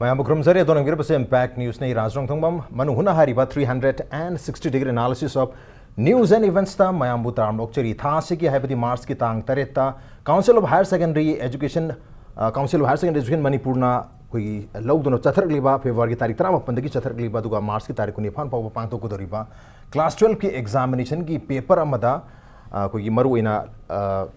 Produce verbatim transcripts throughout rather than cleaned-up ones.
ꯃꯌꯥꯝꯕꯨ ꯈꯨꯔꯨꯝꯖꯔꯤ꯫ ꯑꯗꯣꯝꯅ ꯌꯦꯡꯕꯤꯔꯤꯕꯁꯤ Impact Newsꯅꯤ꯫ ꯔꯥꯖ ꯔꯣꯡꯊꯣꯡꯕꯝ, ꯃꯅꯨꯡ ꯍꯨꯠꯅ ꯍꯥꯏꯔꯤꯕ three hundred and sixty degree analysis of news and eventsꯇ ꯃꯌꯥꯝꯕꯨ ꯇꯔꯥꯝꯅ ꯑꯣꯛꯆꯔꯤ꯫ ꯊꯥ ꯑꯁꯤꯒꯤ, ꯍꯥꯏꯕꯗꯤ Marchꯀꯤ ꯇꯥꯡ ꯇꯔꯦꯠꯇ Council of Higher Secondary Education, ꯑ, Council of Higher Secondary Education ꯃꯅꯤꯄꯨꯔꯅ ꯑꯩꯈꯣꯏꯒꯤ ꯂꯧꯗꯨꯅ ꯆꯠꯊꯔꯛꯂꯤꯕ, Februaryꯒꯤ ꯇꯥꯔꯤꯛ ꯇꯔꯥꯃꯥꯄꯟꯗꯒꯤ ꯆꯠꯊꯔꯛꯂꯤꯕ, ꯑꯗꯨꯒ Marchꯀꯤ ꯇꯥꯔꯤꯛ ꯀꯨꯟꯅꯤꯄꯥꯟ ꯐꯥꯎꯕ ꯄꯥꯡꯊꯣꯛꯀꯗꯧꯔꯤꯕ class twelveꯀꯤ examinationꯒꯤ paper ꯑꯃꯗ, ꯑ, ꯑꯩꯈꯣꯏꯒꯤ ꯃꯔꯨꯑꯣꯏꯅ, ꯑ,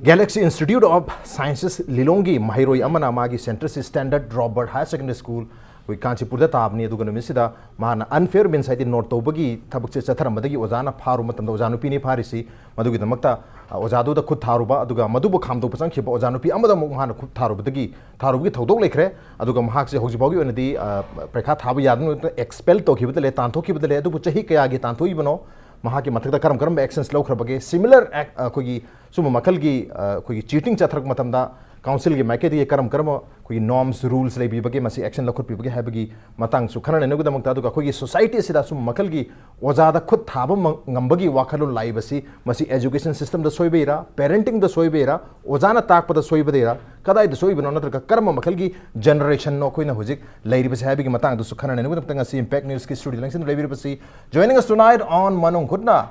Galaxy Institute of Sciences ꯂꯤꯂꯣꯡꯒꯤ ꯃꯍꯩꯔꯣꯏ ꯑꯃꯅ ꯃꯥꯒꯤ centreꯁꯤ Standard Robert Higher Secondary School, ꯑꯩꯈꯣꯏ ꯀꯥꯟꯆꯤꯄꯨꯔꯗ ꯇꯥꯕꯅꯤ꯫ ꯑꯗꯨꯒ ꯅꯨꯃꯤꯠꯁꯤꯗ ꯃꯥꯅ unfair means, ꯍꯥꯏꯗꯤ note ꯇꯧꯕꯒꯤ ꯊꯕꯛꯁꯦ ꯆꯠꯊꯔꯝꯕꯗꯒꯤ ꯑꯣꯖꯥꯅ ꯐꯥꯔꯨꯕ ꯃꯇꯝꯗ, ꯑꯣꯖꯥ ꯅꯨꯄꯤꯅꯤ ꯐꯥꯔꯤꯁꯤ, ꯃꯗꯨꯒꯤꯗꯃꯛꯇ, ꯑ, ꯑꯣꯖꯥꯗꯨꯗ ꯈꯨꯠ ꯊꯥꯔꯨꯕ, ꯑꯗꯨꯒ ꯃꯗꯨꯕꯨ ꯈꯥꯝꯗꯣꯛꯄ ꯆꯪꯈꯤꯕ ꯑꯣꯖꯥ ꯅꯨꯄꯤ ꯑꯃꯗ ꯑꯃꯨꯛ ꯃꯥꯅ ꯈꯨꯠ ꯊꯥꯔꯨꯕꯗꯒꯤ, ꯊꯥꯔꯨꯕꯒꯤ ꯊꯧꯗꯣꯛ ꯂꯩꯈ꯭ꯔꯦ꯫ ꯑꯗꯨꯒ ꯃꯍꯥꯛꯁꯦ ꯍꯧꯖꯤꯛ ꯐꯥꯎꯒꯤ ꯑꯣꯏꯅꯗꯤ, ꯑ, ꯄꯔꯤꯈꯥ ꯊꯥꯕ ꯌꯥꯗꯅ expel ꯇꯧꯈꯤꯕꯗ ꯂꯩ, ꯇꯥꯟꯊꯣꯛꯈꯤꯕꯗ ꯂꯩ꯫ ꯑꯗꯨꯕꯨ ꯆꯍꯤ ꯀꯌꯥꯒꯤ ꯇꯥꯟꯊꯣꯛꯏꯕꯅꯣ, ꯃꯍꯥꯛꯀꯤ ꯃꯊꯛꯇ ꯀꯔꯝ ꯀꯔꯝꯕ actions ꯂꯧꯈ꯭ꯔꯕꯒꯦ, similar act, ꯑ, ꯑꯩꯈꯣꯏꯒꯤ ꯁꯨꯝꯕ ꯃꯈꯜꯒꯤ, ꯑ, ꯑꯩꯈꯣꯏꯒꯤ cheating ꯆꯠꯊꯔꯛꯄ ꯃꯇꯝꯗ councilꯒꯤ ꯃꯥꯏꯀꯩꯗꯒꯤ ꯀꯔꯝ ꯀꯔꯝꯕ ꯑꯩꯈꯣꯏꯒꯤ norms, rules ꯂꯩꯕꯤꯕꯒꯦ, ꯃꯁꯤ action ꯂꯧꯈꯠꯄꯤꯕꯒꯦ ꯍꯥꯏꯕꯒꯤ ꯃꯇꯥꯡꯁꯨ ꯈꯟꯅ ꯅꯩꯅꯕꯒꯤꯗꯃꯛꯇ, ꯑꯗꯨꯒ ꯑꯩꯈꯣꯏꯒꯤ society ꯑꯁꯤꯗ ꯁꯨꯝꯕ ꯃꯈꯜꯒꯤ ꯑꯣꯖꯥꯗ ꯈꯨꯠ ꯊꯥꯕ ꯃ-, ꯉꯝꯕꯒꯤ ꯋꯥꯈꯜꯂꯣꯟ ꯂꯥꯛꯏꯕꯁꯤ, ꯃꯁꯤ education systemꯗ ꯁꯣꯏꯕꯩꯔꯥ, parentingꯗ ꯁꯣꯏꯕꯩꯔꯥ, ꯑꯣꯖꯥꯅ ꯇꯥꯛꯄꯗ ꯁꯣꯏꯕꯗꯩꯔꯥ, ꯀꯗꯥꯏꯗ ꯁꯣꯏꯕꯅꯣ, ꯅꯠꯇ꯭ꯔꯒ ꯀꯔꯝꯕ ꯃꯈꯜꯒꯤ generationꯅꯣ ꯑꯩꯈꯣꯏꯅ ꯍꯧꯖꯤꯛ ꯂꯩꯔꯤꯕꯁꯦ ꯍꯥꯏꯕꯒꯤ ꯃꯇꯥꯡꯗꯁꯨ ꯈꯟꯅ ꯅꯩꯅꯕꯒꯤꯗꯃꯛꯇ ꯉꯁꯤ Impact Newsꯀꯤ studio ꯂꯦꯡꯁꯤꯟꯗ ꯂꯩꯕꯤꯔꯤꯕꯁꯤ, joining us tonight on ꯃꯅꯨꯡ ꯍꯨꯠꯅ,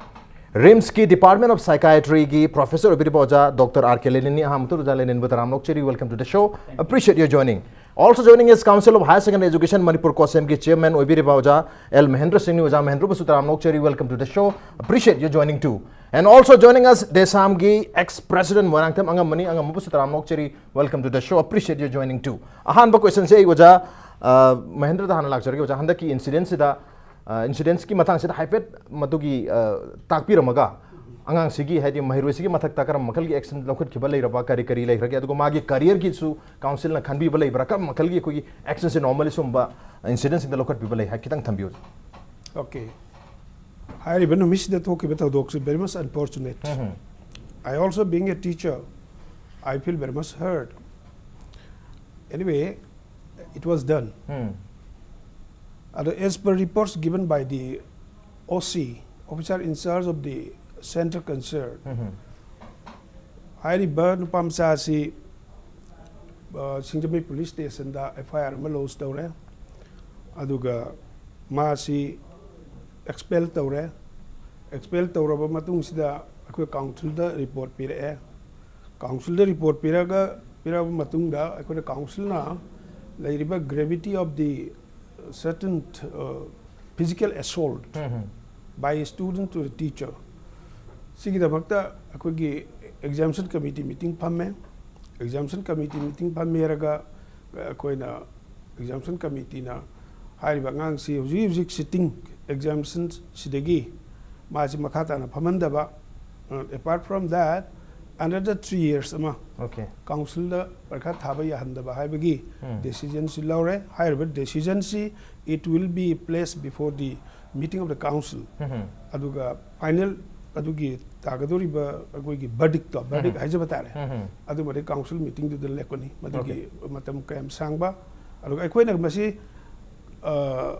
RIMSꯀꯤ Department of Psychiatryꯒꯤ professor ꯑꯣꯏꯕꯤꯔꯤꯕ ꯑꯣꯖꯥ Doctor R K ꯂꯦꯅꯤꯟꯅꯤ꯫ ꯑꯍꯥꯟꯕꯗ ꯑꯣꯖꯥ ꯂꯦꯅꯤꯟꯕꯨ ꯇꯔꯥꯝꯅ ꯑꯣꯛꯆꯔꯤ, welcome to the show, appreciate your joining. Also joining is Council of Higher Secondary Education Manipur, COHSEMꯒꯤ chairman ꯑꯣꯏꯕꯤꯔꯤꯕ ꯑꯣꯖꯥ L ꯃꯍꯦꯟꯗ꯭ꯔ ꯁꯤꯡꯅꯤ꯫ ꯑꯣꯖꯥ ꯃꯍꯦꯟꯗ꯭ꯔꯕꯨꯁꯨ ꯇꯔꯥꯝꯅ ꯑꯣꯛꯆꯔꯤ, welcome to the show, appreciate your joining too. And also joining us, DESAMꯒꯤ ex president Moirangthem ꯑꯉꯝꯕꯅꯤ꯫ ꯑꯉꯝꯕꯕꯨꯁꯨ ꯇꯔꯥꯝꯅ ꯑꯣꯛꯆꯔꯤ, welcome to the show, appreciate your joining too. ꯑꯍꯥꯟꯕ questionꯁꯦ ꯑꯩ ꯑꯣꯖꯥ, ꯑ, ꯃꯍꯦꯟꯗ꯭ꯔꯗ ꯍꯥꯟꯅ ꯂꯥꯛꯆꯔꯒꯦ꯫ ꯑꯣꯖꯥ, ꯍꯟꯗꯛꯀꯤ incidentꯁꯤꯗ, ꯑ, incidentꯀꯤ ꯃꯇꯥꯡꯁꯤꯗ ꯍꯥꯏꯐꯦꯠ ꯃꯗꯨꯒꯤ, ꯑ, ꯇꯥꯛꯄꯤꯔꯝꯃꯒ, ꯑꯉꯥꯡꯁꯤꯒꯤ, ꯍꯥꯏꯗꯤ ꯃꯍꯩꯔꯣꯏꯁꯤꯒꯤ ꯃꯊꯛꯇ ꯀꯔꯝꯕ ꯃꯈꯜꯒꯤ action ꯂꯧꯈꯠꯈꯤꯕ ꯂꯩꯔꯕ, ꯀꯔꯤ ꯀꯔꯤ ꯂꯩꯈ꯭ꯔꯒꯦ, ꯑꯗꯨꯒ ꯃꯥꯒꯤ careerꯒꯤꯁꯨ councilꯅ ꯈꯟꯕꯤꯕ ꯂꯩꯕ꯭ꯔꯥ, ꯀꯔꯝꯕ ꯃꯈꯜꯒꯤ ꯑꯩꯈꯣꯏꯒꯤ actionꯁꯦ normally ꯁꯨꯝꯕ incidentꯁꯤꯡꯗ ꯂꯧꯈꯠꯄꯤꯕ ꯂꯩ ꯍꯥꯏ, ꯈꯤꯇꯪ ꯊꯝꯕꯤꯌꯨ꯫ Okay. ꯍꯥꯏꯔꯤꯕ ꯅꯨꯃꯤꯠꯁꯤꯗ ꯊꯣꯛꯈꯤꯕ ꯊꯧꯗꯣꯛꯁꯤ very much unfortunate. Um. I also, being a teacher, I feel very much hurt. Anyway, it was done. ꯎꯝ꯫ ꯑꯗꯣ, as per reports given by the OC, officer in charge of the center concerned, ꯎꯝ꯫ ꯍꯥꯏꯔꯤꯕ ꯅꯨꯄꯥ ꯃꯆꯥ ꯑꯁꯤ ꯑ, ꯁꯤꯡꯖꯃꯩ police ꯁ꯭ꯇꯦꯁꯟꯗ F ꯑꯥꯏ R ꯑꯃ loans ꯇꯧꯔꯦ꯫ ꯑꯗꯨꯒ ꯃꯥꯁꯤ ꯑꯦꯛꯁꯄꯦꯜ ꯇꯧꯔꯦ꯫ ꯑꯦꯛꯁꯄꯦꯜ ꯇꯧꯔꯕ ꯃꯇꯨꯡꯁꯤꯗ ꯑꯩꯈꯣꯏ ꯀꯥꯎꯟꯁꯤꯜꯗ ꯔꯤꯄꯣꯔꯠ ꯄꯤꯔꯛꯑꯦ꯫ ꯀꯥꯎꯟꯁꯤꯜꯗ ꯔꯤꯄꯣꯔꯠ ꯄꯤꯔꯒ, ꯄꯤꯔꯛꯑꯕ ꯃꯇꯨꯡꯗ ꯑꯩꯈꯣꯏꯅ ꯀꯥꯎꯟꯁꯤꯜꯅ ꯂꯩꯔꯤꯕ gravity of the certain, uh, physical assault by a student to a teacher, ꯁꯤꯒꯤꯗꯃꯛꯇ ꯑꯩꯈꯣꯏꯒꯤ ꯑꯦꯛꯖꯥꯝꯁꯟ ꯀꯃꯤꯇꯤ ꯃꯤꯇꯤꯡ ꯐꯝꯃꯦ꯫ ꯑꯦꯛꯖꯥꯝꯁꯟ ꯀꯃꯤꯇꯤ ꯃꯤꯇꯤꯡ ꯐꯝꯃꯦꯔꯒ ꯑꯩꯈꯣꯏꯅ ꯑꯦꯛꯖꯥꯝꯁꯟ ꯀꯃꯤꯇꯤꯅ ꯍꯥꯏꯔꯤꯕ ꯑꯉꯥꯡꯁꯤ ꯍꯧꯖꯤꯛ ꯍꯧꯖꯤꯛ ꯁꯤꯠꯇꯤꯡ ꯑꯦꯛꯖꯥꯝꯁꯟꯁꯤꯗꯒꯤ ꯃꯥꯁꯤ ꯃꯈꯥ ꯇꯥꯅ ꯐꯝꯍꯟꯗꯕ, apart from that under three years ꯑꯃ ꯑꯣꯀꯦ꯫ ꯀꯥꯎꯟꯁꯤꯜꯗ ꯄꯔꯤꯈꯥ ꯊꯥꯕ ꯌꯥꯍꯟꯗꯕ ꯍꯥꯏꯕꯒꯤ ꯎꯝ꯫ ꯗꯤꯁꯤꯖꯟꯁꯤ ꯂꯧꯔꯦ꯫ ꯍꯥꯏꯔꯤꯕ ꯗꯤꯁꯤꯖꯟꯁꯤ, it will be placed before the meeting of the council. ꯎꯝ꯫ ꯑꯗꯨꯒ ꯐꯥꯏꯅꯦꯜ ꯑꯗꯨꯒꯤ ꯇꯥꯒꯗꯧꯔꯤꯕ ꯑꯩꯈꯣꯏꯒꯤ ꯕꯔꯗꯤꯛꯇꯣ, ꯕꯔꯗꯤꯛ ꯎꯝ꯫ ꯍꯥꯏꯖꯕ ꯇꯥꯔꯦ, ꯎꯝ꯫ ꯑꯗꯨꯃꯗꯤ ꯀꯥꯎꯟꯁꯤꯜ ꯃꯤꯇꯤꯡꯗꯨꯗ ꯂꯦꯞꯀꯅꯤ꯫ ꯃꯗꯨꯒꯤ ꯃꯇꯝ ꯀꯌꯥꯝ ꯁꯥꯡꯕ, ꯑꯗꯨꯒ ꯑꯩꯈꯣꯏꯅ ꯃꯁꯤ, ꯑ,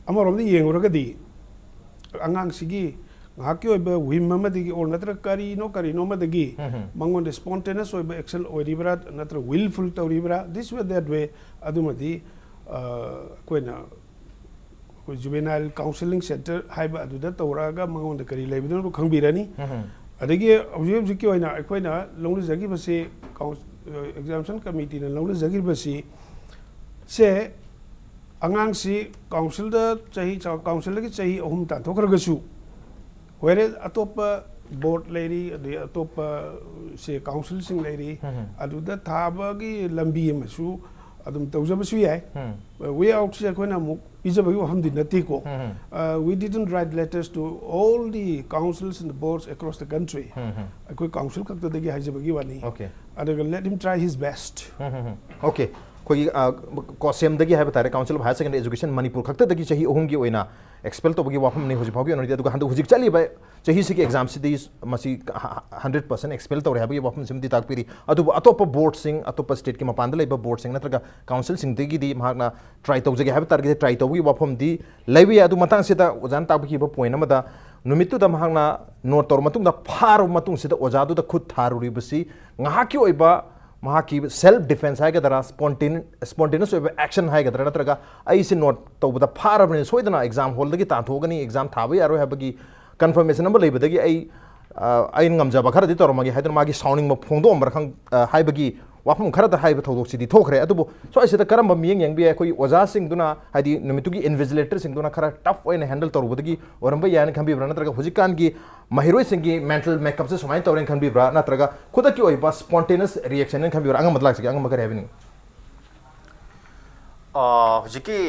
ꯑꯃꯔꯣꯝꯗ ꯌꯦꯡꯉꯨꯔꯒꯗꯤ ꯑꯉꯥꯡꯁꯤꯒꯤ ꯉꯥꯏꯍꯥꯛꯀꯤ ꯑꯣꯏꯕ ꯋꯤꯝ ꯑꯃꯗꯒꯤ or ꯅꯠꯇ꯭ꯔꯒ ꯀꯔꯤꯅꯣ ꯀꯔꯤꯅꯣ ꯑꯃꯗꯒꯤ ꯎꯝ꯫ ꯃꯉꯣꯟꯗ ꯁ꯭ꯄꯣꯟꯇꯦꯅꯁ ꯑꯣꯏꯕ ꯑꯦꯛꯁꯟ ꯑꯣꯏꯔꯤꯕ꯭ꯔꯥ ꯅꯠꯇ꯭ꯔꯒ ꯋꯤꯜꯐꯨꯜ ꯇꯧꯔꯤꯕ꯭ꯔꯥ, this way that way, ꯑꯗꯨꯃꯗꯤ, ꯑ, ꯑꯩꯈꯣꯏꯅ ꯑꯩꯈꯣꯏ ꯖꯨꯕꯦꯅꯥꯏꯜ ꯀꯥꯎꯟꯁꯤꯂꯤꯡ ꯁꯦꯟꯇꯔ ꯍꯥꯏꯕ ꯑꯗꯨꯗ ꯇꯧꯔꯛꯑꯒ ꯃꯉꯣꯟꯗ ꯀꯔꯤ ꯂꯩꯕꯅꯣꯗꯣ ꯈꯪꯕꯤꯔꯅꯤ꯫ ꯎꯝ꯫ ꯑꯗꯒꯤ ꯍꯧꯖꯤꯛ ꯍꯧꯖꯤꯛꯀꯤ ꯑꯣꯏꯅ ꯑꯩꯈꯣꯏꯅ ꯂꯧꯅꯖꯈꯤꯕꯁꯤ ꯀꯥꯎꯟ-, ꯑ, ꯑꯦꯛꯖꯥꯝꯁꯟ ꯀꯃꯤꯇꯤꯅ ꯂꯧꯅꯖꯈꯤꯕꯁꯤ ꯁꯦ ꯑꯉꯥꯡꯁꯤ ꯀꯥꯎꯟꯁꯤꯜꯗ ꯆꯍꯤ, ꯀꯥꯎꯟꯁꯤꯜꯗꯒꯤ ꯆꯍꯤ ꯑꯍꯨꯝ ꯇꯥꯟꯊꯣꯛꯈ꯭ꯔꯒꯁꯨ, whereas ꯑꯇꯣꯞꯄ ꯕꯣꯔꯗ ꯂꯩꯔꯤ, ꯑꯗꯩ ꯑꯇꯣꯞꯄ ꯁꯦ ꯀꯥꯎꯟꯁꯤꯜꯁꯤꯡ ꯂꯩꯔꯤ, ꯎꯝ꯫ ꯑꯗꯨꯗ ꯊꯥꯕꯒꯤ ꯂꯝꯕꯤ ꯑꯃꯁꯨ ꯑꯗꯨꯝ ꯇꯧꯖꯕꯁꯨ ꯌꯥꯏ꯫ ꯎꯝ꯫ ꯋꯦ ꯑꯥꯎꯠꯁꯦ ꯑꯩꯈꯣꯏꯅ ꯑꯃꯨꯛ ꯄꯤꯖꯕꯒꯤ ꯋꯥꯐꯝꯗꯤ ꯅꯠꯇꯦꯀꯣ꯫ ꯎꯝ꯫ Uh, we didn't write letters to all the councils and the boards across the country. ꯎꯝ꯫ ꯑꯩꯈꯣꯏ ꯀꯥꯎꯟꯁꯤꯜ ꯈꯛꯇꯗꯒꯤ ꯍꯥꯏꯖꯕꯒꯤ ꯋꯥꯅꯤ꯫ ꯑꯣꯀꯦ꯫ ꯑꯗꯨꯒ let him try his best. ꯎꯝ, ꯎꯝ, ꯎꯝ꯫ ꯑꯣꯀꯦ꯫ ꯑꯩꯈꯣꯏꯒꯤ, ꯑ, ꯀꯣꯁꯦꯝꯗꯒꯤ ꯍꯥꯏꯕ ꯇꯥꯔꯦ, Council of Higher Secondary Education Manipur ꯈꯛꯇꯗꯒꯤ ꯆꯍꯤ ꯑꯍꯨꯝꯒꯤ ꯑꯣꯏꯅ ꯑꯦꯛꯁꯄꯦꯜ ꯇꯧꯕꯒꯤ ꯋꯥꯐꯝꯅꯤ ꯍꯧꯖꯤꯛ ꯐꯥꯎꯒꯤ ꯑꯣꯏꯅꯗꯤ꯫ ꯑꯗꯨꯒ ꯍꯟꯗꯛ ꯍꯧꯖꯤꯛ ꯆꯠꯂꯤꯕ ꯆꯍꯤꯁꯤꯒꯤ ꯑꯦꯛꯖꯥꯝꯁꯤꯗꯤ ꯃꯁꯤ ꯍꯟꯗ꯭ꯔꯦꯠ ꯄꯥꯔꯁꯦꯟ ꯑꯦꯛꯁꯄꯦꯜ ꯇꯧꯔꯦ ꯍꯥꯏꯕꯒꯤ ꯋꯥꯐꯝꯁꯤꯃꯗꯤ ꯇꯥꯛꯄꯤꯔꯤ꯫ ꯑꯗꯨꯕꯨ ꯑꯇꯣꯞꯄ ꯕꯣꯔꯗꯁꯤꯡ, ꯑꯇꯣꯞꯄ ꯁ꯭ꯇꯦꯠꯀꯤ ꯃꯄꯥꯟꯗ ꯂꯩꯕ ꯕꯣꯔꯗꯁꯤꯡ ꯅꯠꯇ꯭ꯔꯒ ꯀꯥꯎꯟꯁꯤꯜꯁꯤꯡꯗꯒꯤꯗꯤ ꯃꯍꯥꯛꯅ ꯇ꯭ꯔꯥꯏ ꯇꯧꯖꯒꯦ ꯍꯥꯏꯕ ꯇꯥꯔꯒꯗꯤ ꯇ꯭ꯔꯥꯏ ꯇꯧꯕꯒꯤ ꯋꯥꯐꯝꯗꯤ ꯂꯩꯕ ꯌꯥꯏ꯫ ꯑꯗꯨ ꯃꯇꯥꯡꯁꯤꯗ ꯑꯣꯖꯥꯅ ꯇꯥꯛꯄꯤꯈꯤꯕ ꯄꯣꯏꯟ ꯑꯃꯗ, ꯅꯨꯃꯤꯠꯇꯨꯗ ꯃꯍꯥꯛꯅ ꯅꯣꯠ ꯇꯧꯔꯕ ꯃꯇꯨꯡꯗ, ꯐꯥꯔꯕ ꯃꯇꯨꯡꯁꯤꯗ ꯑꯣꯖꯥꯗꯨꯗ ꯈꯨꯠ ꯊꯥꯔꯨꯔꯤꯕꯁꯤ ꯉꯥꯏꯍꯥꯛꯀꯤ ꯑꯣꯏꯕ ꯃꯍꯥꯛꯀꯤ self defence ꯍꯥꯏꯒꯗ꯭ꯔꯥ, spontaneous ꯑꯣꯏꯕ action ꯍꯥꯏꯒꯗ꯭ꯔꯥ, ꯅꯠꯇ꯭ꯔꯒ ꯑꯩꯁꯦ ꯅꯣꯠ ꯇꯧꯕꯗ ꯐꯥꯔꯕꯅꯤꯅ ꯁꯣꯏꯗꯅ ꯑꯦꯛꯖꯥꯝ ꯍꯣꯜꯗꯒꯤ ꯇꯥꯟꯊꯣꯛꯑꯒꯅꯤ, ꯑꯦꯛꯖꯥꯝ ꯊꯥꯕ ꯌꯥꯔꯣꯏ ꯍꯥꯏꯕꯒꯤ ꯀꯟꯐꯔꯃꯦꯁꯟ ꯑꯃ ꯂꯩꯕꯗꯒꯤ ꯑꯩ ꯑꯩꯅ ꯉꯝꯖꯕ ꯈꯔꯗꯤ ꯇꯧꯔꯝꯃꯒꯦ ꯍꯥꯏꯗꯨꯅ ꯃꯥꯒꯤ ꯁꯥꯎꯅꯤꯡꯕ ꯐꯣꯡꯗꯣꯛꯑꯝꯕ꯭ꯔꯥ ꯈꯪ ꯍꯥꯏꯕꯒꯤ ꯋꯥꯐꯝ ꯈꯔꯗ ꯍꯥꯏꯕ ꯊꯧꯗꯣꯛꯁꯤꯗꯤ ꯊꯣꯛꯈ꯭ꯔꯦ꯫ ꯑꯗꯨꯕꯨ ꯁ꯭ꯋꯥꯏꯁꯤꯗ ꯀꯔꯝꯕ ꯃꯤꯠꯌꯦꯡ ꯌꯦꯡꯕ ꯌꯥꯏ? ꯑꯩꯈꯣꯏꯒꯤ ꯑꯣꯖꯥꯁꯤꯡꯗꯨꯅ, ꯍꯥꯏꯗꯤ ꯅꯨꯃꯤꯠꯇꯨꯒꯤ ꯏꯟꯚꯤꯖꯤꯂꯦꯇꯔꯁꯤꯡꯗꯨꯅ ꯈꯔ ꯇꯐ ꯑꯣꯏꯅ ꯍꯦꯟꯗꯜ ꯇꯧꯔꯨꯕꯗꯒꯤ ꯑꯣꯏꯔꯝꯕ ꯌꯥꯏꯅ ꯈꯟꯕꯤꯕ꯭ꯔꯥ, ꯅꯠꯇ꯭ꯔꯒ ꯍꯧꯖꯤꯛꯀꯥꯟꯒꯤ ꯃꯍꯩꯔꯣꯏꯁꯤꯡꯒꯤ ꯃꯦꯟꯇꯦꯜ ꯃꯦꯀꯞꯁꯦ ꯁꯨꯃꯥꯏꯅ ꯇꯧꯔꯦꯅ ꯈꯟꯕꯤꯕ꯭ꯔꯥ, ꯅꯠꯇ꯭ꯔꯒ ꯈꯨꯗꯛꯀꯤ ꯑꯣꯏꯕ ꯁ꯭ꯄꯣꯟꯇꯦꯅꯁ ꯔꯤꯌꯦꯛꯁꯟꯅ ꯈꯟꯕꯤꯕ꯭ꯔꯥ? ꯑꯉꯝꯕꯗ ꯂꯥꯛꯆꯒꯦ, ꯑꯉꯝꯕ ꯈꯔ ꯍꯥꯏꯕꯤꯅꯤꯡꯉꯤ꯫ ꯑ, ꯍꯧꯖꯤꯛꯀꯤ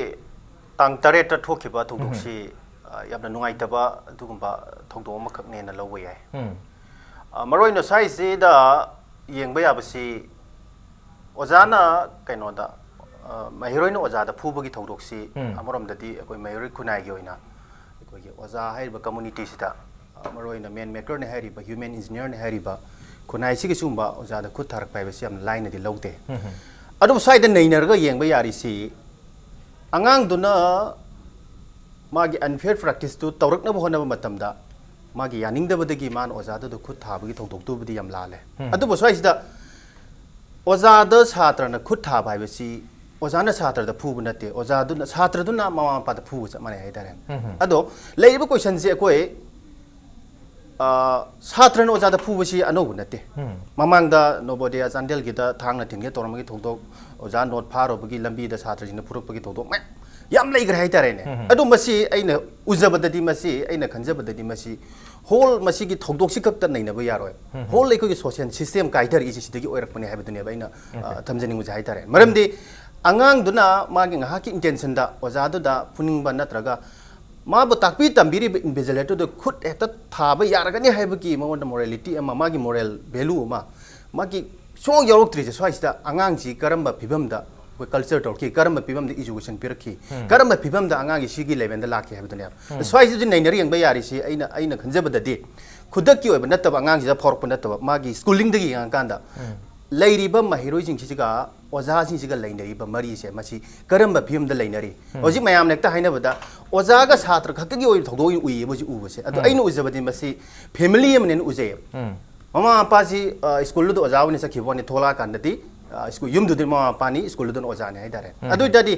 ꯇꯥꯡ ꯇꯔꯦꯠꯇ ꯊꯣꯛꯈꯤꯕ ꯊꯧꯗꯣꯛꯁꯤ, ꯑ, ꯌꯥꯝꯅ ꯅꯨꯡꯉꯥꯏꯇꯕ ꯑꯗꯨꯒꯨꯝꯕ ꯊꯧꯗꯣꯛ ꯑꯃꯈꯛꯅꯦꯅ ꯂꯧꯕ ꯌꯥꯏ꯫ ꯑ, ꯃꯔꯨꯑꯣꯏꯅ ꯁ꯭ꯋꯥꯏꯁꯤꯗ ꯌꯦꯡꯕ ꯌꯥꯕꯁꯤ, ꯑꯣꯖꯥꯅ ꯀꯩꯅꯣꯗ, ꯑ, ꯃꯍꯩꯔꯣꯏꯅ ꯑꯣꯖꯥꯗ ꯐꯨꯕꯒꯤ ꯊꯧꯗꯣꯛꯁꯤ ꯑꯃꯔꯣꯝꯗꯗꯤ ꯑꯩꯈꯣꯏ ꯃꯍꯩꯔꯣꯏ ꯈꯨꯟꯅꯥꯏꯒꯤ ꯑꯣꯏꯅ ꯑꯩꯈꯣꯏꯒꯤ ꯑꯣꯖꯥ ꯍꯥꯏꯔꯤꯕ ꯀꯝꯃꯨꯅꯤꯇꯤꯁꯤꯗ, ꯑ, ꯃꯔꯨꯑꯣꯏꯅ ꯃꯦꯟ ꯃꯦꯀꯔꯅꯤ ꯍꯥꯏꯔꯤꯕ, ꯍ꯭ꯌꯨꯃꯦꯟ ꯏꯟꯖꯤꯅꯤꯌꯔꯅꯤ ꯍꯥꯏꯔꯤꯕ ꯈꯨꯟꯅꯥꯏꯁꯤꯒꯤ ꯁꯤꯒꯨꯝꯕ ꯑꯣꯖꯥꯗ ꯈꯨꯠ ꯊꯥꯔꯛꯄ ꯍꯥꯏꯕꯁꯤ ꯌꯥꯝꯅ ꯂꯥꯏꯅꯗꯤ ꯂꯧꯗꯦ꯫ ꯑꯗꯨꯕꯨ ꯁ꯭ꯋꯥꯏꯗ ꯅꯩꯅꯔꯒ ꯌꯦꯡꯕ ꯌꯥꯔꯤꯁꯤ, ꯑꯉꯥꯡꯗꯨꯅ ꯃꯥꯒꯤ ꯑꯟꯐꯤꯌꯔ ꯄ꯭ꯔꯦꯛꯇꯤꯁꯇꯨ ꯇꯧꯔꯛꯅꯕ ꯍꯣꯠꯅꯕ ꯃꯇꯝꯗ ꯃꯥꯒꯤ ꯌꯥꯅꯤꯡꯗꯕꯗꯒꯤ ꯃꯥꯅ ꯑꯣꯖꯥꯗꯨꯗ ꯈꯨꯠ ꯊꯥꯕꯒꯤ ꯊꯧꯗꯣꯛꯇꯨꯕꯨꯗꯤ ꯌꯥꯝ ꯂꯥꯜꯂꯦ꯫ ꯑꯗꯨꯕꯨ ꯁ꯭ꯋꯥꯏꯁꯤꯗ ꯑꯣꯖꯥꯗ ꯁꯥꯇ꯭ꯔꯅ ꯈꯨꯠ ꯊꯥꯕ ꯍꯥꯏꯕꯁꯤ ꯑꯣꯖꯥꯅ ꯁꯥꯇ꯭ꯔꯗ ꯐꯨꯕ ꯅꯠꯇꯦ, ꯑꯣꯖꯥꯗꯨꯅ, ꯁꯥꯇ꯭ꯔꯗꯨꯅ ꯃꯃꯥ ꯃꯄꯥꯗ ꯐꯨꯕ ꯆꯞ ꯃꯥꯟꯅꯩ ꯍꯥꯏꯇꯥꯔꯦ꯫ ꯑꯗꯣ ꯂꯩꯔꯤꯕ ꯀꯣꯏꯁꯟꯁꯦ ꯑꯩꯈꯣꯏ, ꯑ, ꯁꯥꯇ꯭ꯔꯅ ꯑꯣꯖꯥꯗ ꯐꯨꯕꯁꯤ ꯑꯅꯧꯕ ꯅꯠꯇꯦ꯫ ꯃꯃꯥꯡꯗ ꯅꯣꯕꯣꯗꯌꯥ ꯆꯥꯟꯗꯦꯜꯒꯤꯗ ꯊꯥꯡꯅ ꯊꯤꯟꯒꯦ ꯇꯧꯔꯝꯕꯒꯤ ꯊꯧꯗꯣꯛ, ꯑꯣꯖꯥ ꯅꯣꯠ ꯐꯥꯔꯨꯕꯒꯤ ꯂꯝꯕꯤꯗ ꯁꯥꯇ꯭ꯔꯁꯤꯡꯅ ꯐꯨꯔꯛꯄꯒꯤ ꯊꯧꯗꯣꯛ ꯃꯌꯥꯝ ꯌꯥꯝ ꯂꯩꯈ꯭ꯔꯦ ꯍꯥꯏꯇꯥꯔꯦꯅꯦ꯫ ꯑꯗꯣ ꯃꯁꯤ ꯑꯩꯅ ꯎꯖꯕꯗꯗꯤ, ꯃꯁꯤ ꯑꯩꯅ ꯈꯟꯖꯕꯗꯗꯤ, ꯃꯁꯤ ꯍꯣꯜ ꯃꯁꯤꯒꯤ ꯊꯧꯗꯣꯛꯁꯤ ꯈꯛꯇ ꯅꯩꯅꯕ ꯌꯥꯔꯣꯏ꯫ ꯍꯣꯜ ꯑꯩꯈꯣꯏꯒꯤ ꯁꯣꯁꯤꯌꯦꯜ ꯁꯤꯁꯇꯦꯝ ꯀꯥꯏꯊꯔꯛꯏꯁꯤ ꯁꯤꯗꯒꯤ ꯑꯣꯏꯔꯛꯄꯅꯦ ꯍꯥꯏꯕꯗꯨꯅꯦꯕ ꯑꯩꯅ, ꯑ, ꯊꯝꯖꯅꯤꯡꯕꯁꯦ ꯍꯥꯏꯇꯥꯔꯦ꯫ ꯃꯔꯝꯗꯤ ꯑꯉꯥꯡꯗꯨꯅ ꯃꯥꯒꯤ ꯉꯥꯏꯍꯥꯛꯀꯤ ꯏꯟꯇꯦꯟꯁꯟꯗ ꯑꯣꯖꯥꯗꯨꯗ ꯐꯨꯅꯤꯡꯕ ꯅꯠꯇ꯭ꯔꯒ ꯃꯥꯕꯨ ꯇꯥꯛꯄꯤ ꯇꯝꯕꯤꯔꯤꯕ ꯏꯟꯚꯤꯖꯤꯂꯦꯇꯔꯗꯨ ꯈꯨꯠ ꯍꯦꯛꯇ ꯊꯥꯕ ꯌꯥꯔꯒꯅꯤ ꯍꯥꯏꯕꯒꯤ ꯃꯉꯣꯟꯗ ꯃꯣꯔꯦꯂꯤꯇꯤ ꯑꯃ, ꯃꯥꯒꯤ ꯃꯣꯔꯦꯜ ꯚꯦꯂꯨ ꯑꯃ, ꯃꯥꯒꯤ ꯁꯨꯡꯌꯥꯎ ꯌꯥꯎꯔꯛꯇ꯭ꯔꯤꯁꯦ꯫ ꯁ꯭ꯋꯥꯏꯁꯤꯗ ꯑꯉꯥꯡꯁꯤ ꯀꯔꯝꯕ ꯐꯤꯕꯝꯗ ꯑꯩꯈꯣꯏ ꯀꯜꯆꯔ ꯇꯧꯔꯛꯈꯤ, ꯀꯔꯝꯕ ꯐꯤꯕꯝꯗ ꯏꯖꯨꯀꯦꯁꯟ ꯄꯤꯔꯛꯈꯤ, ꯀꯔꯝꯕ ꯐꯤꯕꯝꯗ ꯑꯉꯥꯡꯒꯤ ꯁꯤꯒꯤ ꯂꯦꯚꯦꯜꯗ ꯂꯥꯛꯈꯤ ꯍꯥꯏꯕꯗꯨꯅꯦꯕ꯫ ꯁ꯭ꯋꯥꯏꯁꯤꯁꯨ ꯅꯩꯅꯔ ꯌꯦꯡꯕ ꯌꯥꯔꯤꯁꯤ ꯑꯩꯅ, ꯑꯩꯅ ꯈꯟꯖꯕꯗꯗꯤ ꯈꯨꯗꯛꯀꯤ ꯑꯣꯏꯕ ꯅꯠꯇꯕ, ꯑꯉꯥꯡꯁꯤꯗ ꯐꯥꯎꯔꯛꯄ ꯅꯠꯇꯕ, ꯃꯥꯒꯤ ꯁ꯭ꯀꯨꯂꯤꯡꯗꯒꯤ ꯌꯦꯡꯉꯀꯥꯟꯗ ꯂꯩꯔꯤꯕ ꯃꯍꯩꯔꯣꯏꯁꯤꯡꯁꯤꯒ ꯑꯣꯖꯥꯁꯤꯡꯁꯤꯒ ꯂꯩꯅꯔꯤꯕ ꯃꯔꯤꯁꯦ, ꯃꯁꯤ ꯀꯔꯝꯕ ꯐꯤꯕꯝꯗ ꯂꯩꯅꯔꯤ? ꯍꯧꯖꯤꯛ ꯃꯌꯥꯝꯅ ꯍꯦꯛꯇ ꯍꯥꯏꯅꯕꯗ ꯑꯣꯖꯥꯒ ꯁꯥꯇ꯭ꯔ ꯈꯛꯇꯒꯤ ꯑꯣꯏꯕ ꯊꯧꯗꯣꯛ ꯑꯣꯏꯅ ꯎꯏꯌꯦꯕ ꯍꯧꯖꯤꯛ ꯎꯕꯁꯦ꯫ ꯑꯗꯣ ꯑꯩꯅ ꯎꯖꯕꯗꯤ ꯃꯁꯤ ꯐꯦꯃꯤꯂꯤ ꯑꯃꯅꯦꯅ ꯎꯖꯩꯌꯦꯕ꯫ ꯃꯃꯥ ꯃꯄꯥꯁꯤ ꯁ꯭ꯀꯨꯜꯗꯨꯗ ꯑꯣꯖꯥ ꯑꯣꯏꯅ ꯆꯠꯈꯤꯕ ꯋꯥꯅꯤ, ꯊꯣꯛꯂꯛꯑꯀꯥꯟꯗꯗꯤ ꯁ꯭ꯀꯨꯜ, ꯌꯨꯝꯗꯨꯗꯤ ꯃꯃꯥ ꯃꯄꯥꯅꯤ, ꯁ꯭ꯀꯨꯜꯗꯨꯗꯅ ꯑꯣꯖꯥꯅꯤ ꯍꯥꯏꯇꯥꯔꯦ꯫ ꯑꯗꯨ ꯑꯣꯏꯇꯥꯔꯗꯤ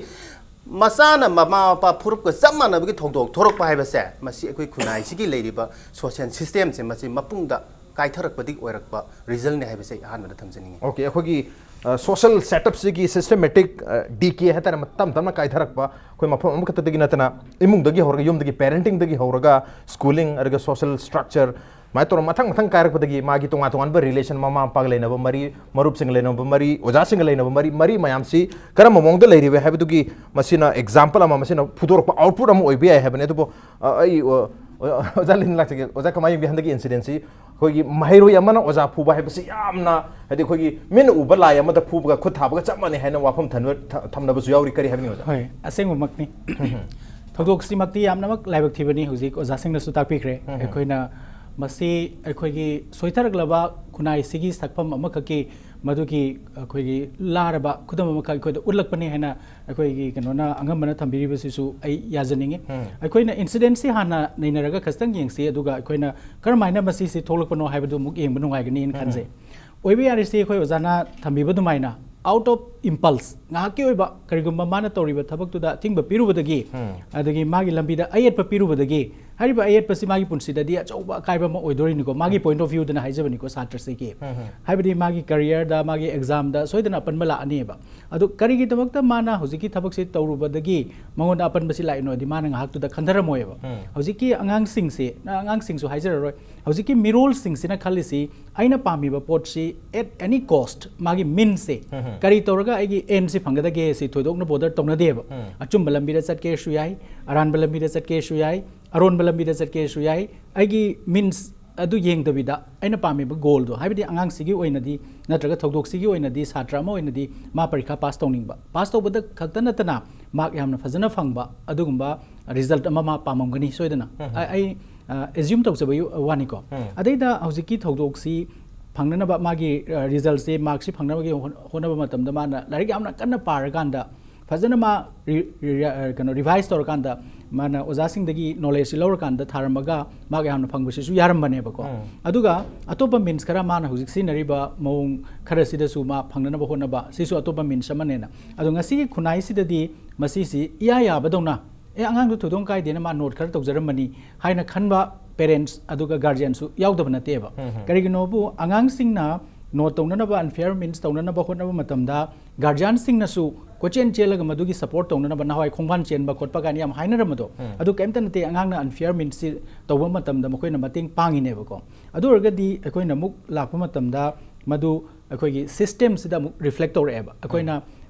ꯃꯆꯥꯅ ꯃꯃꯥ ꯃꯄꯥ ꯐꯨꯔꯨꯞꯀ ꯆꯞ ꯃꯥꯟꯅꯕꯒꯤ ꯊꯧꯗꯣꯛ ꯊꯣꯔꯛꯄ ꯍꯥꯏꯕꯁꯦ, ꯃꯁꯤ ꯑꯩꯈꯣꯏ ꯈꯨꯟꯅꯥꯏꯁꯤꯒꯤ ꯂꯩꯔꯤꯕ ꯁꯣꯁꯤꯌꯦꯜ ꯁꯤꯁꯇꯦꯝꯁꯦ ꯃꯁꯤ ꯃꯄꯨꯡꯗ ꯀꯥꯏꯊꯔꯛꯄꯗꯒꯤ ꯑꯣꯏꯔꯛꯄ ꯔꯤꯖꯜꯅꯦ ꯍꯥꯏꯕꯁꯦ ꯑꯩ ꯑꯍꯥꯟꯕꯗ ꯊꯝꯖꯅꯤꯡꯉꯤ꯫ ꯑꯣꯀꯦ, ꯑꯩꯈꯣꯏꯒꯤ ꯁꯣꯁꯤꯌꯦꯜ ꯁꯦꯠꯑꯞꯁꯤꯒꯤ ꯁꯤꯁꯇꯦꯃꯦꯇꯤꯛ ꯗꯤꯀꯦ ꯍꯥꯏꯇꯥꯔꯦ, ꯇꯞ ꯇꯞꯅ ꯀꯥꯏꯊꯔꯛꯄ, ꯑꯩꯈꯣꯏ ꯃꯐꯝ ꯑꯃꯈꯛꯇꯗꯒꯤ ꯅꯠꯇꯅ ꯏꯃꯨꯡꯗꯒꯤ ꯍꯧꯔꯒ, ꯌꯨꯝꯗꯒꯤ, ꯄꯦꯔꯦꯟꯇꯤꯡꯗꯒꯤ ꯍꯧꯔꯒ, ꯁ꯭ꯀꯨꯂꯤꯡ, ꯑꯗꯨꯒ ꯁꯣꯁꯤꯌꯦꯜ ꯁ꯭ꯇ꯭ꯔꯛꯆꯔ, ꯁꯨꯃꯥꯏꯅ ꯇꯧꯔꯒ ꯃꯊꯪ ꯃꯊꯪ ꯀꯥꯏꯔꯛꯄꯗꯒꯤ ꯃꯥꯒꯤ ꯇꯣꯉꯥꯟ ꯇꯣꯉꯥꯟꯕ ꯔꯤꯂꯦꯁꯟ, ꯃꯃꯥ ꯃꯄꯥꯒ ꯂꯩꯅꯕ ꯃꯔꯤ, ꯃꯔꯨꯞꯁꯤꯡꯒ ꯂꯩꯅꯕ ꯃꯔꯤ, ꯑꯣꯖꯥꯁꯤꯡꯒ ꯂꯩꯅꯕ ꯃꯔꯤ, ꯃꯔꯤ ꯃꯌꯥꯝꯁꯤ ꯀꯔꯝꯕ ꯃꯑꯣꯡꯗ ꯂꯩꯔꯤꯕ ꯍꯥꯏꯕꯗꯨꯒꯤ ꯃꯁꯤꯅ ꯑꯦꯛꯖꯥꯝꯄꯜ ꯑꯃ, ꯃꯁꯤꯅ ꯐꯨꯗꯣꯔꯛꯄ ꯑꯥꯎꯠꯄꯨꯠ ꯑꯃ ꯑꯣꯏꯕ ꯌꯥꯏ ꯍꯥꯏꯕꯅꯤ꯫ ꯑꯗꯨꯕꯨ ꯑ, ꯑꯩ, ꯑ, ꯑꯣꯖꯥ ꯂꯤꯟ ꯂꯥꯛꯆꯒꯦ꯫ ꯑꯣꯖꯥ, ꯀꯃꯥꯏꯅ ꯌꯦꯡꯕꯤ ꯍꯟꯗꯛꯀꯤ ꯏꯟꯁꯤꯗꯦꯟꯁꯤ? ꯑꯩꯈꯣꯏꯒꯤ ꯃꯍꯩꯔꯣꯏ ꯑꯃꯅ ꯑꯣꯖꯥ ꯐꯨꯕ ꯍꯥꯏꯕꯁꯤ ꯌꯥꯝꯅ, ꯍꯥꯏꯗꯤ, ꯑꯩꯈꯣꯏꯒꯤ ꯃꯤꯠꯅ ꯎꯕ ꯂꯥꯏ ꯑꯃꯗ ꯐꯨꯕꯒ ꯈꯨꯠ ꯊꯥꯕꯒ ꯆꯞ ꯃꯥꯟꯅꯩ ꯍꯥꯏꯅ ꯋꯥꯐꯝ ꯊꯟꯕ-, ꯊ-, ꯊꯝꯅꯕꯁꯨ ꯌꯥꯎꯔꯤ꯫ ꯀꯔꯤ ꯍꯥꯏꯕꯤꯅꯤꯡꯉꯤ, ꯑꯣꯖꯥ? ꯍꯣꯏ, ꯑꯁꯦꯡꯕꯃꯛꯅꯤ꯫ ꯊꯧꯗꯣꯛꯁꯤꯃꯛꯇꯤ ꯌꯥꯝꯅꯃꯛ ꯂꯥꯏꯕꯛ ꯊꯤꯕꯅꯤ꯫ ꯍꯧꯖꯤꯛ ꯑꯣꯖꯥꯁꯤꯡꯅꯁꯨ ꯇꯥꯛꯄꯤꯈ꯭ꯔꯦ꯫ ꯑꯩꯈꯣꯏꯅ ꯃꯁꯤ ꯑꯩꯈꯣꯏꯒꯤ ꯁꯣꯏꯊꯔꯛꯂꯕ ꯈꯨꯟꯅꯥꯏꯁꯤꯒꯤ ꯁꯛꯐꯝ ꯑꯃꯈꯛꯀꯤ, ꯃꯗꯨꯒꯤ ꯑꯩꯈꯣꯏꯒꯤ ꯂꯥꯔꯕ ꯈꯨꯗꯝ ꯑꯃꯈꯛ ꯑꯩꯈꯣꯏꯗ ꯎꯠꯂꯛꯄꯅꯤ ꯍꯥꯏꯅ ꯑꯩꯈꯣꯏꯒꯤ ꯀꯩꯅꯣꯅ, ꯑꯉꯝꯕꯅ ꯊꯝꯕꯤꯔꯤꯕꯁꯤꯁꯨ ꯑꯩ ꯌꯥꯖꯅꯤꯡꯉꯤ꯫ ꯑꯩꯈꯣꯏꯅ ꯏꯟꯁꯤꯗꯦꯟꯁꯤ ꯍꯥꯟꯅ ꯅꯩꯅꯔꯒ ꯈꯖꯤꯛꯇꯪ ꯌꯦꯡꯁꯤ, ꯑꯗꯨꯒ ꯑꯩꯈꯣꯏꯅ ꯀꯔꯝꯍꯥꯏꯅ ꯃꯁꯤꯁꯤ ꯊꯣꯛꯂꯛꯄꯅꯣ ꯍꯥꯏꯕꯗꯨ ꯑꯃꯨꯛ ꯌꯦꯡꯕ ꯅꯨꯡꯉꯥꯏꯒꯅꯤꯅ ꯈꯟꯖꯩ꯫ ꯑꯣꯏꯕ ꯌꯥꯔꯤꯁꯤ ꯑꯩꯈꯣꯏ ꯑꯣꯖꯥꯅ ꯊꯝꯕꯤꯕ ꯑꯗꯨꯃꯥꯏꯅ, out of impulse, ꯉꯥꯏꯍꯥꯛꯀꯤ ꯑꯣꯏꯕ ꯀꯔꯤꯒꯨꯝꯕ ꯃꯥꯅ ꯇꯧꯔꯤꯕ ꯊꯕꯛꯇꯨꯗ ꯑꯊꯤꯡꯕ ꯄꯤꯔꯨꯕꯗꯒꯤ, ꯑꯗꯒꯤ ꯃꯥꯒꯤ ꯂꯝꯕꯤꯗ ꯑꯌꯦꯠꯄ ꯄꯤꯔꯨꯕꯗꯒꯤ, ꯍꯥꯏꯔꯤꯕ ꯑꯌꯦꯠꯄꯁꯤ ꯃꯥꯒꯤ ꯄꯨꯟꯁꯤꯗꯗꯤ ꯑꯆꯧꯕ ꯑꯀꯥꯏꯕ ꯑꯃ ꯑꯣꯏꯗꯣꯔꯤꯅꯤꯀꯣ, ꯃꯥꯒꯤ point of viewꯗꯅ ꯍꯥꯏꯖꯕꯅꯤꯀꯣ, ꯁꯥꯇ꯭ꯔꯁꯤꯒꯤ꯫ ꯍꯥꯏꯕꯗꯤ ꯃꯥꯒꯤ careerꯗ, ꯃꯥꯒꯤ examꯗ ꯁꯣꯏꯗꯅ ꯑꯄꯟꯕ ꯂꯥꯛꯑꯅꯦꯕ꯫ ꯑꯗꯨ ꯀꯔꯤꯒꯤꯗꯃꯛꯇ ꯃꯥꯅ ꯍꯧꯖꯤꯛꯀꯤ ꯊꯕꯛꯁꯤ ꯇꯧꯔꯨꯕꯗꯒꯤ ꯃꯉꯣꯟꯗ ꯑꯄꯟꯕꯁꯤ ꯂꯥꯛꯏꯅꯣꯗꯤ ꯃꯥꯅ ꯉꯥꯏꯍꯥꯛꯇꯨꯗ ꯈꯟꯊꯔꯝꯃꯣꯏꯕ꯫ ꯍꯧꯖꯤꯛꯀꯤ ꯑꯉꯥꯡꯁꯤꯡꯁꯤ, ꯑꯉꯥꯡꯁꯤꯡꯁꯨ ꯍꯥꯏꯖꯔꯔꯣꯏ, ꯍꯧꯖꯤꯛꯀꯤ ꯃꯤꯔꯣꯜꯁꯤꯡꯁꯤꯅ ꯈꯜꯂꯤꯁꯤ, ꯑꯩꯅ ꯄꯥꯝꯃꯤꯕ ꯄꯣꯠꯁꯤ at any cost, ꯃꯥꯒꯤ meansꯁꯦ, ꯀꯔꯤ ꯇꯧꯔꯒ ꯑꯩꯒꯤ aimꯁꯤ ꯐꯪꯒꯗꯒꯦ ꯁꯤ ꯊꯣꯏꯗꯣꯛꯅ bother ꯇꯧꯅꯗꯦꯕ꯫ ꯑꯆꯨꯝꯕ ꯂꯝꯕꯤꯗ ꯆꯠꯀꯦꯁꯨ ꯌꯥꯏ, ꯑꯔꯥꯟꯕ ꯂꯝꯕꯤꯗ ꯆꯠꯀꯦꯁꯨ ꯌꯥꯏ, ꯑꯔꯣꯟꯕ ꯂꯝꯕꯤꯗ ꯆꯠꯀꯦꯁꯨ ꯌꯥꯏ, ꯑꯩꯒꯤ means ꯑꯗꯨ ꯌꯦꯡꯗꯕꯤꯗ, ꯑꯩꯅ ꯄꯥꯝꯃꯤꯕ goalꯗꯣ, ꯍꯥꯏꯕꯗꯤ ꯑꯉꯥꯡꯁꯤꯒꯤ ꯑꯣꯏꯅꯗꯤ ꯅꯠꯇ꯭ꯔꯒ ꯊꯧꯗꯣꯛꯁꯤꯒꯤ ꯑꯣꯏꯅꯗꯤ ꯁꯥꯇ꯭ꯔ ꯑꯃ ꯑꯣꯏꯅꯗꯤ ꯃꯥ ꯄꯔꯤꯈꯥ pass ꯇꯧꯅꯤꯡꯕ, pass ꯇꯧꯕꯗ ꯈꯛꯇ ꯅꯠꯇꯅ mark ꯌꯥꯝꯅ ꯐꯖꯅ ꯐꯪꯕ ꯑꯗꯨꯒꯨꯝꯕ result ꯑꯃ ꯃꯥ ꯄꯥꯝꯃꯝꯒꯅꯤ ꯁꯣꯏꯗꯅ꯫ ꯑ-, ꯑꯩ, ꯑ, assume ꯇꯧꯖꯕꯒꯤ ꯋꯥꯅꯤꯀꯣ꯫ ꯑꯗꯩꯗ ꯍꯧꯖꯤꯛꯀꯤ ꯊꯧꯗꯣꯛꯁꯤ ꯐꯪꯅꯅꯕ, ꯃꯥꯒꯤ, ꯑ, resultꯁꯤ, markꯁꯤ ꯐꯪꯅꯕꯒꯤ ꯍꯣꯠ-, ꯍꯣꯠꯅꯕ ꯃꯇꯝꯗ ꯃꯥꯅ ꯂꯥꯏꯔꯤꯛ ꯌꯥꯝꯅ ꯀꯟꯅ ꯄꯥꯔꯀꯥꯟꯗ, ꯐꯖꯅ ꯃꯥ ꯔꯤ-, ꯔꯤ-, ꯑ, ꯀꯩꯅꯣ, revise ꯇꯧꯔꯀꯥꯟꯗ ꯃꯥꯅ ꯑꯣꯖꯥꯁꯤꯡꯗꯒꯤ ꯅꯣꯂꯦꯖꯁꯤ ꯂꯧꯔꯀꯥꯟꯗ ꯊꯥꯔꯝꯃꯒ ꯃꯥꯒ ꯌꯥꯝꯅ ꯐꯪꯕꯁꯤꯁꯨ ꯌꯥꯔꯝꯕꯅꯦꯕꯀꯣ꯫ ꯑꯗꯨꯒ ꯑꯇꯣꯞꯄ ꯃꯤꯟꯁ ꯈꯔ ꯃꯥꯅ ꯍꯧꯖꯤꯛ ꯁꯤꯖꯤꯟꯅꯔꯤꯕ ꯃꯑꯣꯡ ꯈꯔꯁꯤꯗꯁꯨ ꯃꯥ ꯐꯪꯅꯅꯕ ꯍꯣꯠꯅꯕ ꯁꯤꯁꯨ ꯑꯇꯣꯞꯄ ꯃꯤꯟꯁ ꯑꯃꯅꯦꯅ꯫ ꯑꯗꯣ ꯉꯁꯤꯒꯤ ꯈꯨꯟꯅꯥꯏꯁꯤꯗꯗꯤ ꯃꯁꯤꯁꯤ ꯏꯌꯥ ꯌꯥꯕꯗꯧꯅ, "ꯑꯦ, ꯑꯉꯥꯡꯗꯨ ꯊꯣꯏꯗꯣꯛ ꯀꯥꯏꯗꯦꯅ, ꯃꯥ ꯅꯣꯠ ꯈꯔ ꯇꯧꯖꯔꯝꯃꯅꯤ" ꯍꯥꯏꯅ ꯈꯟꯕ ꯄꯦꯔꯦꯟꯁ ꯑꯗꯨꯒ ꯒꯥꯔꯖꯤꯌꯟꯁꯨ ꯌꯥꯎꯗꯕ ꯅꯠꯇꯦꯕ꯫ ꯀꯔꯤꯒꯤꯅꯣꯕꯨ, ꯑꯉꯥꯡꯁꯤꯡꯅ ꯅꯣꯠ ꯇꯧꯅꯅꯕ, ꯑꯟꯐꯤꯌꯔ ꯃꯤꯟꯁ ꯇꯧꯅꯅꯕ ꯍꯣꯠꯅꯕ ꯃꯇꯝꯗ ꯒꯥꯔꯖꯤꯌꯟꯁꯤꯡꯅꯁꯨ ꯀꯣꯏꯆꯦꯟ ꯆꯦꯜꯂꯒ ꯃꯗꯨꯒꯤ ꯁꯄꯣꯔꯠ ꯇꯧꯅꯅꯕ, ꯅꯍꯥꯟꯋꯥꯏ ꯈꯣꯡꯕꯥꯟ ꯆꯦꯟꯕ ꯈꯣꯠꯄ ꯀꯥꯏꯅ ꯌꯥꯝ ꯍꯥꯏꯅꯔꯝꯕꯗꯣ, ꯑꯗꯨ ꯀꯩꯝꯇ ꯅꯠꯇꯦ꯫ ꯑꯉꯥꯡꯅ ꯑꯟꯐꯤꯌꯔ ꯃꯤꯟꯁꯁꯤ ꯇꯧꯕ ꯃꯇꯝꯗ ꯃꯈꯣꯏꯅ ꯃꯇꯦꯡ ꯄꯥꯡꯉꯤꯅꯦꯕꯀꯣ꯫ ꯑꯗꯨ ꯑꯣꯏꯔꯒꯗꯤ ꯑꯩꯈꯣꯏꯅ ꯑꯃꯨꯛ ꯂꯥꯛꯄ ꯃꯇꯝꯗ ꯃꯗꯨ ꯑꯩꯈꯣꯏꯒꯤ ꯁꯤꯁꯇꯦꯝꯁꯤꯗ ꯑꯃꯨꯛ ꯔꯤꯐ꯭ꯂꯦꯛ ꯇꯧꯔꯛꯑꯦꯕ꯫ ꯑꯩꯈꯣꯏꯅ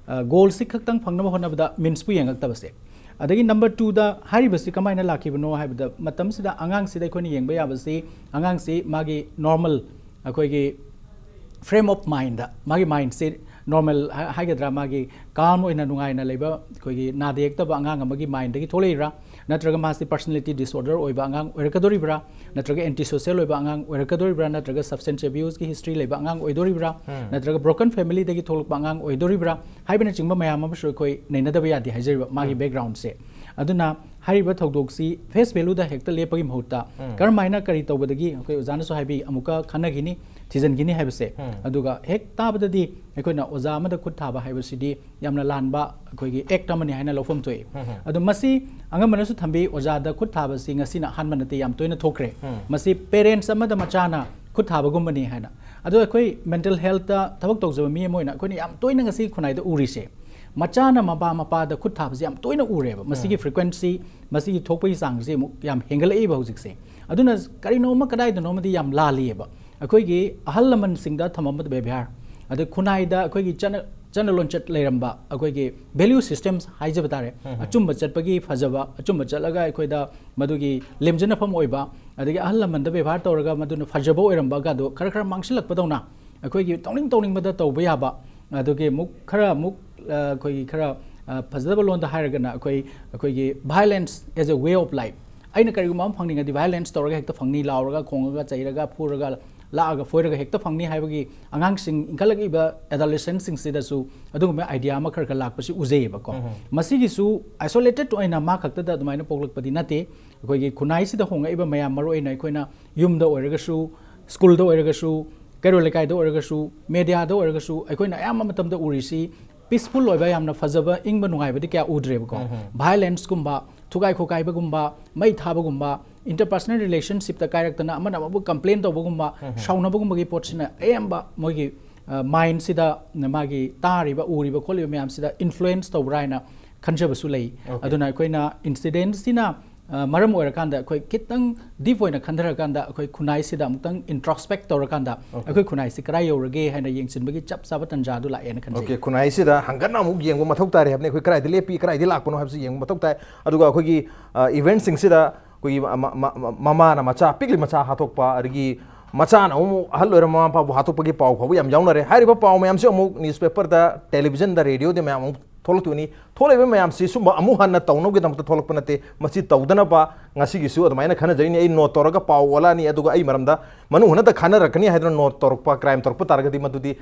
ꯒꯣꯜꯁꯤ ꯈꯛꯇꯪ ꯐꯪꯅꯕ ꯍꯣꯠꯅꯕꯗ ꯃꯤꯟꯁꯄꯨ ꯌꯦꯡꯉꯛꯇꯕꯁꯦ꯫ ꯑꯗꯒꯤ ꯅꯝꯕꯔ ꯇꯨꯗ ꯍꯥꯏꯔꯤꯕꯁꯤ ꯀꯃꯥꯏꯅ ꯂꯥꯛꯈꯤꯕꯅꯣ ꯍꯥꯏꯕꯗ, ꯃꯇꯝꯁꯤꯗ ꯑꯉꯥꯡꯁꯤꯗ ꯑꯩꯈꯣꯏꯅ ꯌꯦꯡꯕ ꯌꯥꯕꯁꯤ, ꯑꯉꯥꯡꯁꯤ ꯃꯥꯒꯤ ꯅꯣꯔꯃꯦꯜ, ꯑꯩꯈꯣꯏꯒꯤ ꯐ꯭ꯔꯦꯝ ꯑꯣꯐ ꯃꯥꯏꯟꯗ, ꯃꯥꯒꯤ ꯃꯥꯏꯟꯁꯤ ꯅꯣꯔꯃꯦꯜ ꯍꯥꯏꯒꯗ꯭ꯔꯥ, ꯃꯥꯒꯤ ꯀꯥꯝ ꯑꯣꯏꯅ ꯅꯨꯡꯉꯥꯏꯅ ꯂꯩꯕ, ꯑꯩꯈꯣꯏꯒꯤ ꯅꯥꯗ ꯌꯦꯛꯇꯕ ꯑꯉꯥꯡ ꯑꯃꯒꯤ ꯃꯥꯏꯟꯗꯒꯤ ꯊꯣꯛꯂꯛꯏꯔꯥ, ꯅꯠꯇ꯭ꯔꯒ ꯃꯥꯁꯤ ꯄꯔꯁꯅꯦꯂꯤꯇꯤ ꯗꯤꯁꯑꯣꯔꯗꯔ ꯑꯣꯏꯕ ꯑꯉꯥꯡ ꯑꯣꯏꯔꯛꯀꯗꯣꯔꯤꯕ꯭ꯔꯥ, ꯅꯠꯇ꯭ꯔꯒ ꯑꯦꯟꯇꯤ ꯁꯣꯁꯤꯌꯦꯜ ꯑꯣꯏꯕ ꯑꯉꯥꯡ ꯑꯣꯏꯔꯛꯀꯗꯣꯔꯤꯕ꯭ꯔꯥ, ꯅꯠꯇ꯭ꯔꯒ ꯁꯕꯁꯇꯦꯟꯁ ꯑꯦꯕ꯭ꯌꯨꯁꯀꯤ ꯍꯤꯁꯇ꯭ꯔꯤ ꯂꯩꯕ ꯑꯉꯥꯡ ꯑꯣꯏꯗꯣꯔꯤꯕ꯭ꯔꯥ, ꯅꯠꯇ꯭ꯔꯒ ꯕ꯭ꯔꯣꯀꯟ ꯐꯦꯃꯤꯂꯤꯗꯒꯤ ꯊꯣꯛꯂꯛꯄ ꯑꯉꯥꯡ ꯑꯣꯏꯗꯣꯔꯤꯕ꯭ꯔꯥ ꯍꯥꯏꯕꯅꯆꯤꯡꯕ ꯃꯌꯥꯝ ꯑꯃꯁꯨ ꯑꯩꯈꯣꯏ ꯅꯩꯅꯗꯕ ꯌꯥꯗꯦ ꯍꯥꯏꯖꯔꯤꯕ, ꯃꯥꯒꯤ ꯕꯦꯛꯒ꯭ꯔꯥꯎꯟꯁꯦ꯫ ꯑꯗꯨꯅ ꯍꯥꯏꯔꯤꯕ ꯊꯧꯗꯣꯛꯁꯤ ꯐꯦꯁ ꯚꯦꯂꯨꯗ ꯍꯦꯛꯇ ꯂꯦꯞꯄꯒꯤ ꯃꯍꯨꯠꯇ, ꯀꯔꯝꯍꯥꯏꯅ ꯀꯔꯤ ꯇꯧꯕꯗꯒꯤ, ꯑꯩꯈꯣꯏ ꯑꯣꯖꯥꯅꯁꯨ ꯍꯥꯏꯕꯤ, ꯑꯃꯨꯛꯀ ꯈꯟꯅꯈꯤꯅꯤ, ꯊꯤꯖꯤꯟꯈꯤꯅꯤ ꯍꯥꯏꯕꯁꯦ꯫ ꯑꯗꯨꯒ ꯍꯦꯛ ꯇꯥꯕꯗꯗꯤ ꯑꯩꯈꯣꯏꯅ ꯑꯣꯖꯥ ꯑꯃꯗ ꯈꯨꯠ ꯊꯥꯕ ꯍꯥꯏꯕꯁꯤꯗꯤ ꯌꯥꯝꯅ ꯂꯥꯟꯕ ꯑꯩꯈꯣꯏꯒꯤ ꯑꯦꯛ ꯑꯃꯅꯤ ꯍꯥꯏꯅ ꯂꯧꯐꯝ ꯊꯣꯛꯏ꯫ ꯑꯗꯣ ꯃꯁꯤ ꯑꯉꯝꯕꯅꯁꯨ ꯊꯝꯕꯤ, ꯑꯣꯖꯥꯗ ꯈꯨꯠ ꯊꯥꯕꯁꯤ ꯉꯁꯤꯅ ꯑꯍꯥꯟꯕ ꯅꯠꯇꯦ, ꯌꯥꯝ ꯇꯣꯏꯅ ꯊꯣꯛꯈ꯭ꯔꯦ꯫ ꯃꯁꯤ ꯄꯦꯔꯦꯟꯁ ꯑꯃꯗ ꯃꯆꯥꯅ ꯈꯨꯠ ꯊꯥꯕꯒꯨꯝꯕꯅꯤ ꯍꯥꯏꯅ꯫ ꯑꯗꯣ ꯑꯩꯈꯣꯏ ꯃꯦꯟꯇꯦꯜ ꯍꯦꯜꯠꯇ ꯊꯕꯛ ꯇꯧꯖꯕ ꯃꯤ ꯑꯃ ꯑꯣꯏꯅ ꯑꯩꯈꯣꯏꯅ ꯌꯥꯝ ꯇꯣꯏꯅ ꯉꯁꯤ ꯈꯨꯟꯅꯥꯏꯗ ꯎꯔꯤꯁꯦ, ꯃꯆꯥꯅ ꯃꯄꯥ ꯃꯄꯥꯗ ꯈꯨꯠ ꯊꯥꯕꯁꯦ ꯌꯥꯝ ꯇꯣꯏꯅ ꯎꯔꯦꯕ꯫ ꯃꯁꯤꯒꯤ ꯐ꯭ꯔꯤꯀ꯭ꯋꯦꯟꯁꯤ, ꯃꯁꯤꯒꯤ ꯊꯣꯛꯄꯒꯤ ꯆꯥꯡꯁꯦ ꯑꯃꯨꯛ ꯌꯥꯝ ꯍꯦꯟꯒꯠꯂꯛꯏꯕ ꯍꯧꯖꯤꯛꯁꯦ꯫ ꯑꯗꯨꯅ ꯀꯔꯤꯅꯣꯃ ꯀꯗꯥꯏꯗꯅꯣꯃꯗꯤ ꯌꯥꯝ ꯂꯥꯜꯂꯤꯑꯕ꯫ ꯑꯩꯈꯣꯏꯒꯤ ꯑꯍꯜ ꯂꯃꯟꯁꯤꯡꯗ ꯊꯝꯃꯝꯕ ꯕꯦꯕꯤꯍꯥꯔ, ꯑꯗꯩ ꯈꯨꯟꯅꯥꯏꯗ ꯑꯩꯈꯣꯏꯒꯤ ꯆꯠꯅ, ꯆꯠꯅ ꯂꯣꯟꯆꯠ ꯂꯩꯔꯝꯕ, ꯑꯩꯈꯣꯏꯒꯤ ꯚꯦꯂ꯭ꯌꯨ ꯁꯤꯁꯇꯦꯝꯁ ꯍꯥꯏꯖꯕ ꯇꯥꯔꯦ, ꯑꯆꯨꯝꯕ ꯆꯠꯄꯒꯤ ꯐꯖꯕ, ꯑꯆꯨꯝꯕ ꯆꯠꯂꯒ ꯑꯩꯈꯣꯏꯗ ꯃꯗꯨꯒꯤ ꯂꯦꯝꯖꯅꯐꯝ ꯑꯣꯏꯕ, ꯑꯗꯒꯤ ꯑꯍꯜ ꯂꯃꯟꯗ ꯕꯦꯕꯥꯔ ꯇꯧꯔꯒ ꯃꯗꯨꯅ ꯐꯖꯕ ꯑꯣꯏꯔꯝꯕꯒꯗꯣ ꯈꯔ ꯈꯔ ꯃꯥꯡꯁꯤꯜꯂꯛꯄꯗꯧꯅ, ꯑꯩꯈꯣꯏꯒꯤ ꯇꯧꯅꯤꯡ ꯇꯧꯅꯤꯡꯕꯗ ꯇꯧꯕ ꯌꯥꯕ, ꯑꯗꯨꯒꯤ ꯑꯃꯨꯛ ꯈꯔ ꯑꯃꯨꯛ, ꯑ, ꯑꯩꯈꯣꯏꯒꯤ ꯈꯔ, ꯑ, ꯐꯖꯗꯕ ꯂꯣꯟꯗ ꯍꯥꯏꯔꯒꯅ ꯑꯩꯈꯣꯏ, ꯑꯩꯈꯣꯏꯒꯤ violence as a way of life꯫ ꯑꯩꯅ ꯀꯔꯤꯒꯨꯝꯕ ꯑꯃ ꯐꯪꯅꯤꯡꯉꯗꯤ violence ꯇꯧꯔꯒ ꯍꯦꯛꯇ ꯐꯪꯅꯤ, ꯂꯥꯎꯔꯒ, ꯈꯣꯡꯉꯒ, ꯆꯩꯔꯒ, ꯐꯨꯔꯒ, ꯂꯥꯛꯑꯒ ꯐꯣꯏꯔꯒ ꯍꯦꯛꯇ ꯐꯪꯅꯤ ꯍꯥꯏꯕꯒꯤ, ꯑꯉꯥꯡꯁꯤꯡ ꯏꯟꯈꯠꯂꯛꯏꯕ adolescentꯁꯤꯡꯁꯤꯗꯁꯨ ꯑꯗꯨꯒꯨꯝꯕ idea ꯑꯃ ꯈꯔ ꯈꯔ ꯂꯥꯛꯄꯁꯤ ꯎꯖꯩꯌꯦꯕꯀꯣ꯫ ꯃꯁꯤꯒꯤꯁꯨ isolated ꯑꯣꯏꯅ ꯃꯥ ꯈꯛꯇꯗ ꯑꯗꯨꯃꯥꯏꯅ ꯄꯣꯛꯂꯛꯄꯗꯤ ꯅꯠꯇꯦ꯫ ꯑꯩꯈꯣꯏꯒꯤ ꯈꯨꯟꯅꯥꯏꯁꯤꯗ ꯍꯣꯡꯉꯛꯏꯕ ꯃꯌꯥꯝ, ꯃꯔꯨꯑꯣꯏꯅ ꯑꯩꯈꯣꯏꯅ ꯌꯨꯝꯗ ꯑꯣꯏꯔꯒꯁꯨ, ꯁ꯭ꯀꯨꯜꯗ ꯑꯣꯏꯔꯒꯁꯨ, ꯀꯩꯔꯣꯜ ꯂꯩꯀꯥꯏꯗ ꯑꯣꯏꯔꯒꯁꯨ, ꯃꯦꯗꯤꯌꯥꯗ ꯑꯣꯏꯔꯒꯁꯨ, ꯑꯩꯈꯣꯏꯅ ꯑꯌꯥꯝꯕ ꯃꯇꯝꯗ ꯎꯔꯤꯁꯤ peaceful ꯑꯣꯏꯕ, ꯌꯥꯝꯅ ꯐꯖꯕ, ꯏꯪꯕ ꯅꯨꯡꯉꯥꯏꯕꯗꯤ ꯀꯌꯥ ꯎꯗ꯭ꯔꯦꯕꯀꯣ꯫ Violenceꯀꯨꯝꯕ, ꯊꯨꯒꯥꯏ ꯈꯣꯀꯥꯏꯕꯒꯨꯝꯕ, ꯃꯩ ꯊꯥꯕꯒꯨꯝꯕ, interpersonal relationshipꯇ ꯀꯥꯏꯔꯛꯇꯅ ꯑꯃꯅ ꯑꯃꯕꯨ complain ꯇꯧꯕꯒꯨꯝꯕ, ꯁꯥꯎꯅꯕꯒꯨꯝꯕꯒꯤ ꯄꯣꯠꯁꯤꯅ ꯑꯌꯥꯝꯕ ꯃꯣꯏꯒꯤ, ꯑ, mindꯁꯤꯗ, ꯃꯥꯒꯤ ꯇꯥꯔꯤꯕ, ꯎꯔꯤꯕ, ꯈꯣꯠꯂꯤꯕ ꯃꯌꯥꯝꯁꯤꯗ influence ꯇꯧꯕ꯭ꯔꯥ ꯍꯥꯏꯅ ꯈꯟꯖꯕꯁꯨ ꯂꯩ꯫ ꯑꯗꯨꯅ ꯑꯩꯈꯣꯏꯅ incidentsꯁꯤꯅ, ꯑ, ꯃꯔꯝ ꯑꯣꯏꯔꯀꯥꯟꯗ ꯑꯩꯈꯣꯏ ꯈꯤꯇꯪ deep ꯑꯣꯏꯅ ꯈꯟꯊꯔꯀꯥꯟꯗ ꯑꯩꯈꯣꯏ ꯈꯨꯟꯅꯥꯏꯁꯤꯗ ꯑꯃꯨꯛꯇꯪ introspect ꯇꯧꯔꯀꯥꯟꯗ ꯑꯩꯈꯣꯏ ꯈꯨꯟꯅꯥꯏꯁꯤ ꯀꯗꯥꯏ ꯌꯧꯔꯒꯦ ꯍꯥꯏꯅ ꯌꯦꯡꯁꯤꯟꯕꯒꯤ ꯆꯞ ꯆꯥꯕ ꯇꯥꯟꯖꯥ ꯑꯗꯨ ꯂꯥꯛꯑꯦꯅ ꯈꯟꯖꯩ꯫ OK, ꯈꯨꯟꯅꯥꯏꯁꯤꯗ ꯍꯪꯒꯠꯅ ꯑꯃꯨꯛ ꯌꯦꯡꯕ ꯃꯊꯧ ꯇꯥꯔꯦ ꯍꯥꯏꯕꯅꯤ꯫ ꯑꯩꯈꯣꯏ ꯀꯗꯥꯏꯗ ꯂꯦꯞꯄꯤ, ꯀꯗꯥꯏꯗ ꯂꯥꯛꯄꯅꯣ ꯍꯥꯏꯕꯁꯤ ꯌꯦꯡꯕ ꯃꯊꯧ ꯇꯥꯏ꯫ ꯑꯗꯨꯒ ꯑꯩꯈꯣꯏꯒꯤ, ꯑ, eventꯁꯤꯡꯁꯤꯗ ꯑꯩꯈꯣꯏꯒꯤ ꯃ-, ꯃ-, ꯃ-, ꯃꯃꯥꯅ ꯃꯆꯥ, ꯄꯤꯛꯂꯤ ꯃꯆꯥ ꯍꯥꯠꯇꯣꯛꯄ, ꯑꯗꯒꯤ ꯃꯆꯥꯅ ꯑꯃꯨꯛ ꯑꯍꯜ ꯑꯣꯏꯔꯕ ꯃꯃꯥ ꯃꯄꯥꯕꯨ ꯍꯥꯠꯇꯣꯛꯄꯒꯤ ꯄꯥꯎ ꯐꯥꯎꯕ ꯌꯥꯝ ꯌꯥꯎꯅꯔꯦ꯫ ꯍꯥꯏꯔꯤꯕ ꯄꯥꯎ ꯃꯌꯥꯝꯁꯤ ꯑꯃꯨꯛ newspaperꯗ, televisionꯗ, radioꯗ ꯃꯌꯥꯝ ꯑꯃꯨꯛ ꯊꯣꯛꯂꯛꯇꯣꯏꯅꯤ꯫ ꯊꯣꯛꯂꯛꯏꯕ ꯃꯌꯥꯝꯁꯤ ꯁꯨꯝꯕ ꯑꯃꯨꯛ ꯍꯟꯅ ꯇꯧꯅꯕꯒꯤꯗꯃꯛꯇ ꯊꯣꯛꯂꯛꯄ ꯅꯠꯇꯦ꯫ ꯃꯁꯤ ꯇꯧꯗꯅꯕ ꯉꯁꯤꯒꯤꯁꯨ ꯑꯗꯨꯃꯥꯏꯅ ꯈꯟꯅꯖꯔꯤꯅꯤ꯫ ꯑꯩ note ꯇꯧꯔꯒ ꯄꯥꯎ ꯑꯣꯜꯂꯛꯑꯅꯤ, ꯑꯗꯨꯒ ꯑꯩ ꯃꯔꯝꯗ ꯃꯅꯨꯡ ꯍꯟꯅꯗ ꯈꯟꯅꯔꯛꯀꯅꯤ ꯍꯥꯏꯗꯨꯅ note ꯇꯧꯔꯛꯄ, crime ꯇꯧꯔꯛꯄ ꯇꯥꯔꯒꯗꯤ ꯃꯗꯨꯗꯤ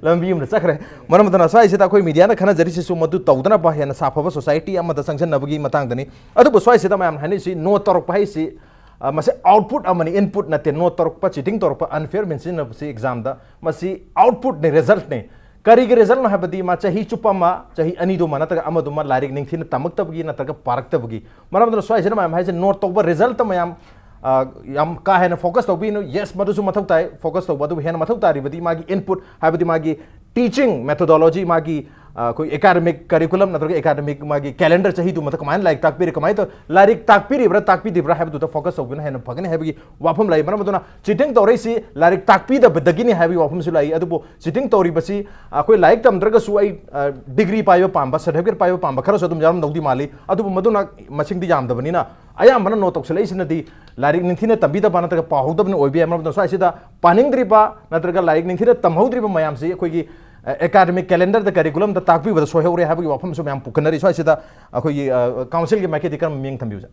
ꯂꯝꯕꯤ ꯑꯃꯗ ꯆꯠꯈ꯭ꯔꯦ꯫ ꯃꯔꯝ ꯑꯗꯨꯅ ꯁ꯭ꯋꯥꯏꯁꯤꯗ ꯑꯩꯈꯣꯏ mediaꯅ ꯈꯟꯅꯖꯔꯤꯁꯤꯁꯨ ꯃꯗꯨ ꯇꯧꯗꯅꯕ, ꯍꯦꯟꯅ ꯁꯥꯐꯕ society ꯑꯃꯗ ꯆꯪꯁꯤꯟꯅꯕꯒꯤ ꯃꯇꯥꯡꯗꯅꯤ꯫ ꯑꯗꯨꯕꯨ ꯁ꯭ꯋꯥꯏꯁꯤꯗ ꯃꯌꯥꯝꯅ ꯍꯥꯏꯅꯔꯤꯁꯤ note ꯇꯧꯔꯛꯄ ꯍꯥꯏꯁꯤ, ꯑ, ꯃꯁꯤ output ꯑꯃꯅꯤ, input ꯅꯠꯇꯦ꯫ Note ꯇꯧꯔꯛꯄ, cheating ꯇꯧꯔꯛꯄ, unfair means ꯁꯤꯖꯤꯟꯅꯕꯁꯤ examꯗ, ꯃꯁꯤ outputꯅꯤ, resultꯅꯤ꯫ ꯀꯔꯤꯒꯤ resultꯅꯣ ꯍꯥꯏꯕꯗꯤ ꯃꯥ ꯆꯍꯤ ꯆꯨꯞꯄ ꯑꯃ, ꯆꯍꯤ ꯑꯅꯤꯗꯨꯃ ꯅꯠꯇ꯭ꯔꯒ ꯑꯃꯗꯨꯃ ꯂꯥꯏꯔꯤꯛ ꯅꯤꯡꯊꯤꯅ ꯇꯝꯃꯛꯇꯕꯒꯤ ꯅꯠꯇ꯭ꯔꯒ ꯄꯥꯔꯛꯇꯕꯒꯤ꯫ ꯃꯔꯝ ꯑꯗꯨꯅ ꯁ꯭ꯋꯥꯏꯁꯤꯗ ꯃꯌꯥꯝ ꯍꯥꯏꯁꯦ note ꯇꯧꯕ, resultꯇ ꯃꯌꯥꯝ, ꯑ, ꯌꯥꯝ ꯀꯥ ꯍꯦꯟꯅ focus ꯇꯧꯕꯤꯅꯨ꯫ Yes, ꯃꯗꯨꯁꯨ ꯃꯊꯧ ꯇꯥꯏ, focus ꯇꯧꯕ, ꯑꯗꯨꯕꯨ ꯍꯦꯟꯅ ꯃꯊꯧ ꯇꯥꯔꯤꯕꯗꯤ ꯃꯥꯒꯤ input, ꯍꯥꯏꯕꯗꯤ ꯃꯥꯒꯤ teaching methodology, ꯃꯥꯒꯤ, ꯑ, ꯑꯩꯈꯣꯏ academic curriculum ꯅꯠꯇ꯭ꯔꯒ academic ꯃꯥꯒꯤ calendar, ꯆꯍꯤꯗꯨꯃꯗ ꯀꯃꯥꯏꯅ ꯂꯥꯏꯔꯤꯛ ꯇꯥꯛꯄꯤꯔꯤ, ꯀꯃꯥꯏꯅ ꯇꯧ-, ꯂꯥꯏꯔꯤꯛ ꯇꯥꯛꯄꯤꯔꯤꯕ꯭ꯔꯥ, ꯇꯥꯛꯄꯤꯗ꯭ꯔꯤꯕ꯭ꯔꯥ ꯍꯥꯏꯕꯗꯨꯗ focus ꯇꯧꯕꯅ ꯍꯦꯟꯅ ꯐꯒꯅꯤ ꯍꯥꯏꯕꯒꯤ ꯋꯥꯐꯝ ꯂꯩ꯫ ꯃꯔꯝ ꯑꯗꯨꯅ cheating ꯇꯧꯔꯛꯏꯁꯤ ꯂꯥꯏꯔꯤꯛ ꯇꯥꯛꯄꯤꯗꯕꯗꯒꯤꯅꯤ ꯍꯥꯏꯕꯒꯤ ꯋꯥꯐꯝꯁꯨ ꯂꯥꯛꯏ꯫ ꯑꯗꯨꯕꯨ cheating ꯇꯧꯔꯤꯕꯁꯤ ꯑꯩꯈꯣꯏ ꯂꯥꯏꯔꯤꯛ ꯇꯝꯗ꯭ꯔꯒꯁꯨ ꯑꯩ, ꯑ, degree ꯄꯥꯏꯕ ꯄꯥꯝꯕ, certificate ꯄꯥꯏꯕ ꯄꯥꯝꯕ ꯈꯔꯁꯨ ꯑꯗꯨꯝ ꯌꯥꯎꯔꯝꯗꯧꯗꯤ ꯃꯥꯜꯂꯤ꯫ ꯑꯗꯨꯕꯨ ꯃꯗꯨꯅ ꯃꯁꯤꯡꯗꯤ ꯌꯥꯝꯗꯕꯅꯤꯅ, ꯑꯌꯥꯝꯕꯅ note ꯇꯧꯁꯤꯜꯂꯛꯏꯁꯤꯅꯗꯤ ꯂꯥꯏꯔꯤꯛ ꯅꯤꯡꯊꯤꯅ ꯇꯝꯕꯤꯗꯕ ꯅꯠꯇ꯭ꯔꯒ ꯄꯥꯍꯧꯗꯕꯅ ꯑꯣꯏꯕ ꯌꯥꯏ꯫ ꯃꯔꯝ ꯑꯗꯨꯅ ꯁ꯭ꯋꯥꯏꯁꯤꯗ ꯄꯥꯅꯤꯡꯗ꯭ꯔꯤꯕ ꯅꯠꯇ꯭ꯔꯒ ꯂꯥꯏꯔꯤꯛ ꯅꯤꯡꯊꯤꯅ ꯇꯝꯍꯧꯗ꯭ꯔꯤꯕ ꯃꯌꯥꯝꯁꯤ ꯑꯩꯈꯣꯏꯒꯤ, ꯑ, academic calendarꯗ, curriculumꯗ ꯇꯥꯛꯄꯤꯕꯗ ꯁꯣꯏꯍꯧꯔꯦ ꯍꯥꯏꯕꯒꯤ ꯋꯥꯐꯝꯁꯨ ꯃꯌꯥꯝ ꯄꯨꯈꯠꯅꯔꯤ꯫ ꯁ꯭ꯋꯥꯏꯁꯤꯗ ꯑꯩꯈꯣꯏꯒꯤ, ꯑ, councilꯒꯤ ꯃꯥꯏꯀꯩꯗꯒꯤ ꯀꯔꯝꯕ ꯃꯤꯠꯌꯦꯡ ꯊꯝꯕꯤꯕꯁꯦ?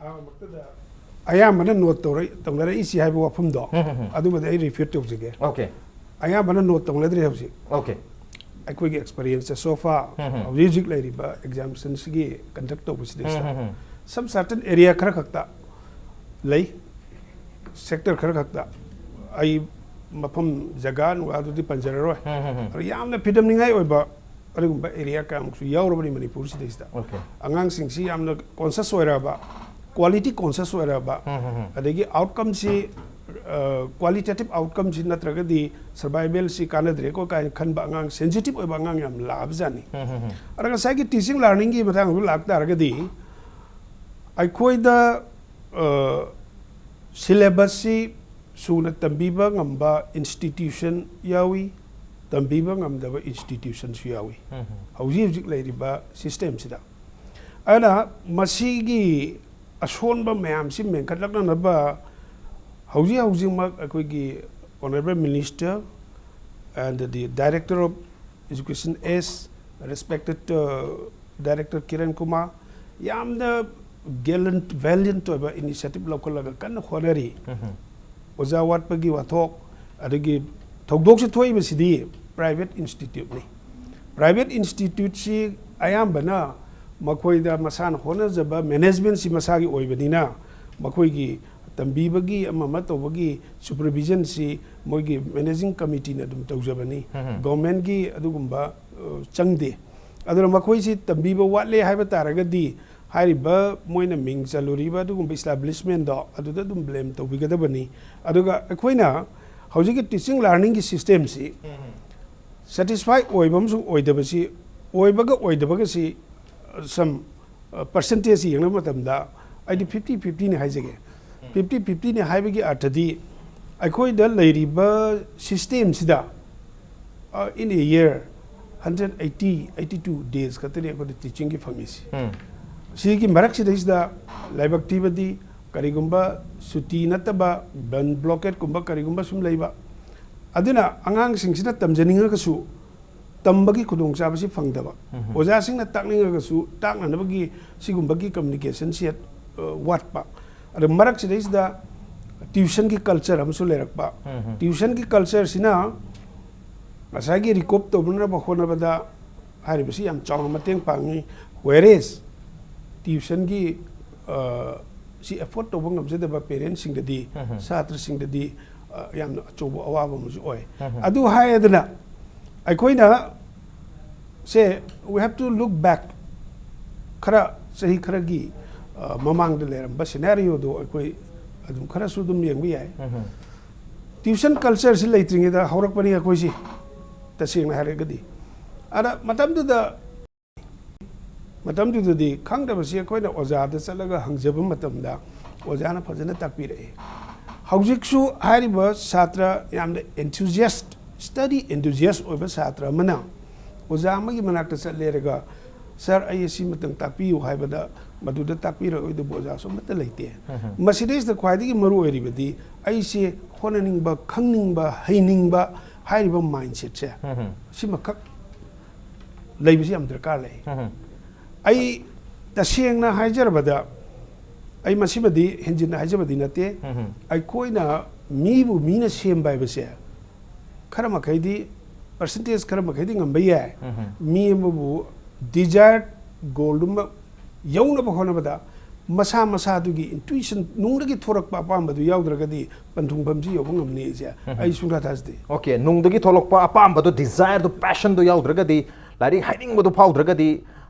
ꯑꯍꯥꯟꯕꯃꯛꯇꯗ ꯑꯌꯥꯝꯕꯅ ꯅꯣꯠ ꯇꯧꯔꯛ ꯇꯧꯅꯔꯛꯏꯁꯤ ꯍꯥꯏꯕ ꯋꯥꯐꯝꯗꯣ, ꯎꯝ, ꯎꯝ, ꯎꯝ꯫ ꯑꯗꯨꯃꯗꯤ ꯑꯩ ꯔꯤꯄꯤꯠ ꯇꯧꯖꯒꯦ꯫ ꯑꯣꯀꯦ꯫ ꯑꯌꯥꯝꯕꯅ ꯅꯣꯠ ꯇꯧꯅꯗ꯭ꯔꯦ ꯍꯧꯖꯤꯛ꯫ ꯑꯣꯀꯦ꯫ ꯑꯩꯈꯣꯏꯒꯤ ꯑꯦꯛꯁꯄꯤꯔꯤꯌꯦꯟꯁꯇ ꯁꯣꯐꯥ ꯎꯝ, ꯎꯝ꯫ ꯍꯧꯖꯤꯛ ꯍꯧꯖꯤꯛ ꯂꯩꯔꯤꯕ ꯑꯦꯛꯖꯥꯝꯁꯟꯁꯤꯒꯤ ꯀꯟꯗꯛ ꯇꯧꯕꯁꯤꯗꯩꯁꯤꯗ ꯎꯝ, ꯎꯝ, ꯎꯝ꯫ ꯁꯝ ꯁꯥꯔꯇꯟ ꯑꯦꯔꯤꯌꯥ ꯈꯔ ꯈꯛꯇ ꯂꯩ, ꯁꯦꯛꯇꯔ ꯈꯔ ꯈꯛꯇ꯫ ꯑꯩ ꯃꯐꯝ ꯖꯒꯥ ꯅꯨꯡꯒꯥ ꯑꯗꯨꯗꯤ ꯄꯟꯖꯔꯔꯣꯏ꯫ ꯎꯝ, ꯎꯝ, ꯎꯝ꯫ ꯑꯗꯣ ꯌꯥꯝꯅ ꯐꯤꯗꯝꯅꯤꯡꯉꯥꯏ ꯑꯣꯏꯕ ꯑꯗꯨꯒꯨꯝꯕ ꯑꯦꯔꯤꯌꯥ ꯀꯌꯥꯃꯨꯛꯁꯨ ꯌꯥꯎꯔꯕꯅꯤ ꯃꯅꯤꯄꯨꯔꯁꯤꯗꯩꯁꯤꯗ꯫ ꯑꯣꯀꯦ꯫ ꯑꯉꯥꯡꯁꯤꯡꯁꯤ ꯌꯥꯝꯅ ꯀꯣꯟꯁꯤꯌꯁ ꯑꯣꯏꯔꯛꯑꯕ, ꯀ꯭ꯋꯥꯂꯤꯇꯤ ꯀꯣꯟꯁꯤꯌꯁ ꯑꯣꯏꯔꯛꯑꯕ, ꯎꯝ, ꯎꯝ, ꯎꯝ꯫ ꯑꯗꯒꯤ ꯑꯥꯎꯠꯀꯝꯁꯤ, ꯀ꯭ꯋꯥꯂꯤꯇꯦꯇꯤꯞ ꯑꯥꯎꯠꯀꯝꯁꯤ ꯅꯠꯇ꯭ꯔꯒꯗꯤ ꯁꯔꯚꯥꯏꯕꯦꯜꯁꯤ ꯀꯥꯟꯅꯗ꯭ꯔꯦꯀꯣ ꯀꯥꯏꯅ ꯈꯟꯕ ꯑꯉꯥꯡ, ꯁꯦꯟꯁꯤꯇꯤꯞ ꯑꯣꯏꯕ ꯑꯉꯥꯡ ꯌꯥꯝ ꯂꯥꯛꯑꯕꯖꯥꯠꯅꯤ꯫ ꯎꯝ, ꯎꯝ, ꯎꯝ꯫ ꯑꯗ ꯉꯁꯥꯏꯒꯤ ꯇꯤꯆꯤꯡ ꯂꯥꯔꯅꯤꯡꯒꯤ ꯃꯇꯥꯡꯗ ꯂꯥꯛꯇꯥꯔꯒꯗꯤ, ꯑꯩꯈꯣꯏꯗ ꯁꯤꯂꯦꯕꯁꯁꯤ ꯁꯨꯅ ꯇꯝꯕꯤꯕ ꯉꯝꯕ ꯏꯟꯁꯇꯤꯇ꯭ꯌꯨꯁꯟ ꯌꯥꯎꯏ, ꯇꯝꯕꯤꯕ ꯉꯝꯗꯕ ꯏꯟꯁꯇꯤꯇ꯭ꯌꯨꯁꯟꯁꯨ ꯌꯥꯎꯏ, ꯎꯝ, ꯎꯝ꯫ ꯍꯧꯖꯤꯛ ꯍꯧꯖꯤꯛ ꯂꯩꯔꯤꯕ ꯁꯤꯁꯇꯦꯝꯁꯤꯗ꯫ ꯑꯗꯨꯅ ꯃꯁꯤꯒꯤ ꯑꯁꯣꯟꯕ ꯃꯌꯥꯝꯁꯤ ꯃꯦꯟꯈꯠꯂꯛꯅꯅꯕ ꯍꯧꯖꯤꯛ ꯍꯧꯖꯤꯛꯃꯛ ꯑꯩꯈꯣꯏꯒꯤ Honourable Minister and the Director of Education S, respected Director Kiran Kumar, ꯌꯥꯝꯅ ꯒꯦꯂꯦꯟꯠ, ꯚꯦꯂꯤꯌꯦꯟꯠ ꯑꯣꯏꯕ ꯏꯅꯤꯁꯤꯌꯦꯇꯤꯚ ꯂꯧꯈꯠꯂꯒ ꯀꯟꯅ ꯍꯣꯠꯅꯔꯤ꯫ ꯎꯝ, ꯎꯝ꯫ ꯑꯣꯖꯥ ꯋꯥꯠꯄꯒꯤ ꯋꯥꯊꯣꯛ, ꯑꯗꯒꯤ ꯊꯧꯗꯣꯛꯁꯤ ꯊꯣꯛꯏꯕꯁꯤꯗꯤ ꯄ꯭ꯔꯥꯏꯚꯦꯠ ꯏꯟꯁꯇꯤꯇ꯭ꯌꯨꯠꯅꯤ꯫ ꯄ꯭ꯔꯥꯏꯚꯦꯠ ꯏꯟꯁꯇꯤꯇ꯭ꯌꯨꯠꯁꯤ ꯑꯌꯥꯝꯕꯅ ꯃꯈꯣꯏꯗ ꯃꯁꯥꯅ ꯍꯣꯠꯅꯖꯕ, ꯃꯦꯅꯦꯖꯃꯦꯟꯠꯁꯤ ꯃꯁꯥꯒꯤ ꯑꯣꯏꯕꯅꯤꯅ, ꯃꯈꯣꯏꯒꯤ ꯇꯝꯕꯤꯕꯒꯤ ꯑꯃ ꯑꯃ ꯇꯧꯕꯒꯤ ꯁꯨꯄꯔꯚꯤꯖꯟꯁꯤ ꯃꯣꯏꯒꯤ ꯃꯦꯅꯦꯖꯤꯡ ꯀꯃꯤꯇꯤꯅ ꯑꯗꯨꯝ ꯇꯧꯖꯕꯅꯤ꯫ ꯎꯝ, ꯎꯝ꯫ ꯒꯣꯔꯃꯦꯟꯠꯀꯤ ꯑꯗꯨꯒꯨꯝꯕ, ꯑ, ꯆꯪꯗꯦ꯫ ꯑꯗꯨꯅ ꯃꯈꯣꯏꯁꯤ ꯇꯝꯕꯤꯕ ꯋꯥꯠꯂꯦ ꯍꯥꯏꯕ ꯇꯥꯔꯒꯗꯤ, ꯍꯥꯏꯔꯤꯕ ꯃꯣꯏꯅ ꯃꯤꯡ ꯆꯜꯂꯨꯔꯤꯕ ꯑꯗꯨꯒꯨꯝꯕ ꯏꯁꯇꯥꯕ꯭ꯂꯤꯁꯃꯦꯟꯠꯗꯣ ꯑꯗꯨꯗ ꯑꯗꯨꯝ ꯕ꯭ꯂꯦꯝ ꯇꯧꯕꯤꯒꯗꯕꯅꯤ꯫ ꯑꯗꯨꯒ ꯑꯩꯈꯣꯏꯅ ꯍꯧꯖꯤꯛꯀꯤ ꯇꯤꯆꯤꯡ ꯂꯥꯔꯅꯤꯡꯒꯤ ꯁꯤꯁꯇꯦꯝꯁꯤ ꯎꯝ, ꯎꯝ꯫ ꯁꯦꯇꯤꯁꯐꯥꯏ ꯑꯣꯏꯕ ꯑꯃꯁꯨꯡ ꯑꯣꯏꯗꯕꯁꯤ, ꯑꯣꯏꯕꯒ ꯑꯣꯏꯗꯕꯒꯁꯤ, ꯑ, some, ꯑ, ꯄꯔꯁꯦꯟꯇꯦꯖ ꯌꯦꯡꯅꯕ ꯃꯇꯝꯗ ꯑꯩꯗꯤ ꯐꯤꯐꯇꯤ ꯐꯤꯐꯇꯤꯅꯤ ꯍꯥꯏꯖꯒꯦ꯫ ꯐꯤꯐꯇꯤ ꯐꯤꯐꯇꯤꯅꯤ ꯍꯥꯏꯕꯒꯤ ꯑꯔꯊꯗꯤ ꯑꯩꯈꯣꯏꯗ ꯂꯩꯔꯤꯕ ꯁꯤꯁꯇꯦꯝꯁꯤꯗ, ꯑ, in a year hundred eighty, eighty two days ꯈꯛꯇꯅꯤ ꯑꯩꯈꯣꯏꯗ ꯇꯤꯆꯤꯡꯒꯤ ꯐꯪꯉꯤꯁꯤ꯫ ꯎꯝ꯫ ꯁꯤꯒꯤ ꯃꯔꯛꯁꯤꯗꯩꯁꯤꯗ ꯂꯥꯏꯕꯛ ꯊꯤꯕꯗꯤ ꯀꯔꯤꯒꯨꯝꯕ ꯁꯨꯇꯤ ꯅꯠꯇꯕ ꯕꯟ ꯕ꯭ꯂꯣꯀꯦꯠꯀꯨꯝꯕ ꯀꯔꯤꯒꯨꯝꯕ ꯁꯨꯝ ꯂꯩꯕ, ꯑꯗꯨꯅ ꯑꯉꯥꯡꯁꯤꯡꯁꯤꯅ ꯇꯝꯖꯅꯤꯡꯉꯒꯁꯨ ꯇꯝꯕꯒꯤ ꯈꯨꯗꯣꯡꯆꯥꯕꯁꯤ ꯐꯪꯗꯕ, ꯎꯝ꯫ ꯑꯣꯖꯥꯁꯤꯡꯅ ꯇꯥꯛꯅꯤꯡꯉꯒꯁꯨ ꯇꯥꯛꯅꯅꯕꯒꯤ ꯁꯤꯒꯨꯝꯕꯒꯤ ꯀꯝꯃꯨꯅꯤꯀꯦꯁꯟꯁꯤ, ꯑ, ꯋꯥꯠꯄ, ꯑꯗ ꯃꯔꯛꯁꯤꯗꯩꯁꯤꯗ tuition ꯒꯤ culture ꯑꯃꯁꯨ ꯂꯩꯔꯛꯄ꯫ Tuition ꯒꯤ culture ꯁꯤꯅ ꯉꯁꯥꯏꯒꯤ recoup ꯇꯧꯅꯅꯕ ꯍꯣꯠꯅꯕꯗ ꯍꯥꯏꯔꯤꯕꯁꯤ ꯌꯥꯝ ꯆꯥꯎꯅ ꯃꯇꯦꯡ ꯄꯥꯡꯉꯤ꯫ Whereas tuition ꯒꯤ, ꯑ, ꯁꯤ afford ꯇꯧꯕ ꯉꯝꯖꯗꯕ parent ꯁꯤꯡꯗꯗꯤ, ꯁꯥꯇ꯭ꯔꯁꯤꯡꯗꯗꯤ, ꯑ, ꯌꯥꯝꯅ ꯑꯆꯧꯕ ꯑꯋꯥꯕ ꯑꯃꯁꯨ ꯑꯣꯏ꯫ ꯑꯗꯨ ꯍꯥꯏꯔꯗꯅ ꯑꯩꯈꯣꯏꯅ ꯁꯦ, we have to look back, ꯈꯔ ꯆꯍꯤ ꯈꯔꯒꯤ, ꯑ, ꯃꯃꯥꯡꯗ ꯂꯩꯔꯝꯕ scenario ꯗꯣ ꯑꯩꯈꯣꯏ ꯑꯗꯨꯝ ꯈꯔꯁꯨ ꯑꯗꯨꯝ ꯌꯦꯡꯕ ꯌꯥꯏ꯫ Tuition culture ꯁꯤ ꯂꯩꯇ꯭ꯔꯤꯉꯩꯗ ꯍꯧꯔꯛꯄꯅꯤ ꯑꯩꯈꯣꯏꯁꯤ, ꯇꯁꯦꯡꯅ ꯍꯥꯏꯔꯒꯗꯤ꯫ ꯑꯗ ꯃꯇꯝꯗꯨꯗ, ꯃꯇꯝꯗꯨꯗꯗꯤ ꯈꯪꯗꯕꯁꯤ ꯑꯩꯈꯣꯏꯅ ꯑꯣꯖꯥꯗ ꯆꯠꯂꯒ ꯍꯪꯖꯕ ꯃꯇꯝꯗ ꯑꯣꯖꯥꯅ ꯐꯖꯅ ꯇꯥꯛꯄꯤꯔꯛꯏ꯫ ꯍꯧꯖꯤꯛꯁꯨ ꯍꯥꯏꯔꯤꯕ ꯁꯥꯇ꯭ꯔ ꯌꯥꯝꯅ enthusiast, study enthusiast ꯑꯣꯏꯕ ꯁꯥꯇ꯭ꯔ ꯑꯃꯅ ꯑꯣꯖꯥ ꯑꯃꯒꯤ ꯃꯅꯥꯛꯇ ꯆꯠꯂꯦꯔꯒ, "Sir, ꯑꯩ ꯑꯁꯤ ꯃꯇꯪ ꯇꯥꯛꯄꯤꯌꯨ" ꯍꯥꯏꯕꯗ ꯃꯗꯨꯗ ꯇꯥꯛꯄꯤꯔꯛꯑꯣꯏꯗꯕ ꯑꯣꯖꯥꯁꯨ ꯑꯃꯠꯇ ꯂꯩꯇꯦ꯫ ꯃꯁꯤꯗꯩꯁꯤꯗ ꯈ꯭ꯋꯥꯏꯗꯒꯤ ꯃꯔꯨ ꯑꯣꯏꯔꯤꯕꯗꯤ ꯑꯩꯁꯦ ꯍꯣꯠꯅꯅꯤꯡꯕ, ꯈꯪꯅꯤꯡꯕ, ꯍꯩꯅꯤꯡꯕ ꯍꯥꯏꯔꯤꯕ mindset ꯁꯦ, ꯁꯤꯃꯈꯛ ꯂꯩꯕꯁꯤ ꯌꯥꯝ ꯗꯔꯀꯥꯔ ꯂꯩ꯫ ꯑꯩ ꯇꯁꯦꯡꯅ ꯍꯥꯏꯖꯔꯕꯗ, ꯑꯩ ꯃꯁꯤꯃꯗꯤ ꯍꯦꯟꯖꯤꯟꯅ ꯍꯥꯏꯖꯕꯗꯤ ꯅꯠꯇꯦ꯫ ꯑꯩꯈꯣꯏꯅ ꯃꯤꯕꯨ ꯃꯤꯅ ꯁꯦꯝꯕ ꯍꯥꯏꯕꯁꯦ ꯈꯔ ꯃꯈꯩꯗꯤ, percentage ꯈꯔ ꯃꯈꯩꯗꯤ ꯉꯝꯕ ꯌꯥꯏ꯫ ꯃꯤ ꯑꯃꯕꯨ desired goal ꯗꯨꯃ ꯌꯧꯅꯕ ꯍꯣꯠꯅꯕꯗ ꯃꯁꯥ ꯃꯁꯥꯗꯨꯒꯤ intuition, ꯅꯨꯡꯗꯒꯤ ꯊꯣꯔꯛꯄ ꯑꯄꯥꯝꯕꯗꯨ ꯌꯥꯎꯗ꯭ꯔꯒꯗꯤ ꯄꯟꯊꯨꯡꯐꯝꯁꯤ ꯌꯧꯕ ꯉꯝꯅꯤ ꯍꯥꯏꯁꯦ ꯑꯩ ꯁꯨꯡꯊꯥ ꯊꯥꯖꯗꯦ꯫ OK, ꯅꯨꯡꯗꯒꯤ ꯊꯣꯛꯂꯛꯄ ꯑꯄꯥꯝꯕꯗꯣ, desire ꯗꯣ, passion ꯗꯣ ꯌꯥꯎꯗ꯭ꯔꯒꯗꯤ, ꯂꯥꯏꯔꯤꯛ ꯍꯩꯅꯤꯡꯕꯗꯣ ꯐꯥꯎꯗ꯭ꯔꯒꯗꯤ,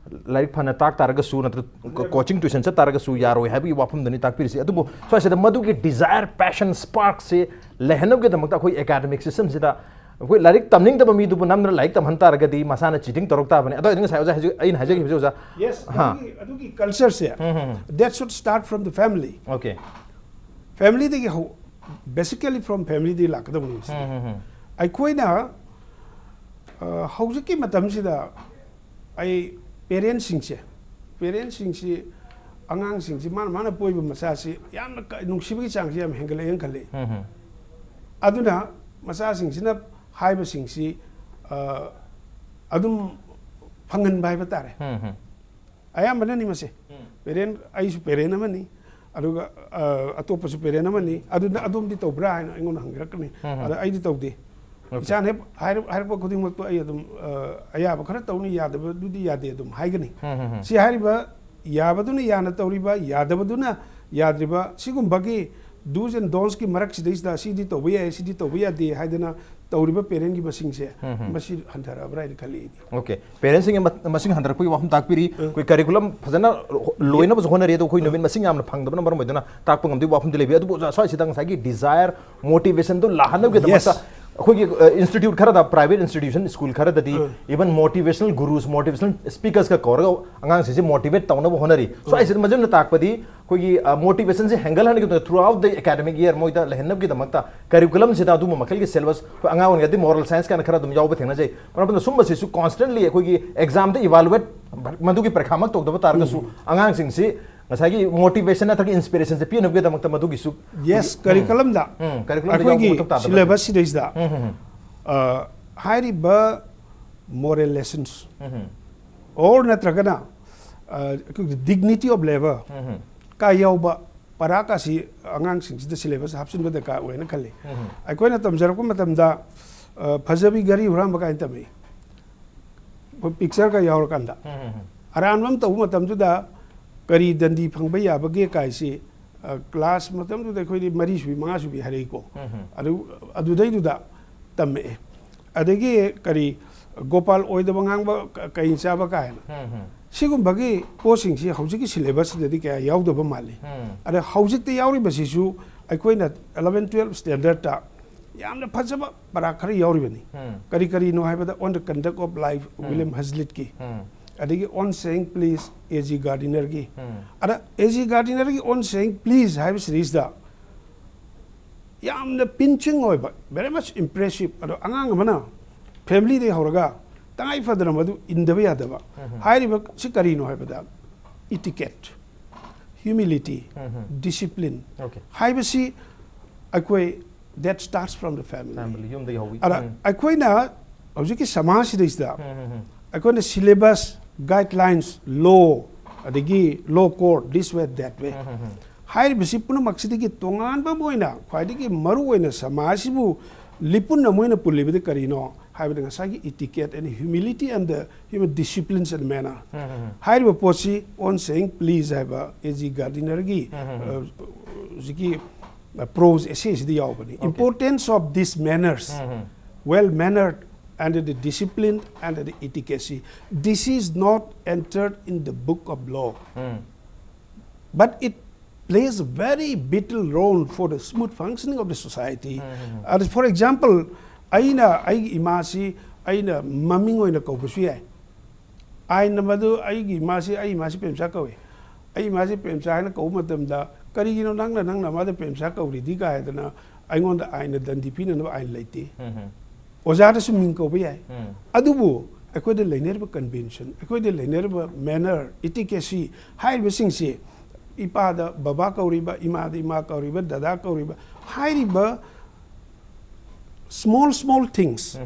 ꯂꯥꯏꯔꯤꯛ ꯐꯅ ꯇꯥꯛ ꯇꯥꯔꯒꯁꯨ, ꯅꯠꯇ꯭ꯔꯒ coaching tuition ꯆꯠ ꯇꯥꯔꯒꯁꯨ ꯌꯥꯔꯣꯏ ꯍꯥꯏꯕꯒꯤ ꯋꯥꯐꯝꯗꯨꯅꯤ ꯇꯥꯛꯄꯤꯔꯤꯁꯤ꯫ ꯑꯗꯨꯕꯨ ꯁ꯭ꯋꯥꯏꯁꯤꯗ ꯃꯗꯨꯒꯤ desire, passion, spark ꯁꯦ ꯂꯩꯍꯟꯅꯕꯒꯤꯗꯃꯛꯇ ꯑꯩꯈꯣꯏ academic system ꯁꯤꯗ ꯑꯩꯈꯣꯏ ꯂꯥꯏꯔꯤꯛ ꯇꯝꯅꯤꯡꯗꯕ ꯃꯤꯗꯨꯕꯨ ꯅꯝꯗꯅ ꯂꯥꯏꯔꯤꯛ ꯇꯝꯍꯟ ꯇꯥꯔꯒꯗꯤ ꯃꯁꯥꯅ cheating ꯇꯧꯔꯛ ꯇꯥꯕꯅꯤ꯫ ꯑꯗꯣ ꯑꯩꯅ ꯉꯁꯥꯏ ꯑꯣꯖꯥ ꯍꯧꯖꯤꯛ, ꯑꯩꯅ ꯍꯥꯏꯖꯈꯤꯕꯁꯦ ꯑꯣꯖꯥ, Yes, ꯍꯥ꯫ ꯑꯗꯨꯒꯤ, ꯑꯗꯨꯒꯤ culture say, that should start from the family꯫ OK꯫ Family ꯗꯒꯤ ꯍꯧ, basically from family ꯗꯒꯤ ꯂꯥꯛꯀꯗꯕꯅꯤ ꯁꯤꯗꯤ꯫ ꯑꯩꯈꯣꯏꯅ, ꯑ, ꯍꯧꯖꯤꯛꯀꯤ ꯃꯇꯝꯁꯤꯗ ꯑꯩ parent ꯁꯤꯡꯁꯦ, parent ꯁꯤꯡꯁꯤ, ꯑꯉꯥꯡꯁꯤꯡꯁꯤ ꯃꯥꯅ ꯃꯥꯅ ꯄꯣꯛꯏꯕ ꯃꯆꯥꯁꯤ ꯌꯥꯝꯅ ꯀ-, ꯅꯨꯡꯁꯤꯕꯒꯤ ꯆꯥꯡꯁꯤ ꯌꯥꯝ ꯍꯦꯟꯒꯠꯂꯛꯑꯦꯅ ꯈꯜꯂꯤ꯫ ꯑꯗꯨꯅ ꯃꯆꯥꯁꯤꯡꯁꯤꯅ ꯍꯥꯏꯕꯁꯤꯡꯁꯤ, ꯑ, ꯑꯗꯨꯝ ꯐꯪꯍꯟꯕ ꯍꯥꯏꯕ ꯇꯥꯔꯦ꯫ ꯑꯌꯥꯝꯕꯅꯅꯤ ꯃꯁꯦ꯫ Parent, ꯑꯩꯁꯨ parent ꯑꯃꯅꯤ꯫ ꯑꯗꯨꯒ ꯑ, ꯑꯇꯣꯞꯄꯁꯨ ꯄꯦꯔꯦꯟ ꯑꯃꯅꯤ, ꯑꯗꯨꯅ ꯑꯗꯣꯝꯗꯤ ꯇꯧꯕ꯭ꯔꯥ ꯍꯥꯏꯅ ꯑꯩꯉꯣꯟꯗ ꯍꯪꯕꯤꯔꯛꯀꯅꯤ꯫ ꯑꯗ ꯑꯩꯗꯤ ꯇꯧꯗꯦ꯫ ꯏꯆꯥꯅ ꯍꯦꯛ ꯍꯥꯏꯔꯛ- ꯍꯥꯏꯔꯛꯄ ꯈꯨꯗꯤꯡꯃꯛꯇꯣ ꯑꯩ ꯑꯗꯨꯝ ꯑ, ꯑꯌꯥꯕ ꯈꯔ ꯇꯧꯅꯤ, ꯌꯥꯗꯕꯗꯨꯗꯤ ꯌꯥꯗꯦ ꯑꯗꯨꯝ ꯍꯥꯏꯒꯅꯤ꯫ ꯁꯤ ꯍꯥꯏꯔꯤꯕ ꯌꯥꯕꯗꯨꯅ ꯌꯥꯅ ꯇꯧꯔꯤꯕ, ꯌꯥꯗꯕꯗꯨꯅ ꯌꯥꯗ꯭ꯔꯤꯕ, ꯁꯤꯒꯨꯝꯕꯒꯤ do's and don'tsꯀꯤ ꯃꯔꯛꯁꯤꯗꯩꯁꯤꯗ ꯁꯤꯗꯤ ꯇꯧꯕ ꯌꯥꯏ, ꯁꯤꯗꯤ ꯇꯧꯕ ꯌꯥꯗꯦ ꯍꯥꯏꯗꯅ ꯇꯧꯔꯤꯕ ꯄꯦꯔꯦꯟꯒꯤ ꯃꯁꯤꯡꯁꯦ ꯃꯁꯤ ꯍꯟꯊꯔꯛꯑꯕ꯭ꯔꯥ ꯍꯥꯏꯅ ꯈꯜꯂꯤ ꯑꯩꯗꯤ꯫ ꯑꯣꯀꯦ, ꯄꯦꯔꯦꯟꯁꯤꯡꯒꯤ ꯃ- ꯃꯁꯤꯡ ꯍꯟꯊꯔꯛꯄꯒꯤ ꯋꯥꯐꯝ ꯇꯥꯛꯄꯤꯔꯤ꯫ ꯑꯩꯈꯣꯏ ꯀꯔꯤꯀꯨꯂꯝ ꯐꯖꯅ ꯂꯣꯏꯅꯕꯁꯨ ꯍꯣꯠꯅꯔꯤ, ꯑꯗꯣ ꯑꯩꯈꯣꯏ ꯅꯨꯃꯤꯠ ꯃꯁꯤꯡ ꯌꯥꯝꯅ ꯐꯪꯗꯕꯅ ꯃꯔꯝ ꯑꯣꯏꯗꯨꯅ ꯇꯥꯛꯄ ꯉꯝꯗꯕꯒꯤ ꯋꯥꯐꯝꯗꯤ ꯂꯩꯕꯤ꯫ ꯑꯗꯨꯕꯨ ꯑꯣꯖꯥ, ꯁ꯭ꯋꯥꯏꯁꯤꯗ ꯉꯁꯥꯏꯒꯤ desire, motivationꯗꯣ ꯂꯥꯛꯍꯟꯅꯕꯒꯤꯗꯃꯛꯇ Yes. ꯑꯩꯈꯣꯏꯒꯤ ꯏꯟꯁꯇꯤꯇ꯭ꯌꯨꯠ ꯈꯔꯗ, private institution, school ꯈꯔꯗꯗꯤ even motivational gurus, motivational speakersꯀ ꯀꯧꯔꯒ ꯑꯉꯥꯡꯁꯤꯡꯁꯦ motivate ꯇꯧꯅꯕ ꯍꯣꯠꯅꯔꯤ꯫ ꯁ꯭ꯋꯥꯏꯁꯤꯗ ꯃꯁꯤꯅ ꯇꯥꯛꯄꯗꯤ ꯑꯩꯈꯣꯏꯒꯤ motivationꯁꯦ ꯍꯦꯟꯒꯠꯍꯟꯒꯗꯕ, throughout the academic year ꯃꯣꯏꯗ ꯂꯩꯍꯟꯅꯕꯒꯤꯗꯃꯛꯇ ꯀꯔꯤꯀꯨꯂꯝꯁꯤꯗ ꯑꯗꯨꯝꯕ ꯃꯈꯜꯒꯤ syllabus, ꯑꯩꯈꯣꯏ ꯑꯉꯥꯡ ꯑꯣꯏꯔꯤꯉꯩꯗꯗꯤ moral science ꯀꯥꯏꯅ ꯈꯔ ꯑꯗꯨꯝ ꯌꯥꯎꯕ ꯊꯦꯡꯅꯖꯩ꯫ ꯃꯔꯝ ꯑꯗꯨꯅ ꯁꯨꯝꯕꯁꯤꯁꯨ constantly ꯑꯩꯈꯣꯏꯒꯤ examꯗ evaluate, ꯃꯗꯨꯒꯤ ꯄꯔꯤꯈꯥꯃꯛ ꯇꯧꯗꯕ ꯇꯥꯔꯒꯁꯨ ꯑꯉꯥꯡꯁꯤꯡꯁꯤ ꯉꯁꯥꯏꯒꯤ motivation ꯅꯠꯇ꯭ꯔꯒ inspirationꯁꯦ ꯄꯤꯅꯕꯒꯤꯗꯃꯛꯇ ꯃꯗꯨꯒꯤꯁꯨ Yes, curriculumꯗ ꯎꯝ, curriculumꯗ ꯑꯩꯈꯣꯏꯒꯤ ꯌꯥꯎꯕ ꯃꯊꯧ ꯇꯥꯗꯕ syllabusꯁꯤꯗꯩꯁꯤꯗ ꯑ, ꯍꯥꯏꯔꯤꯕ moral lessons, or ꯅꯠꯇ꯭ꯔꯒꯅ ꯑ, ꯑꯩꯈꯣꯏꯒꯤ dignity of labour ꯀ ꯌꯥꯎꯕ ꯄꯔꯥꯀꯥꯁꯤ ꯑꯉꯥꯡꯁꯤꯡꯁꯤꯗ syllabus ꯍꯥꯞꯆꯤꯟꯕ ꯗꯔꯀꯥꯔ ꯑꯣꯏꯅ ꯈꯜꯂꯤ꯫ ꯑꯩꯈꯣꯏꯅ ꯇꯝꯖꯔꯛꯄ ꯃꯇꯝꯗ ꯑ, ꯐꯖꯕꯤ ꯘꯔꯤ ꯍꯨꯔꯥꯟꯕ ꯀꯥꯏꯅ ꯇꯝꯃꯤ, pictureꯀ ꯌꯥꯎꯔꯀꯥꯟꯗ꯫ ꯑꯔꯥꯟꯕ ꯑꯃ ꯇꯧꯕ ꯃꯇꯝꯗꯨꯗ ꯀꯔꯤ ꯗꯟꯗꯤ ꯐꯪꯕ ꯌꯥꯕꯒꯦ ꯀꯥꯏꯁꯤ ꯑ, class ꯃꯇꯝꯗꯨꯗ ꯑꯩꯈꯣꯏꯗꯤ ꯃꯔꯤ ꯁꯨꯕꯤ, ꯃꯉꯥ ꯁꯨꯕꯤ ꯍꯥꯏꯔꯛꯏꯀꯣ꯫ ꯑꯗꯨ ꯑꯗꯨꯗꯩꯗꯨꯗ ꯇꯝꯃꯛꯑꯦ꯫ ꯑꯗꯒꯤ ꯀꯔꯤ ꯒꯣꯄꯥꯜ ꯑꯣꯏꯗꯕ ꯉꯥꯡꯕ ꯀ- ꯀꯩ ꯆꯥꯕ ꯀꯥꯏꯅ꯫ ꯁꯤꯒꯨꯝꯕꯒꯤ ꯄꯣꯠꯁꯤꯡꯁꯤ ꯍꯧꯖꯤꯛꯀꯤ syllabusꯁꯤꯗꯗꯤ ꯀꯌꯥ ꯌꯥꯎꯗꯕ ꯃꯥꯜꯂꯤ꯫ ꯑꯗ ꯍꯧꯖꯤꯛꯇ ꯌꯥꯎꯔꯤꯕꯁꯤꯁꯨ ꯑꯩꯈꯣꯏꯅ eleven twelve standardꯇ ꯌꯥꯝꯅ ꯐꯖꯕ ꯄꯔꯥ ꯈꯔ ꯌꯥꯎꯔꯤꯕꯅꯤ꯫ ꯀꯔꯤ ꯀꯔꯤꯅꯣ ꯍꯥꯏꯕꯗ On the Conduct of Life, William Hazlittꯀꯤ, ꯑꯗꯒꯤ On Saying Please, A G Gardinerꯒꯤ꯫ ꯑꯗ A G Gardinerꯒꯤ On Saying Please ꯍꯥꯏꯕ series ꯇ ꯌꯥꯝꯅ pinching ꯑꯣꯏꯕ, very much impressive꯫ ꯑꯗꯣ ꯑꯉꯥꯡ ꯑꯃꯅ familyꯗꯒꯤ ꯍꯧꯔꯒ ꯇꯉꯥꯏ ꯐꯗꯅ ꯃꯗꯨ ꯏꯟꯗꯕ ꯌꯥꯗꯕ꯫ ꯍꯥꯏꯔꯤꯕ ꯁꯤ ꯀꯔꯤꯅꯣ ꯍꯥꯏꯕꯗ, etiquette, humility, discipline Okay. ꯍꯥꯏꯕꯁꯤ ꯑꯩꯈꯣꯏ, that starts from the family꯫ Family, ꯌꯨꯝꯗꯒꯤ ꯍꯧꯋꯤ꯫ ꯑꯗ ꯑꯩꯈꯣꯏꯅ ꯍꯧꯖꯤꯛꯀꯤ ꯁꯃꯥꯖꯁꯤꯗꯩꯁꯤꯗ ꯑꯩꯈꯣꯏꯅ syllabus, guidelines, law, ꯑꯗꯒꯤ law code, this way, that way ꯍꯥꯏꯔꯤꯕꯁꯤ ꯄꯨꯝꯅꯃꯛꯁꯤꯗꯒꯤ ꯇꯣꯉꯥꯟꯕ ꯑꯃ ꯑꯣꯏꯅ ꯈ꯭ꯋꯥꯏꯗꯒꯤ ꯃꯔꯨ ꯑꯣꯏꯅ ꯁꯃꯥꯖꯁꯤꯕꯨ ꯂꯤꯄꯨꯟ ꯑꯃ ꯑꯣꯏꯅ ꯄꯨꯜꯂꯤꯕꯗꯤ ꯀꯔꯤꯅꯣ ꯍꯥꯏꯕꯗ ꯉꯁꯥꯏꯒꯤ etiquette and humility and the human disciplines and manner꯫ ꯍꯥꯏꯔꯤꯕ ꯄꯣꯠꯁꯤ On Saying Please ꯍꯥꯏꯕ ꯑꯦ ꯖꯤ ꯒꯥꯔꯗꯤꯅꯔꯒꯤ, ꯑ, ꯍꯧꯖꯤꯛꯀꯤ, ꯑ, prose essay ꯁꯤꯗ ꯌꯥꯎꯕꯅꯤ꯫ Importance of these manners, well mannered and the discipline and the etiquette, this is not entered in the book of law, but it plays a very vital role for the smooth functioning of the society. And for example, ꯑꯩꯅ ꯑꯩꯒꯤ ꯏꯃꯥꯁꯤ ꯑꯩꯅ ꯃꯃꯤꯡ ꯑꯣꯏꯅ ꯀꯧꯕꯁꯨ ꯌꯥꯏ꯫ ꯑꯥꯏꯟꯅ ꯃꯗꯨ ꯑꯩꯒꯤ ꯏꯃꯥꯁꯤ, ꯑꯩ ꯏꯃꯥꯁꯤ ꯄ꯭ꯔꯦꯝꯆꯥ ꯀꯧꯏ, ꯑꯩ ꯏꯃꯥꯁꯤ ꯄ꯭ꯔꯦꯝꯆꯥ ꯍꯥꯏꯅ ꯀꯧꯕ ꯃꯇꯝꯗ, "ꯀꯔꯤꯒꯤꯅꯣ ꯅꯪꯅ, ꯅꯪꯅ ꯃꯥꯗ ꯄ꯭ꯔꯦꯝꯆꯥ ꯀꯧꯔꯤꯗꯤ?" ꯀꯥꯏꯗꯅ ꯑꯩꯉꯣꯟꯗ ꯑꯥꯏꯟꯅ ꯗꯟꯗꯤ ꯄꯤꯅꯅꯕ ꯑꯥꯏꯟ ꯂꯩꯇꯦ꯫ ꯑꯣꯖꯥꯗꯁꯨ ꯃꯤꯡ ꯀꯧꯕ ꯌꯥꯏ꯫ ꯑꯗꯨꯕꯨ ꯑꯩꯈꯣꯏꯗ ꯂꯩꯅꯔꯤꯕ convention, ꯑꯩꯈꯣꯏꯗ ꯂꯩꯅꯔꯤꯕ manner, etiquette ꯍꯥꯏꯔꯤꯕꯁꯤꯡꯁꯤ, ꯏꯄꯥꯗ ꯕꯕꯥ ꯀꯧꯔꯤꯕ, ꯏꯃꯥꯗ ꯏꯃꯥ ꯀꯧꯔꯤꯕ, ꯗꯗꯥ ꯀꯧꯔꯤꯕ, ꯍꯥꯏꯔꯤꯕ small, small things,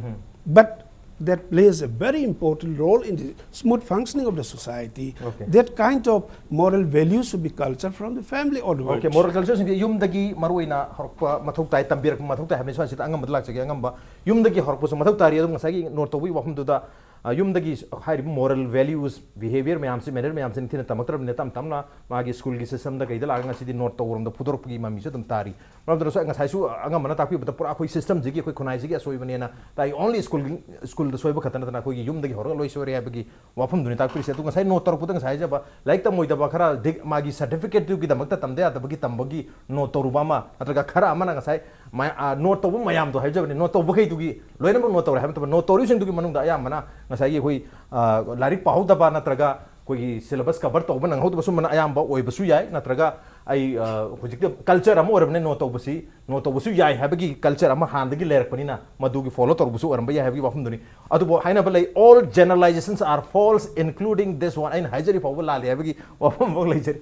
but that plays a very important role in the smooth functioning of the society. Okay. That kind of moral values should be cultured from the family onwards. Okay, moral culture ꯁꯤꯡꯁꯦ ꯌꯨꯝꯗꯒꯤ ꯃꯔꯨꯑꯣꯏꯅ ꯍꯧꯔꯛꯄ ꯃꯊꯧ ꯇꯥꯏ, ꯇꯝꯕꯤꯔꯛꯄ ꯃꯊꯧ ꯇꯥꯏ ꯍꯥꯏꯕꯅꯤ꯫ ꯁ꯭ꯋꯥꯏꯁꯤꯗ ꯑꯉꯝꯕꯗ ꯂꯥꯛꯆꯒꯦ꯫ ꯑꯉꯝꯕ ꯌꯨꯝꯗꯒꯤ ꯍꯧꯔꯛꯄꯁꯨ ꯃꯊꯧ ꯇꯥꯔꯤ꯫ ꯑꯗꯨꯝ ꯉꯁꯥꯏꯒꯤ note ꯇꯧꯕꯒꯤ ꯋꯥꯐꯝꯗꯨꯗ, ꯑ, ꯌꯨꯝꯗꯒꯤ ꯍꯥꯏꯔꯤꯕ moral values, behavior ꯃꯌꯥꯝꯁꯤ, manner ꯃꯌꯥꯝꯁꯤ ꯅꯤꯡꯊꯤꯅ ꯇꯝꯃꯛꯇ꯭ꯔꯕꯅꯤꯅ ꯇꯞ ꯇꯞꯅ ꯃꯥꯒꯤ school ꯒꯤ system ꯗ ꯀꯩꯗ ꯂꯥꯛꯑꯒ ꯉꯁꯤꯗꯤ note ꯇꯧꯔꯣꯝꯗ ꯐꯨꯗꯣꯔꯛꯄꯒꯤ ꯃꯃꯤꯁꯨ ꯑꯗꯨꯝ ꯇꯥꯔꯤ꯫ ꯃꯔꯝ ꯑꯗꯨꯅ ꯉꯁꯥꯏꯁꯨ ꯑꯉꯝꯕꯅ ꯇꯥꯛꯄꯤꯕꯗ ꯄꯨꯔꯥ ꯑꯩꯈꯣꯏ system ꯁꯤꯒꯤ, ꯑꯩꯈꯣꯏ ꯈꯨꯟꯅꯥꯏꯁꯤꯒꯤ ꯑꯁꯣꯏꯕꯅꯦꯅ ꯇꯥꯏ꯫ Only school, school ꯗ ꯁꯣꯏꯕ ꯈꯛꯇ ꯅꯠꯇꯅ ꯑꯩꯈꯣꯏꯒꯤ ꯌꯨꯝꯗꯒꯤ ꯍꯧꯔꯒ ꯂꯣꯏ ꯁꯣꯏꯔꯦ ꯍꯥꯏꯕꯒꯤ ꯋꯥꯐꯝꯗꯨꯅꯤ ꯇꯥꯛꯄꯤꯔꯤꯁꯦ꯫ ꯑꯗꯨ ꯉꯁꯥꯏ note ꯇꯧꯔꯛꯄꯗ ꯉꯁꯥꯏ ꯍꯥꯏꯖꯕ ꯂꯥꯏꯔꯤꯛ ꯇꯝꯃꯣꯏꯗꯕ ꯈꯔ ꯗꯤꯛ-, ꯃꯥꯒꯤ certificate ꯇꯨꯒꯤꯗꯃꯛꯇ ꯇꯝꯗ ꯌꯥꯗꯕꯒꯤ ꯇꯝꯕꯒꯤ note ꯇꯧꯔꯨꯕ ꯑꯃ, ꯅꯠꯇ꯭ꯔꯒ ꯈꯔ ꯑꯃꯅ ꯉꯁꯥꯏ ꯃꯌꯥ-, ꯑ, note ꯇꯧꯕ ꯃꯌꯥꯝꯗꯣ ꯍꯥꯏꯖꯕꯅꯤ, note ꯇꯧꯕꯈꯩꯗꯨꯒꯤ ꯂꯣꯏꯅꯃꯛ note ꯇꯧꯔꯦ ꯍꯥꯏꯕ ꯅꯠꯇꯕ, note ꯇꯧꯔꯤꯕꯁꯤꯡꯗꯨꯒꯤ ꯃꯅꯨꯡꯗ ꯑꯌꯥꯝꯕꯅ ꯉꯁꯥꯏꯒꯤ ꯑꯩꯈꯣꯏ, ꯑ, ꯂꯥꯏꯔꯤꯛ ꯄꯥꯍꯧꯗꯕ ꯅꯠꯇ꯭ꯔꯒ ꯑꯩꯈꯣꯏꯒꯤ syllabus cover ꯇꯧꯕ ꯅꯪꯍꯧꯗꯕ ꯁꯨꯝꯕꯅ ꯑꯌꯥꯝꯕ ꯑꯣꯏꯕꯁꯨ ꯌꯥꯏ, ꯅꯠꯇ꯭ꯔꯒ ꯑꯩ, ꯑ, ꯍꯧꯖꯤꯛꯇꯤ culture ꯑꯃ ꯑꯣꯏꯔꯕꯅꯤꯅ note ꯇꯧꯕꯁꯤ, note ꯇꯧꯕꯁꯨ ꯌꯥꯏ ꯍꯥꯏꯕꯒꯤ culture ꯑꯃ ꯍꯥꯟꯅꯗꯒꯤ ꯂꯩꯔꯛꯄꯅꯤꯅ ꯃꯗꯨꯒꯤ follow ꯇꯧꯔꯨꯕꯁꯨ ꯑꯣꯏꯔꯝꯕ ꯌꯥꯏ ꯍꯥꯏꯕꯒꯤ ꯋꯥꯐꯝꯗꯨꯅꯤ꯫ ꯑꯗꯨꯕꯨ ꯍꯥꯏꯅꯕ ꯂꯩ, "All generalizations are false, including this one." ꯑꯩꯅ ꯍꯥꯏꯖꯔꯤ ꯐꯥꯎꯕ ꯂꯥꯜꯂꯤ ꯍꯥꯏꯕꯒꯤ ꯋꯥꯐꯝ ꯑꯃ ꯂꯩꯖꯔꯤ꯫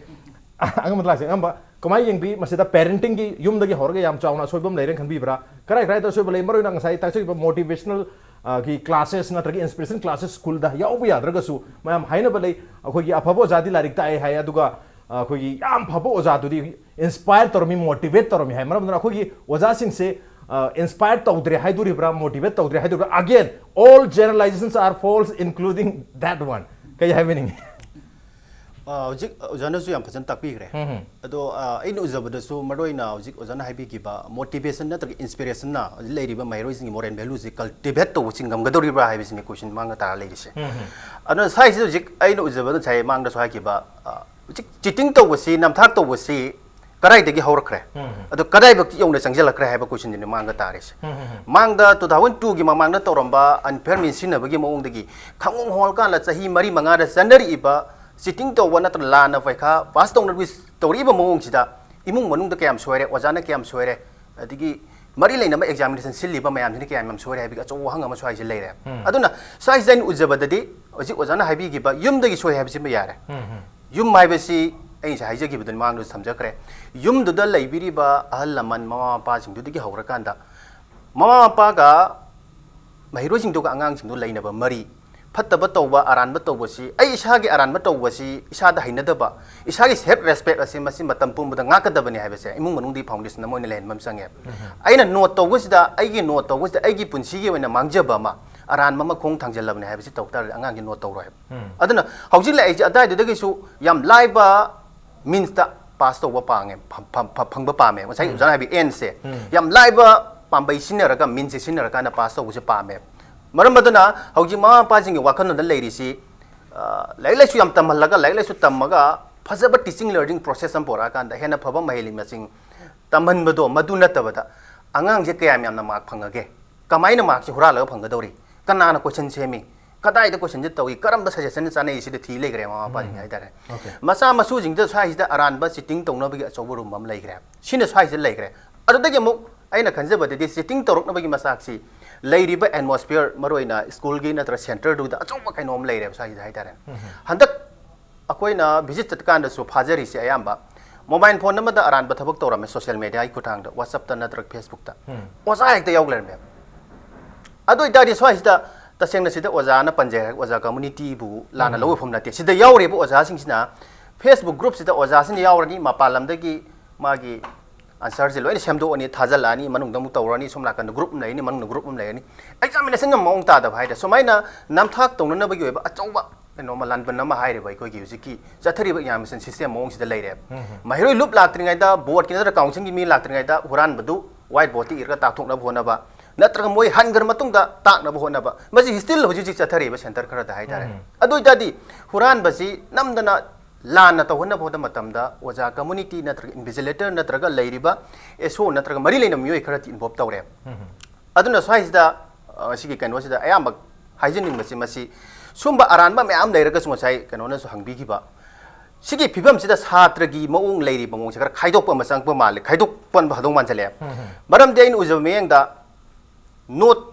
ꯑꯉꯝꯕ ꯂꯥꯛꯁꯦ, ꯑꯉꯝꯕ ꯀꯃꯥꯏꯅ ꯌꯦꯡꯕꯤ ꯃꯁꯤꯗ? Parenting ꯒꯤ ꯌꯨꯝꯗꯒꯤ ꯍꯧꯔꯒ ꯌꯥꯝ ꯆꯥꯎꯅ ꯑꯁꯣꯏꯕ ꯑꯃ ꯂꯩꯔꯦꯅ ꯈꯟꯕꯤꯕ꯭ꯔꯥ? ꯀꯔꯥꯏ ꯀꯔꯥꯏꯗ ꯑꯁꯣꯏꯕ ꯂꯩ? ꯃꯔꯨꯑꯣꯏꯅ ꯉꯁꯥꯏ ꯇꯥꯛꯆꯈꯤꯕ motivational, ꯑ, ꯒꯤ classes ꯅꯠꯇ꯭ꯔꯒ inspiration classes school ꯗ ꯌꯥꯎꯕ ꯌꯥꯗ꯭ꯔꯒꯁꯨ, ꯃꯌꯥꯝ ꯍꯥꯏꯅꯕ ꯂꯩ, ꯑꯩꯈꯣꯏꯒꯤ ꯑꯐꯕ ꯑꯣꯖꯥꯗꯤ ꯂꯥꯏꯔꯤꯛ ꯇꯥꯛꯑꯦ ꯍꯥꯏ, ꯑꯗꯨꯒ, ꯑꯩꯈꯣꯏꯒꯤ ꯌꯥꯝ ꯐꯕ ꯑꯣꯖꯥꯗꯨꯗꯤ ꯏꯟꯁꯄꯥꯌꯔ ꯇꯧꯔꯝꯃꯤ, ꯃꯣꯇꯤꯚꯦꯠ ꯇꯧꯔꯝꯃꯤ ꯍꯥꯏ꯫ ꯃꯔꯝ ꯑꯗꯨꯅ ꯑꯩꯈꯣꯏꯒꯤ ꯑꯣꯖꯥꯁꯤꯡꯁꯦ ꯏꯟꯁꯄꯥꯌꯔ ꯇꯧꯗ꯭ꯔꯦ ꯍꯥꯏꯗꯣꯔꯤꯕ꯭ꯔꯥ, ꯃꯣꯇꯤꯚꯦꯠ ꯇꯧꯗ꯭ꯔꯦ ꯍꯥꯏꯗꯣꯔꯤꯕ꯭ꯔꯥ? Again, all generalizations are false, including that one. ꯀꯩ ꯍꯥꯏꯕꯤꯅꯤꯡꯉꯤ? ꯑ, ꯍꯧꯖꯤꯛ ꯑꯣꯖꯥꯅꯁꯨ ꯌꯥꯝ ꯐꯖꯅ ꯇꯥꯛꯄꯤꯈ꯭ꯔꯦ꯫ ꯑꯗꯣ ꯑ, ꯑꯩꯅ ꯎꯖꯕꯗꯁꯨ ꯃꯔꯨ ꯑꯣꯏꯅ ꯍꯧꯖꯤꯛ ꯑꯣꯖꯥꯅ ꯍꯥꯏꯕꯤꯈꯤꯕ ꯃꯣꯇꯤꯚꯦꯁꯟ ꯅꯠꯇ꯭ꯔꯒ ꯏꯟꯁꯄꯤꯔꯦꯁꯟꯅ ꯍꯧꯖꯤꯛ ꯂꯩꯔꯤꯕ ꯃꯍꯩꯔꯣꯏꯁꯤꯡꯒꯤ ꯃꯣꯔꯦꯜ ꯚꯦꯂꯨꯁꯤ ꯀꯜꯇꯤꯚꯦꯠ ꯇꯧꯕꯁꯤ ꯉꯝꯒꯗꯧꯔꯤꯕ꯭ꯔꯥ ꯍꯥꯏꯕꯁꯤꯅꯤ ꯀꯣꯏꯁꯟ ꯃꯥꯡꯗ ꯇꯥꯔ ꯂꯩꯔꯤꯁꯦ꯫ ꯑꯗꯨꯅ ꯁ꯭ꯋꯥꯏꯁꯤꯗ ꯍꯧꯖꯤꯛ ꯑꯩꯅ ꯎꯖꯕꯗ ꯉꯁꯥꯏ ꯃꯥꯡꯗꯁꯨ ꯍꯥꯏꯈꯤꯕ, ꯑ, ꯍꯧꯖꯤꯛ ꯆꯤꯇꯤꯡ ꯇꯧꯕꯁꯤ, ꯅꯝꯊꯥꯛ ꯇꯧꯕꯁꯤ ꯀꯗꯥꯏꯗꯒꯤ ꯍꯧꯔꯛꯈ꯭ꯔꯦ? ꯑꯗꯣ ꯀꯗꯥꯏꯐꯥꯎ ꯌꯧꯅ ꯆꯪꯁꯤꯜꯂꯛꯈ꯭ꯔꯦ ꯍꯥꯏꯕ ꯀꯣꯏꯁꯟꯗꯨꯅꯤ ꯃꯥꯡꯗ ꯇꯥꯔꯤꯁꯦ꯫ ꯃꯥꯡꯗ two thousand two ꯒꯤ ꯃꯃꯥꯡꯗ ꯇꯧꯔꯝꯕ ꯑꯟꯐꯤꯌꯔ ꯃꯤꯟ ꯁꯤꯖꯤꯟꯅꯕꯒꯤ ꯃꯑꯣꯡꯗꯒꯤ ꯈꯪꯍꯣꯡ ꯍꯣꯡꯉꯀꯥꯟꯗ ꯆꯍꯤ ꯃꯔꯤ ꯃꯉꯥꯗ ꯆꯠꯅꯔꯛꯏꯕ ꯆꯤꯇꯤꯡ ꯇꯧꯕ ꯅꯠꯇ꯭ꯔꯒ ꯂꯥꯟꯅ ꯄꯩꯈꯥ ꯄꯥꯁ ꯇꯧꯅꯕꯒꯤ ꯇꯧꯔꯛꯏꯕ ꯃꯑꯣꯡꯁꯤꯗ ꯏꯃꯨꯡ ꯃꯅꯨꯡꯗ ꯀꯌꯥꯝ ꯁꯣꯏꯔꯦ, ꯑꯣꯖꯥꯅ ꯀꯌꯥꯝ ꯁꯣꯏꯔꯦ, ꯑꯗꯒꯤ ꯃꯔꯤ ꯂꯩꯅꯕ ꯑꯦꯛꯖꯥꯃꯤꯅꯦꯁꯟ ꯁꯤꯜꯂꯤꯕ ꯃꯌꯥꯝꯁꯤꯅ ꯀꯌꯥꯝ ꯌꯥꯝ ꯁꯣꯏꯔꯦ ꯍꯥꯏꯕꯒꯤ ꯑꯆꯧꯕ ꯋꯥꯍꯪ ꯑꯃ ꯁ꯭ꯋꯥꯏꯁꯦ ꯂꯩꯔꯦ꯫ ꯑꯗꯨꯅ ꯁ꯭ꯋꯥꯏꯁꯤꯗ ꯑꯩꯅ ꯎꯖꯕꯗꯗꯤ ꯍꯧꯖꯤꯛ ꯑꯣꯖꯥꯅ ꯍꯥꯏꯕꯤꯈꯤꯕ ꯌꯨꯝꯗꯒꯤ ꯁꯣꯏ ꯍꯥꯏꯕꯁꯤꯃ ꯌꯥꯔꯦ꯫ ꯌꯨꯝ ꯍꯥꯏꯕꯁꯤ ꯑꯩ ꯉꯁꯥꯏ ꯍꯥꯏꯖꯈꯤꯕꯗꯨꯅꯤ, ꯃꯃꯥꯡꯗꯁꯨ ꯊꯝꯖꯈ꯭ꯔꯦ꯫ ꯌꯨꯝꯗꯨꯗ ꯂꯩꯕꯤꯔꯤꯕ ꯑꯍꯜ ꯂꯃꯟ, ꯃꯃꯥ ꯃꯄꯥꯁꯤꯡꯗꯨꯗꯒꯤ ꯍꯧꯔꯀꯥꯟꯗ ꯃꯃꯥ ꯃꯄꯥꯒ ꯃꯍꯩꯔꯣꯏꯁꯤꯡꯗꯨꯒ ꯑꯉꯥꯡꯁꯤꯡꯗꯨ ꯂꯩꯅꯕ ꯃꯔꯤ, ꯐꯠꯇꯕ ꯇꯧꯕ, ꯑꯔꯥꯟꯕ ꯇꯧꯕꯁꯤ, ꯑꯩ ꯏꯁꯥꯒꯤ ꯑꯔꯥꯟꯕ ꯇꯧꯕꯁꯤ ꯏꯁꯥꯗ ꯍꯩꯅꯗꯕ, ꯏꯁꯥꯒꯤ ꯁꯦꯜꯐ ꯔꯦꯁꯄꯦꯛ ꯑꯁꯤ ꯃꯁꯤ ꯃꯇꯝ ꯄꯨꯝꯕꯗ ꯉꯥꯛꯀꯗꯕꯅꯤ ꯍꯥꯏꯕꯁꯦ ꯏꯃꯨꯡ ꯃꯅꯨꯡꯗꯒꯤ ꯐꯥꯎꯟꯗꯦꯁꯟ ꯑꯃ ꯑꯣꯏꯅ ꯂꯩꯍꯟꯕ ꯑꯃ ꯆꯪꯉꯦꯕ꯫ ꯑꯩꯅ ꯅꯣꯠ ꯇꯧꯕꯁꯤꯗ, ꯑꯩꯒꯤ ꯅꯣꯠ ꯇꯧꯕꯁꯤꯗ ꯑꯩꯒꯤ ꯄꯨꯟꯁꯤꯒꯤ ꯑꯣꯏꯅ ꯃꯥꯡꯖꯕ ꯑꯃ, ꯑꯔꯥꯟꯕ ꯑꯃ ꯈꯣꯡ ꯊꯥꯡꯖꯜꯂꯕꯅꯤ ꯍꯥꯏꯕꯁꯤ ꯇꯧ ꯇꯥꯔꯗꯤ ꯑꯉꯥꯡꯁꯤ ꯅꯣꯠ ꯇꯧꯔꯣꯏ ꯍꯥꯏꯕ꯫ ꯑꯗꯨꯅ ꯍꯧꯖꯤꯛ ꯂꯥꯛꯏꯁꯦ ꯑꯗꯥꯏꯗꯨꯗꯒꯤꯁꯨ ꯌꯥꯝ ꯂꯥꯏꯕ ꯃꯤꯟꯁꯇ ꯄꯥꯁ ꯇꯧꯕ ꯄꯥꯝꯃꯦ, ꯐ-, ꯐ-, ꯐ-, ꯐꯪꯕ ꯄꯥꯝꯃꯦ꯫ ꯉꯁꯥꯏ ꯑꯣꯖꯥꯅ ꯍꯥꯏꯕꯤ ꯑꯦꯟꯁꯦ ꯌꯥꯝ ꯂꯥꯏꯕ ꯄꯥꯝꯕꯩ ꯁꯤꯖꯤꯟꯅꯔꯒ, ꯃꯤꯟꯁꯦ ꯁꯤꯖꯤꯟꯅꯔꯀꯥꯟꯗ ꯄꯥꯁ ꯇꯧꯕꯁꯦ ꯄꯥꯝꯃꯦ꯫ ꯃꯔꯝ ꯑꯗꯨꯅ ꯍꯧꯖꯤꯛ ꯃꯃꯥ ꯃꯄꯥꯁꯤꯡꯒꯤ ꯋꯥꯈꯜꯂꯣꯟꯗ ꯂꯩꯔꯤꯁꯤ, ꯑ, ꯂꯥꯏꯔꯤꯛ ꯂꯥꯏꯁꯨ ꯌꯥꯝ ꯇꯝꯍꯜꯂꯒ, ꯂꯥꯏꯔꯤꯛ ꯂꯥꯏꯁꯨ ꯇꯝꯃꯒ ꯐꯖꯕ ꯇꯤꯆꯤꯡ ꯂꯔꯅꯤꯡ ꯄ꯭ꯔꯣꯁꯦꯁ ꯑꯃ ꯄꯨꯔꯛꯑꯀꯥꯟꯗ ꯍꯦꯟꯅ ꯐꯕ ꯃꯍꯩ ꯃꯁꯤꯡ ꯇꯝꯍꯟꯕꯗꯣ, ꯃꯗꯨ ꯅꯠꯇꯕꯗ ꯑꯉꯥꯡꯁꯦ ꯀꯌꯥꯝ ꯌꯥꯝꯅ ꯃꯥꯔꯛ ꯐꯪꯉꯒꯦ, ꯀꯃꯥꯏꯅ ꯃꯥꯔꯛꯁꯦ ꯍꯨꯔꯥꯜꯂꯒ ꯐꯪꯒꯗꯧꯔꯤ, ꯀꯅꯥꯅ ꯀꯣꯏꯁꯟ ꯁꯦꯝꯃꯤ, ꯀꯗꯥꯏꯗ ꯀꯣꯏꯁꯟꯁꯦ ꯇꯧꯏ, ꯀꯔꯝꯕ ꯁꯖꯦꯁꯟꯅ ꯆꯥꯅꯩ, ꯁꯤꯗ ꯊꯤ ꯂꯩꯈ꯭ꯔꯦ ꯃꯃꯥ ꯃꯄꯥꯁꯤꯡ ꯍꯥꯏꯇꯥꯔꯦ꯫ ꯃꯆꯥ ꯃꯁꯨꯁꯤꯡꯗ ꯁ꯭ꯋꯥꯏꯁꯤꯗ ꯑꯔꯥꯟꯕ ꯆꯤꯇꯤꯡ ꯇꯧꯅꯕꯒꯤ ꯑꯆꯧꯕ ꯔꯨꯝ ꯑꯃ ꯂꯩꯈ꯭ꯔꯦ꯫ ꯁꯤꯅ ꯁ꯭ꯋꯥꯏꯁꯤꯗ ꯂꯩꯈ꯭ꯔꯦ꯫ ꯑꯗꯨꯗꯒꯤ ꯑꯃꯨꯛ ꯑꯩꯅ ꯈꯟꯖꯕꯗꯗꯤ ꯆꯤꯇꯤꯡ ꯇꯧꯔꯛꯅꯕꯒꯤ ꯃꯆꯥꯛꯁꯤ ꯂꯩꯔꯤꯕ ꯑꯦꯠꯃꯣꯁꯐꯤꯌꯔ, ꯃꯔꯨꯑꯣꯏꯅ ꯁ꯭ꯀꯨꯜꯒꯤ ꯅꯠꯇ꯭ꯔ ꯁꯦꯟꯇꯔꯗꯨꯗ ꯑꯆꯧꯕ ꯀꯩꯅꯣꯝ ꯂꯩꯔꯦꯕ ꯁ꯭ꯋꯥꯏꯁꯤꯗ ꯍꯥꯏꯇꯥꯔꯦ꯫ ꯍꯟꯗꯛ ꯑꯩꯈꯣꯏꯅ ꯚꯤꯖꯤꯠ ꯆꯠꯀꯥꯟꯗꯁꯨ ꯐꯥꯖꯔꯤꯁꯦ ꯑꯌꯥꯝꯕ ꯃꯣꯕꯥꯏꯜ ꯐꯣꯟ ꯑꯃꯗ ꯑꯔꯥꯟꯕ ꯊꯕꯛ ꯇꯧꯔꯝꯃꯦ, ꯁꯣꯁꯤꯌꯦꯜ ꯃꯦꯗꯤꯌꯥꯒꯤ ꯈꯨꯠꯊꯥꯡꯗ, ꯋꯥꯆꯞꯇ ꯅꯠꯇ꯭ꯔꯒ ꯐꯦꯁꯕꯨꯛꯇ꯫ ꯑꯣꯖꯥ ꯍꯦꯛꯇ ꯌꯥꯎ ꯂꯩꯔꯝꯃꯦꯕ꯫ ꯑꯗꯨ ꯑꯣꯏꯇꯥꯔꯗꯤ ꯁ꯭ꯋꯥꯏꯁꯤꯗ ꯇꯁꯦꯡꯅ ꯁꯤꯗ ꯑꯣꯖꯥꯅ ꯄꯟꯖꯩ ꯍꯥꯏꯔꯒ ꯑꯣꯖꯥ ꯀꯝꯃꯨꯅꯤꯇꯤꯕꯨ ꯂꯥꯟꯅ ꯂꯧꯕ ꯃꯐꯝ ꯅꯠꯇꯦ꯫ ꯁꯤꯗ ꯌꯥꯎꯔꯤꯕ ꯑꯣꯖꯥꯁꯤꯡꯁꯤꯅ Facebook groupꯁꯤꯗ ꯑꯣꯖꯥꯁꯤꯅ ꯌꯥꯎꯔꯅꯤ, ꯃꯄꯥꯟ ꯂꯝꯗꯒꯤ ꯃꯥꯒꯤ answerꯁꯦ ꯂꯣꯏꯅ ꯁꯦꯝꯗꯣꯛꯑꯅꯤ, ꯊꯥꯖꯤꯜꯂꯛꯑꯅꯤ, ꯃꯅꯨꯡꯗ ꯑꯃꯨꯛ ꯇꯧꯔꯅꯤ, ꯁꯣꯝ ꯅꯥꯀꯟꯗ group ꯑꯃ ꯂꯩꯔꯅꯤ, ꯃꯅꯨꯡꯗ group ꯑꯃ ꯂꯩꯔꯅꯤ꯫ Examinationꯒ ꯃꯑꯣꯡ ꯇꯥꯗꯕ ꯍꯥꯏꯇꯥꯔꯦ꯫ ꯁꯨꯃꯥꯏꯅ ꯅꯝꯊꯥꯛ ꯇꯧꯅꯅꯕꯒꯤ ꯑꯣꯏꯕ ꯑꯆꯧꯕ ꯀꯩꯅꯣꯝꯃ, ꯂꯥꯟꯕꯟ ꯑꯃ ꯍꯥꯏꯔꯤꯕ ꯑꯩꯈꯣꯏꯒꯤ ꯍꯧꯖꯤꯛꯀꯤ ꯆꯠꯊꯔꯤꯕ examination system ꯃꯑꯣꯡꯁꯤꯗ ꯂꯩꯔꯦ꯫ ꯃꯍꯩꯔꯣꯏ ꯂꯨꯞ ꯂꯥꯛꯇ꯭ꯔꯤꯉꯩꯗ, boardꯀꯤ ꯅꯠꯇ꯭ꯔꯒ councilꯒꯤ ꯃꯤ ꯂꯥꯛꯇ꯭ꯔꯤꯉꯩꯗ ꯍꯨꯔꯥꯟꯕꯗꯨ white boardꯇ ꯏꯔꯒ ꯇꯥꯛꯊꯣꯛꯅꯕ ꯍꯣꯠꯅꯕ, ꯅꯠꯇ꯭ꯔꯒ ꯃꯣꯏ ꯍꯟꯈ꯭ꯔ ꯃꯇꯨꯡꯗ ꯇꯥꯛꯅꯕ ꯍꯣꯠꯅꯕ, ꯃꯁꯤ still ꯍꯧꯖꯤꯛ ꯍꯧꯖꯤꯛ ꯆꯠꯊꯔꯤꯕ centre ꯈꯔꯗ ꯍꯥꯏꯇꯥꯔꯦ꯫ ꯑꯗꯨ ꯑꯣꯏꯇꯥꯔꯗꯤ ꯍꯨꯔꯥꯟꯕꯁꯤ ꯅꯝꯗꯅ ꯂꯥꯟꯅ ꯇꯧꯍꯟꯅꯕ ꯍꯣꯠꯅꯕ ꯃꯇꯝꯗ ꯑꯣꯖꯥ community ꯅꯠꯇ꯭ꯔꯒ invigilator ꯅꯠꯇ꯭ꯔꯒ ꯂꯩꯔꯤꯕ S O ꯅꯠꯇ꯭ꯔꯒ ꯃꯔꯤ ꯂꯩꯅꯕ ꯃꯤꯑꯣꯏ ꯈꯔꯗꯤ involve ꯇꯧꯔꯦ꯫ ꯑꯗꯨꯅ ꯁ꯭ꯋꯥꯏꯁꯤꯗ, ꯑ, ꯁꯤꯒꯤ ꯀꯩꯅꯣꯁꯤꯗ ꯑꯌꯥꯝꯕ ꯍꯥꯏꯖꯅꯤꯡꯕꯁꯤ, ꯃꯁꯤ ꯁꯨꯝꯕ ꯑꯔꯥꯟꯕ ꯃꯌꯥꯝ ꯂꯩꯔꯒꯁꯨ, ꯉꯁꯥꯏ ꯀꯩꯅꯣꯅꯁꯨ ꯍꯪꯕꯤꯈꯤꯕ, ꯁꯤꯒꯤ ꯐꯤꯕꯝꯁꯤꯗ ꯁꯥꯇ꯭ꯔꯒꯤ ꯃꯑꯣꯡ ꯂꯩꯔꯤꯕ ꯃꯑꯣꯡꯁꯦ ꯈꯔ ꯈꯥꯏꯗꯣꯛꯄ ꯑꯃ ꯆꯪꯕ ꯃꯥꯜꯂꯦ, ꯈꯥꯏꯗꯣꯛꯄꯅ ꯐꯗꯧ ꯃꯥꯟꯁꯤꯜꯂꯛꯑꯦ꯫ ꯃꯔꯝꯗꯤ ꯑꯩꯅ ꯎꯖꯕ ꯃꯤꯠꯌꯦꯡꯗ, note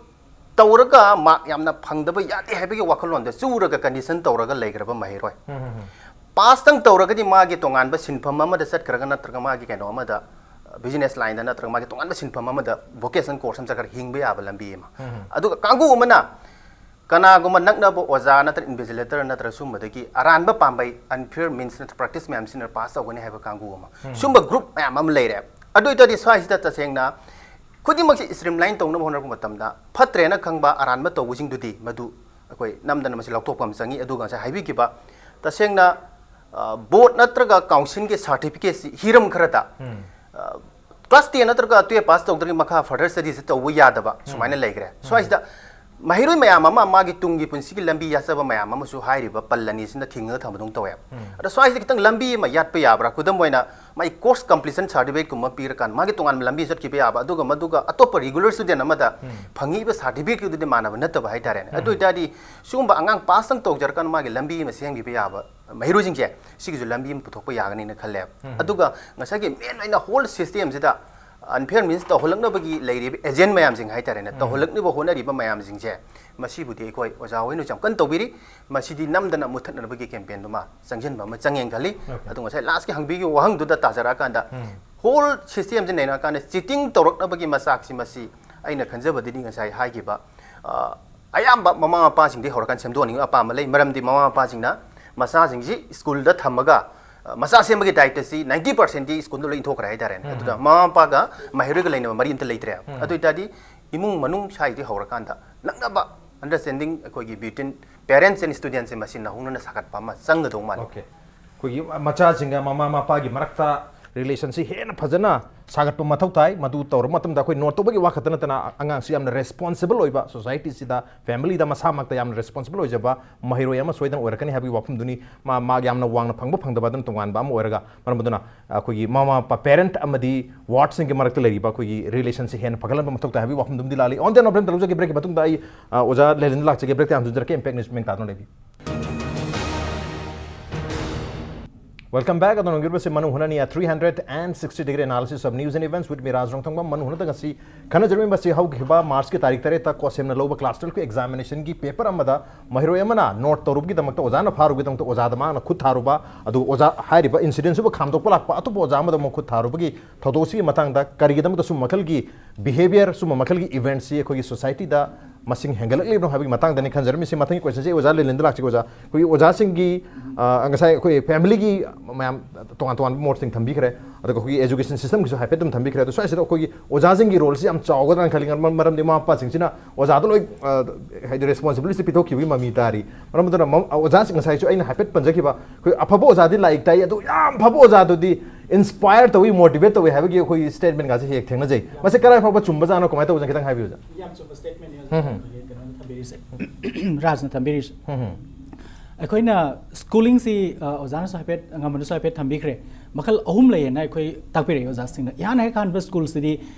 ꯇꯧꯔꯒ mark ꯌꯥꯝꯅ ꯐꯪꯗꯕ ꯌꯥꯗꯦ ꯍꯥꯏꯕꯒꯤ ꯋꯥꯈꯜꯂꯣꯟꯗ ꯆꯨꯔꯒ condition ꯇꯧꯔꯒ ꯂꯩꯈ꯭ꯔꯕ ꯃꯍꯩꯔꯣꯏ꯫ Passꯇꯪ ꯇꯧꯔꯒꯗꯤ ꯃꯥꯒꯤ ꯇꯣꯉꯥꯟꯕ ꯁꯤꯟꯐꯝ ꯑꯃꯗ ꯆꯠꯈ꯭ꯔꯒ, ꯅꯠꯇ꯭ꯔꯒ ꯃꯥꯒꯤ ꯀꯩꯅꯣ ꯑꯃꯗ, business lineꯗ ꯅꯠꯇ꯭ꯔꯒ ꯃꯥꯒꯤ ꯇꯣꯉꯥꯟꯕ ꯁꯤꯟꯐꯝ ꯑꯃꯗ vocation course ꯑꯃ ꯆꯠꯈ꯭ꯔꯒ ꯍꯤꯡꯕ ꯌꯥꯕ ꯂꯝꯕꯤ ꯑꯃ꯫ ꯑꯗꯨꯒ ꯀꯥꯡꯕꯨ ꯑꯃꯅ ꯀꯅꯥꯒꯨꯝꯕ ꯅꯛꯅꯕ ꯑꯣꯖꯥ ꯅꯠꯇ꯭ꯔꯒ invigilator ꯅꯠꯇ꯭ꯔꯒ ꯁꯨꯝꯕꯗꯒꯤ ꯑꯔꯥꯟꯕ ꯄꯥꯝꯕꯩ, unfair means ꯅꯠꯇ꯭ꯔꯒ practice ꯃꯌꯥꯝ ꯁꯤꯖꯤꯟꯅꯔ pass ꯇꯧꯒꯅꯤ ꯍꯥꯏꯕ ꯀꯥꯡꯕꯨ ꯑꯃ꯫ ꯁꯨꯝꯕ group ꯃꯌꯥꯝ ꯑꯃ ꯂꯩꯔꯦ꯫ ꯑꯗꯨ ꯑꯣꯏꯇꯥꯔꯗꯤ ꯁ꯭ꯋꯥꯏꯁꯤꯗ ꯇꯁꯦꯡꯅ ꯈꯨꯗꯤꯡꯃꯛꯁꯤ streamline ꯇꯧꯅꯕ ꯍꯣꯠꯅꯔꯛꯄ ꯃꯇꯝꯗ, ꯐꯠꯇ꯭ꯔꯦꯅ ꯈꯪꯕ ꯑꯔꯥꯟꯕ ꯇꯧꯕꯁꯤꯡꯗꯨꯗꯤ ꯃꯗꯨ ꯑꯩꯈꯣꯏ ꯅꯝꯗꯅ ꯃꯁꯤ ꯂꯧꯊꯣꯛꯄ ꯑꯃ ꯆꯪꯉꯤ꯫ ꯑꯗꯨꯒ ꯉꯁꯥꯏ ꯍꯥꯏꯕꯤꯈꯤꯕ, ꯇꯁꯦꯡꯅ, ꯑ, board ꯅꯠꯇ꯭ꯔꯒ councilꯒꯤ certificateꯁꯤ ꯍꯤꯔꯝ ꯈꯔꯗ, ꯑ, class ten ꯅꯠꯇ꯭ꯔꯒ twelve pass ꯇꯧꯗ꯭ꯔꯤꯉꯩ ꯃꯈꯥ further studiesꯁꯤ ꯇꯧꯕ ꯌꯥꯗꯕ ꯁꯨꯃꯥꯏꯅ ꯂꯩꯈ꯭ꯔꯦ꯫ ꯁ꯭ꯋꯥꯏꯁꯤꯗ ꯃꯍꯩꯔꯣꯏ ꯃꯌꯥꯝ ꯑꯃ ꯃꯥꯒꯤ ꯇꯨꯡꯒꯤ ꯄꯨꯟꯁꯤꯒꯤ ꯂꯝꯕꯤ ꯌꯥꯠꯆꯕ ꯃꯌꯥꯝ ꯑꯃꯁꯨ ꯍꯥꯏꯔꯤꯕ ꯄꯜ ꯑꯅꯤꯁꯤꯅ ꯊꯤꯡꯉꯒ ꯊꯝꯕꯗꯧꯅ ꯇꯧꯋꯦ꯫ ꯑꯗ ꯁ꯭ꯋꯥꯏꯁꯤꯗ ꯈꯤꯇꯪ ꯂꯝꯕꯤ ꯑꯃ ꯌꯥꯠꯄ ꯌꯥꯕ꯭ꯔꯥ? ꯈꯨꯗꯝ ꯑꯣꯏꯅ, ꯃꯥꯒꯤ course completion certificateꯀꯨꯝꯕ ꯄꯤꯔꯀꯥꯟꯗ ꯃꯥꯒꯤ ꯇꯣꯉꯥꯟꯕ ꯂꯝꯕꯤ ꯆꯠꯈꯤꯕ ꯌꯥꯕ, ꯑꯗꯨꯒ ꯃꯗꯨꯒ ꯑꯇꯣꯞꯄ regular student ꯑꯃꯗ ꯐꯪꯉꯤꯕ certificateꯀꯗꯨꯗꯤ ꯃꯥꯟꯅꯕ ꯅꯠꯇꯕ ꯍꯥꯏꯇꯥꯔꯦꯅꯦ꯫ ꯑꯗꯨ ꯑꯣꯏꯇꯥꯔꯗꯤ ꯁꯤꯒꯨꯝꯕ ꯑꯉꯥꯡ passꯇꯪ ꯇꯧꯖꯔꯀꯥꯟꯗ ꯃꯥꯒꯤ ꯂꯝꯕꯤ ꯑꯃ ꯁꯦꯝꯈꯤꯕ ꯌꯥꯕ ꯃꯍꯩꯔꯣꯏꯁꯤꯡꯁꯦ, ꯁꯤꯒꯤꯁꯨ ꯂꯝꯕꯤ ꯑꯃ ꯄꯨꯊꯣꯛꯄ ꯌꯥꯒꯅꯤꯅ ꯈꯜꯂꯦ꯫ ꯑꯗꯨꯒ ꯉꯁꯥꯏꯒꯤ main ꯑꯣꯏꯅ whole systemꯁꯤꯗ unfair means ꯇꯧꯍꯜꯂꯛꯅꯕꯒꯤ ꯂꯩꯔꯤꯕ agent ꯃꯌꯥꯝꯁꯤꯡ ꯍꯥꯏꯇꯥꯔꯦꯅꯦ, ꯇꯧꯍꯜꯂꯛꯅꯕ ꯍꯣꯠꯅꯔꯤꯕ ꯃꯌꯥꯝꯁꯤꯡꯁꯦ, ꯃꯁꯤꯕꯨꯗꯤ ꯑꯩꯈꯣꯏ ꯑꯣꯖꯥ ꯍꯣꯏꯅꯁꯨ ꯌꯥꯝ ꯀꯟꯅ ꯇꯧꯕꯤꯔꯤ꯫ ꯃꯁꯤꯗꯤ ꯅꯝꯗꯅ ꯃꯨꯠꯊꯠꯅꯕꯒꯤ campaignꯗꯨꯃ ꯆꯪꯁꯤꯟꯕ ꯑꯃ ꯆꯪꯉꯦꯅ ꯈꯜꯂꯤ꯫ ꯑꯗꯨ ꯉꯁꯥꯏ lastꯀꯤ ꯍꯪꯕꯤꯈꯤꯕ ꯋꯥꯍꯪꯗꯨꯗ ꯇꯥꯖꯔꯛꯑꯀꯥꯟꯗ, whole systemꯁꯤ ꯅꯩꯅꯔꯀꯥꯟꯗ cheating ꯇꯧꯔꯛꯅꯕꯒꯤ ꯃꯆꯥꯛꯁꯤ, ꯃꯁꯤ ꯑꯩꯅ ꯈꯟꯖꯕꯗꯗꯤ ꯉꯁꯥꯏ ꯍꯥꯏꯈꯤꯕ, ꯑ, ꯑꯌꯥꯝꯕ ꯃꯃꯥ ꯃꯄꯥꯁꯤꯡꯗꯒꯤ ꯍꯧꯔꯀꯥꯟꯗ ꯁꯦꯝꯗꯣꯛꯍꯟꯅꯤꯡꯕ ꯑꯄꯥꯝꯕ ꯂꯩ꯫ ꯃꯔꯝꯗꯤ ꯃꯃꯥ ꯃꯄꯥꯁꯤꯡꯅ ꯃꯆꯥꯁꯤꯡꯁꯤ ꯁ꯭ꯀꯨꯜꯗ ꯊꯝꯃꯒ, ꯑ, ꯃꯆꯥ ꯁꯦꯝꯕꯒꯤ ꯗꯥꯏꯇꯁꯤ ꯅꯥꯏꯟꯇꯤ ꯄꯥꯔꯁꯦꯟꯗꯤ ꯁ꯭ꯀꯨꯜꯗ ꯂꯣꯏ ꯏꯟꯊꯣꯛꯈ꯭ꯔꯦ ꯍꯥꯏꯇꯥꯔꯦꯅꯦ꯫ ꯑꯗꯨꯗ ꯃꯃꯥ ꯃꯄꯥꯒ ꯃꯍꯩꯔꯣꯏꯒ ꯂꯩꯅꯕ ꯃꯔꯤ ꯑꯝꯇ ꯂꯩꯇ꯭ꯔꯦ꯫ ꯑꯗꯨ ꯑꯣꯏꯇꯥꯔꯗꯤ ꯏꯃꯨꯡ ꯃꯅꯨꯡ ꯁ꯭ꯋꯥꯏꯗꯒꯤ ꯍꯧꯔꯀꯥꯟꯗ ꯅꯛꯅꯕ understanding ꯑꯩꯈꯣꯏꯒꯤ between parents and students ꯁꯦ ꯃꯁꯤ ꯅꯧꯍꯧꯅꯅ ꯁꯥꯒꯠꯄ ꯑꯃ ꯆꯪꯒꯗꯧ ꯃꯥꯜꯂꯤ꯫ ꯑꯣꯀꯦ, ꯑꯩꯈꯣꯏꯒꯤ ꯃꯆꯥꯁꯤꯡꯒ ꯃꯃꯥ ꯃꯄꯥꯒꯤ ꯃꯔꯛꯇ ꯔꯤꯂꯦꯁꯟꯁꯤ ꯍꯦꯟꯅ ꯐꯖꯅ ꯁꯥꯒꯠꯄ ꯃꯊꯧ ꯇꯥꯏ꯫ ꯃꯗꯨ ꯇꯧꯔꯕ ꯃꯇꯝꯗ ꯑꯩꯈꯣꯏ ꯅꯣꯠ ꯇꯧꯕꯒꯤ ꯋꯥ ꯈꯛꯇ ꯅꯠꯇꯅ ꯑꯉꯥꯡꯁꯤ ꯌꯥꯝꯅ ꯔꯦꯁꯄꯣꯟꯁꯤꯕꯜ ꯑꯣꯏꯕ, ꯁꯣꯁꯥꯏꯇꯤꯁꯤꯗ, ꯐꯦꯃꯤꯂꯤꯗ ꯃꯁꯥꯃꯛꯇ ꯌꯥꯝꯅ ꯔꯦꯁꯄꯣꯟꯁꯤꯕꯜ ꯑꯣꯏꯖꯕ ꯃꯍꯩꯔꯣꯏ ꯑꯃ ꯁꯣꯏꯗꯅ ꯑꯣꯏꯔꯛꯀꯅꯤ ꯍꯥꯏꯕꯒꯤ ꯋꯥꯐꯝꯗꯨꯅꯤ꯫ ꯃꯥ ꯃꯥ ꯌꯥꯝꯅ ꯋꯥꯡꯅ ꯐꯪꯕ ꯐꯪꯗꯕ ꯑꯗꯨꯅ ꯇꯣꯉꯥꯟꯕ ꯑꯃ ꯑꯣꯏꯔꯒ, ꯃꯔꯝ ꯑꯗꯨꯅ ꯑꯩꯈꯣꯏꯒꯤ ꯃꯃꯥ ꯃꯄꯥ, ꯄꯦꯔꯦꯟꯠ ꯑꯃꯗꯤ ꯋꯥꯔꯗꯁꯤꯡꯒꯤ ꯃꯔꯛꯇ ꯂꯩꯔꯤꯕ ꯑꯩꯈꯣꯏꯒꯤ ꯔꯤꯂꯦꯁꯟꯁꯤ ꯍꯦꯟꯅ ꯐꯒꯠꯍꯟꯕ ꯃꯊꯧ ꯇꯥꯏ ꯍꯥꯏꯕꯒꯤ ꯋꯥꯐꯝꯗꯨꯝꯗꯤ ꯂꯥꯛꯂꯤ꯫ On the note, ꯂꯧꯖꯒꯦ, ꯕ꯭ꯔꯦꯛꯀꯤ ꯃꯇꯨꯡꯗ ꯑꯩ, ꯑ, ꯑꯣꯖꯥ ꯂꯦꯂꯤꯟꯗ ꯂꯥꯛꯆꯒꯦ꯫ ꯕ꯭ꯔꯦꯛꯇ ꯍꯥꯟꯅ ꯍꯟꯖꯔꯛꯀꯦ, ꯏꯝꯄꯦꯛ ꯅ꯭ꯌꯨꯁ ꯃꯤꯡ ꯇꯥꯗꯨꯅ ꯂꯩꯕꯤꯌꯨ꯫ Welcome back. ꯑꯗꯣ ꯅꯪꯒꯤꯔꯕꯁꯦ ꯃꯅꯨꯡ ꯍꯨꯅꯅꯤ three hundred and sixty degree analysis of news and events with me, ꯔꯥꯖ ꯔꯣꯡꯊꯪꯕꯝ꯫ ꯃꯅꯨꯡ ꯍꯨꯅꯗ ꯉꯁꯤ ꯈꯟꯅꯖꯔꯝꯃꯤꯕꯁꯤ ꯍꯧꯈꯤꯕ ꯃꯥꯔꯆꯀꯤ ꯇꯥꯔꯤꯛ ꯇꯔꯦꯠꯇ ꯀꯣꯁꯦꯝꯅ ꯂꯧꯕ ꯀ꯭ꯂꯥꯁ ꯇꯨꯋꯦꯜꯐꯀꯤ ꯑꯦꯛꯖꯥꯃꯤꯅꯦꯁꯟꯒꯤ ꯄꯦꯄꯔ ꯑꯃꯗ ꯃꯍꯩꯔꯣꯏ ꯑꯃꯅ ꯅꯣꯠ ꯇꯧꯔꯨꯕꯒꯤꯗꯃꯛꯇ, ꯑꯣꯖꯥꯅ ꯐꯥꯔꯨꯕꯒꯤꯗꯃꯛꯇ ꯑꯣꯖꯥꯗ ꯃꯥꯅ ꯈꯨꯠ ꯊꯥꯔꯨꯕ, ꯑꯗꯨꯒ ꯑꯣꯖꯥ ꯍꯥꯏꯔꯤꯕ ꯏꯟꯁꯤꯗꯦꯟꯁꯤꯕꯨ ꯈꯥꯝꯗꯣꯛꯄ ꯂꯥꯛꯄ ꯑꯇꯣꯞꯄ ꯑꯣꯖꯥ ꯑꯃꯗ ꯑꯃꯨꯛ ꯈꯨꯠ ꯊꯥꯔꯨꯕꯒꯤ ꯊꯧꯗꯣꯛꯁꯤꯒꯤ ꯃꯇꯥꯡꯗ ꯀꯔꯤꯒꯤꯗꯃꯛꯇ ꯁꯨꯝꯕ ꯃꯈꯜꯒꯤ ꯕꯤꯍꯦꯕꯤꯌꯔ, ꯁꯨꯝꯕ ꯃꯈꯜꯒꯤ ꯏꯚꯦꯟꯠꯁꯤ ꯑꯩꯈꯣꯏꯒꯤ ꯁꯣꯁꯥꯏꯇꯤꯗ ꯃꯁꯤꯡ ꯍꯦꯟꯒꯠꯂꯛꯂꯤꯕꯅꯣ ꯍꯥꯏꯕꯒꯤ ꯃꯇꯥꯡꯗꯅꯤ ꯈꯟꯖꯔꯝꯃꯤꯁꯤ꯫ ꯃꯊꯪꯒꯤ ꯀꯣꯏꯁꯟꯁꯤ ꯑꯩ ꯑꯣꯖꯥ ꯂꯦꯂꯤꯟꯗ ꯂꯥꯛꯆꯒꯦ꯫ ꯑꯣꯖꯥ, ꯑꯩꯈꯣꯏꯒꯤ ꯑꯣꯖꯥꯁꯤꯡꯒꯤ, ꯑ, ꯉꯁꯥꯏ ꯑꯩꯈꯣꯏ ꯐꯦꯃꯤꯂꯤꯒꯤ ꯃꯌꯥꯝ ꯇꯣꯉꯥꯟ ꯇꯣꯉꯥꯟꯕ ꯃꯣꯠꯁꯤꯡ ꯊꯝꯕꯤꯈ꯭ꯔꯦ, ꯑꯗꯨꯒ ꯑꯩꯈꯣꯏꯒꯤ ꯑꯦꯖꯨꯀꯦꯁꯟ ꯁꯤꯁꯇꯝꯒꯤꯁꯨ ꯍꯥꯏꯐꯦꯠ ꯑꯗꯨꯝ ꯊꯝꯕꯤꯈ꯭ꯔꯦ꯫ ꯑꯗꯣ ꯁ꯭ꯋꯥꯏꯁꯤꯗ ꯑꯩꯈꯣꯏꯒꯤ ꯑꯣꯖꯥꯁꯤꯡꯒꯤ ꯔꯣꯜꯁꯤ ꯌꯥꯝ ꯆꯥꯎꯒꯗ꯭ꯔꯥꯅ ꯈꯜꯂꯤ, ꯃꯔꯝ-, ꯃꯔꯝꯗꯤ ꯃꯃꯥ ꯃꯄꯥꯁꯤꯡꯁꯤꯅ ꯑꯣꯖꯥꯗ ꯂꯣꯏ, ꯑ, ꯍꯥꯏꯗꯤ ꯔꯦꯁꯄꯣꯟꯁꯤꯕꯤꯂꯤꯇꯤ ꯄꯤꯊꯣꯛꯈꯤꯕꯒꯤ ꯃꯃꯤ ꯇꯥꯔꯤ꯫ ꯃꯔꯝ ꯑꯗꯨꯅ ꯃꯝ-, ꯑ, ꯑꯣꯖꯥꯁꯤꯡ ꯉꯁꯥꯏꯁꯨ ꯑꯩꯅ ꯍꯥꯏꯐꯦꯠ ꯄꯟꯖꯈꯤꯕ, ꯑꯩꯈꯣꯏ ꯑꯐꯕ ꯑꯣꯖꯥꯗꯤ ꯂꯥꯏꯔꯤꯛ ꯇꯥꯛꯏ, ꯑꯗꯨ ꯌꯥꯝ ꯐꯕ ꯑꯣꯖꯥꯗꯨꯗꯤ ꯏꯟꯁꯄꯥꯌꯔ ꯇꯧꯏ, ꯃꯣꯇꯤꯚꯦꯠ ꯇꯧꯏ ꯍꯥꯏꯕꯒꯤ ꯑꯩꯈꯣꯏꯒꯤ ꯁ꯭ꯇꯦꯠꯃꯦꯟꯒꯁꯦ ꯍꯦꯛ ꯊꯦꯡꯅꯖꯩ꯫ ꯃꯁꯤ ꯀꯗꯥꯏ ꯐꯥꯎꯕ ꯆꯨꯝꯕꯖꯥꯠꯅꯣ, ꯀꯃꯥꯏꯅ ꯇꯧꯕꯖꯥꯠꯅꯣ, ꯈꯤꯇꯪ ꯍꯥꯏꯕꯤꯌꯨ, ꯑꯣꯖꯥ꯫ ꯌꯥꯝ ꯆꯨꯝꯕ ꯁ꯭ꯇꯦꯠꯃꯦꯟꯅꯤ, ꯑꯣꯖꯥ꯫ ꯀꯩꯅꯣꯅ ꯊꯝꯕꯤꯔꯤꯁꯦ, ꯔꯥꯖꯅ ꯊꯝꯕꯤꯔꯤꯁꯦ꯫ ꯑꯩꯈꯣꯏꯅ ꯁ꯭ꯀꯨꯂꯤꯡꯁꯤ, ꯑ, ꯑꯣꯖꯥꯅꯁꯨ ꯍꯥꯏꯐꯦꯠ, ꯉꯝꯕꯅꯁꯨ ꯍꯥꯏꯐꯦꯠ ꯊꯝꯕꯤꯈ꯭ꯔꯦ꯫ ꯃꯈꯜ ꯑꯍꯨꯝ ꯂꯩꯌꯦꯅ ꯑꯩꯈꯣꯏ ꯇꯥꯛꯄꯤꯔꯛꯏ ꯑꯣꯖꯥꯁꯤꯡꯅ꯫ ꯏꯍꯥꯟ ꯍꯦꯛ ꯍꯥꯟꯕ ꯁ꯭ꯀꯨꯜꯁꯤꯗꯤ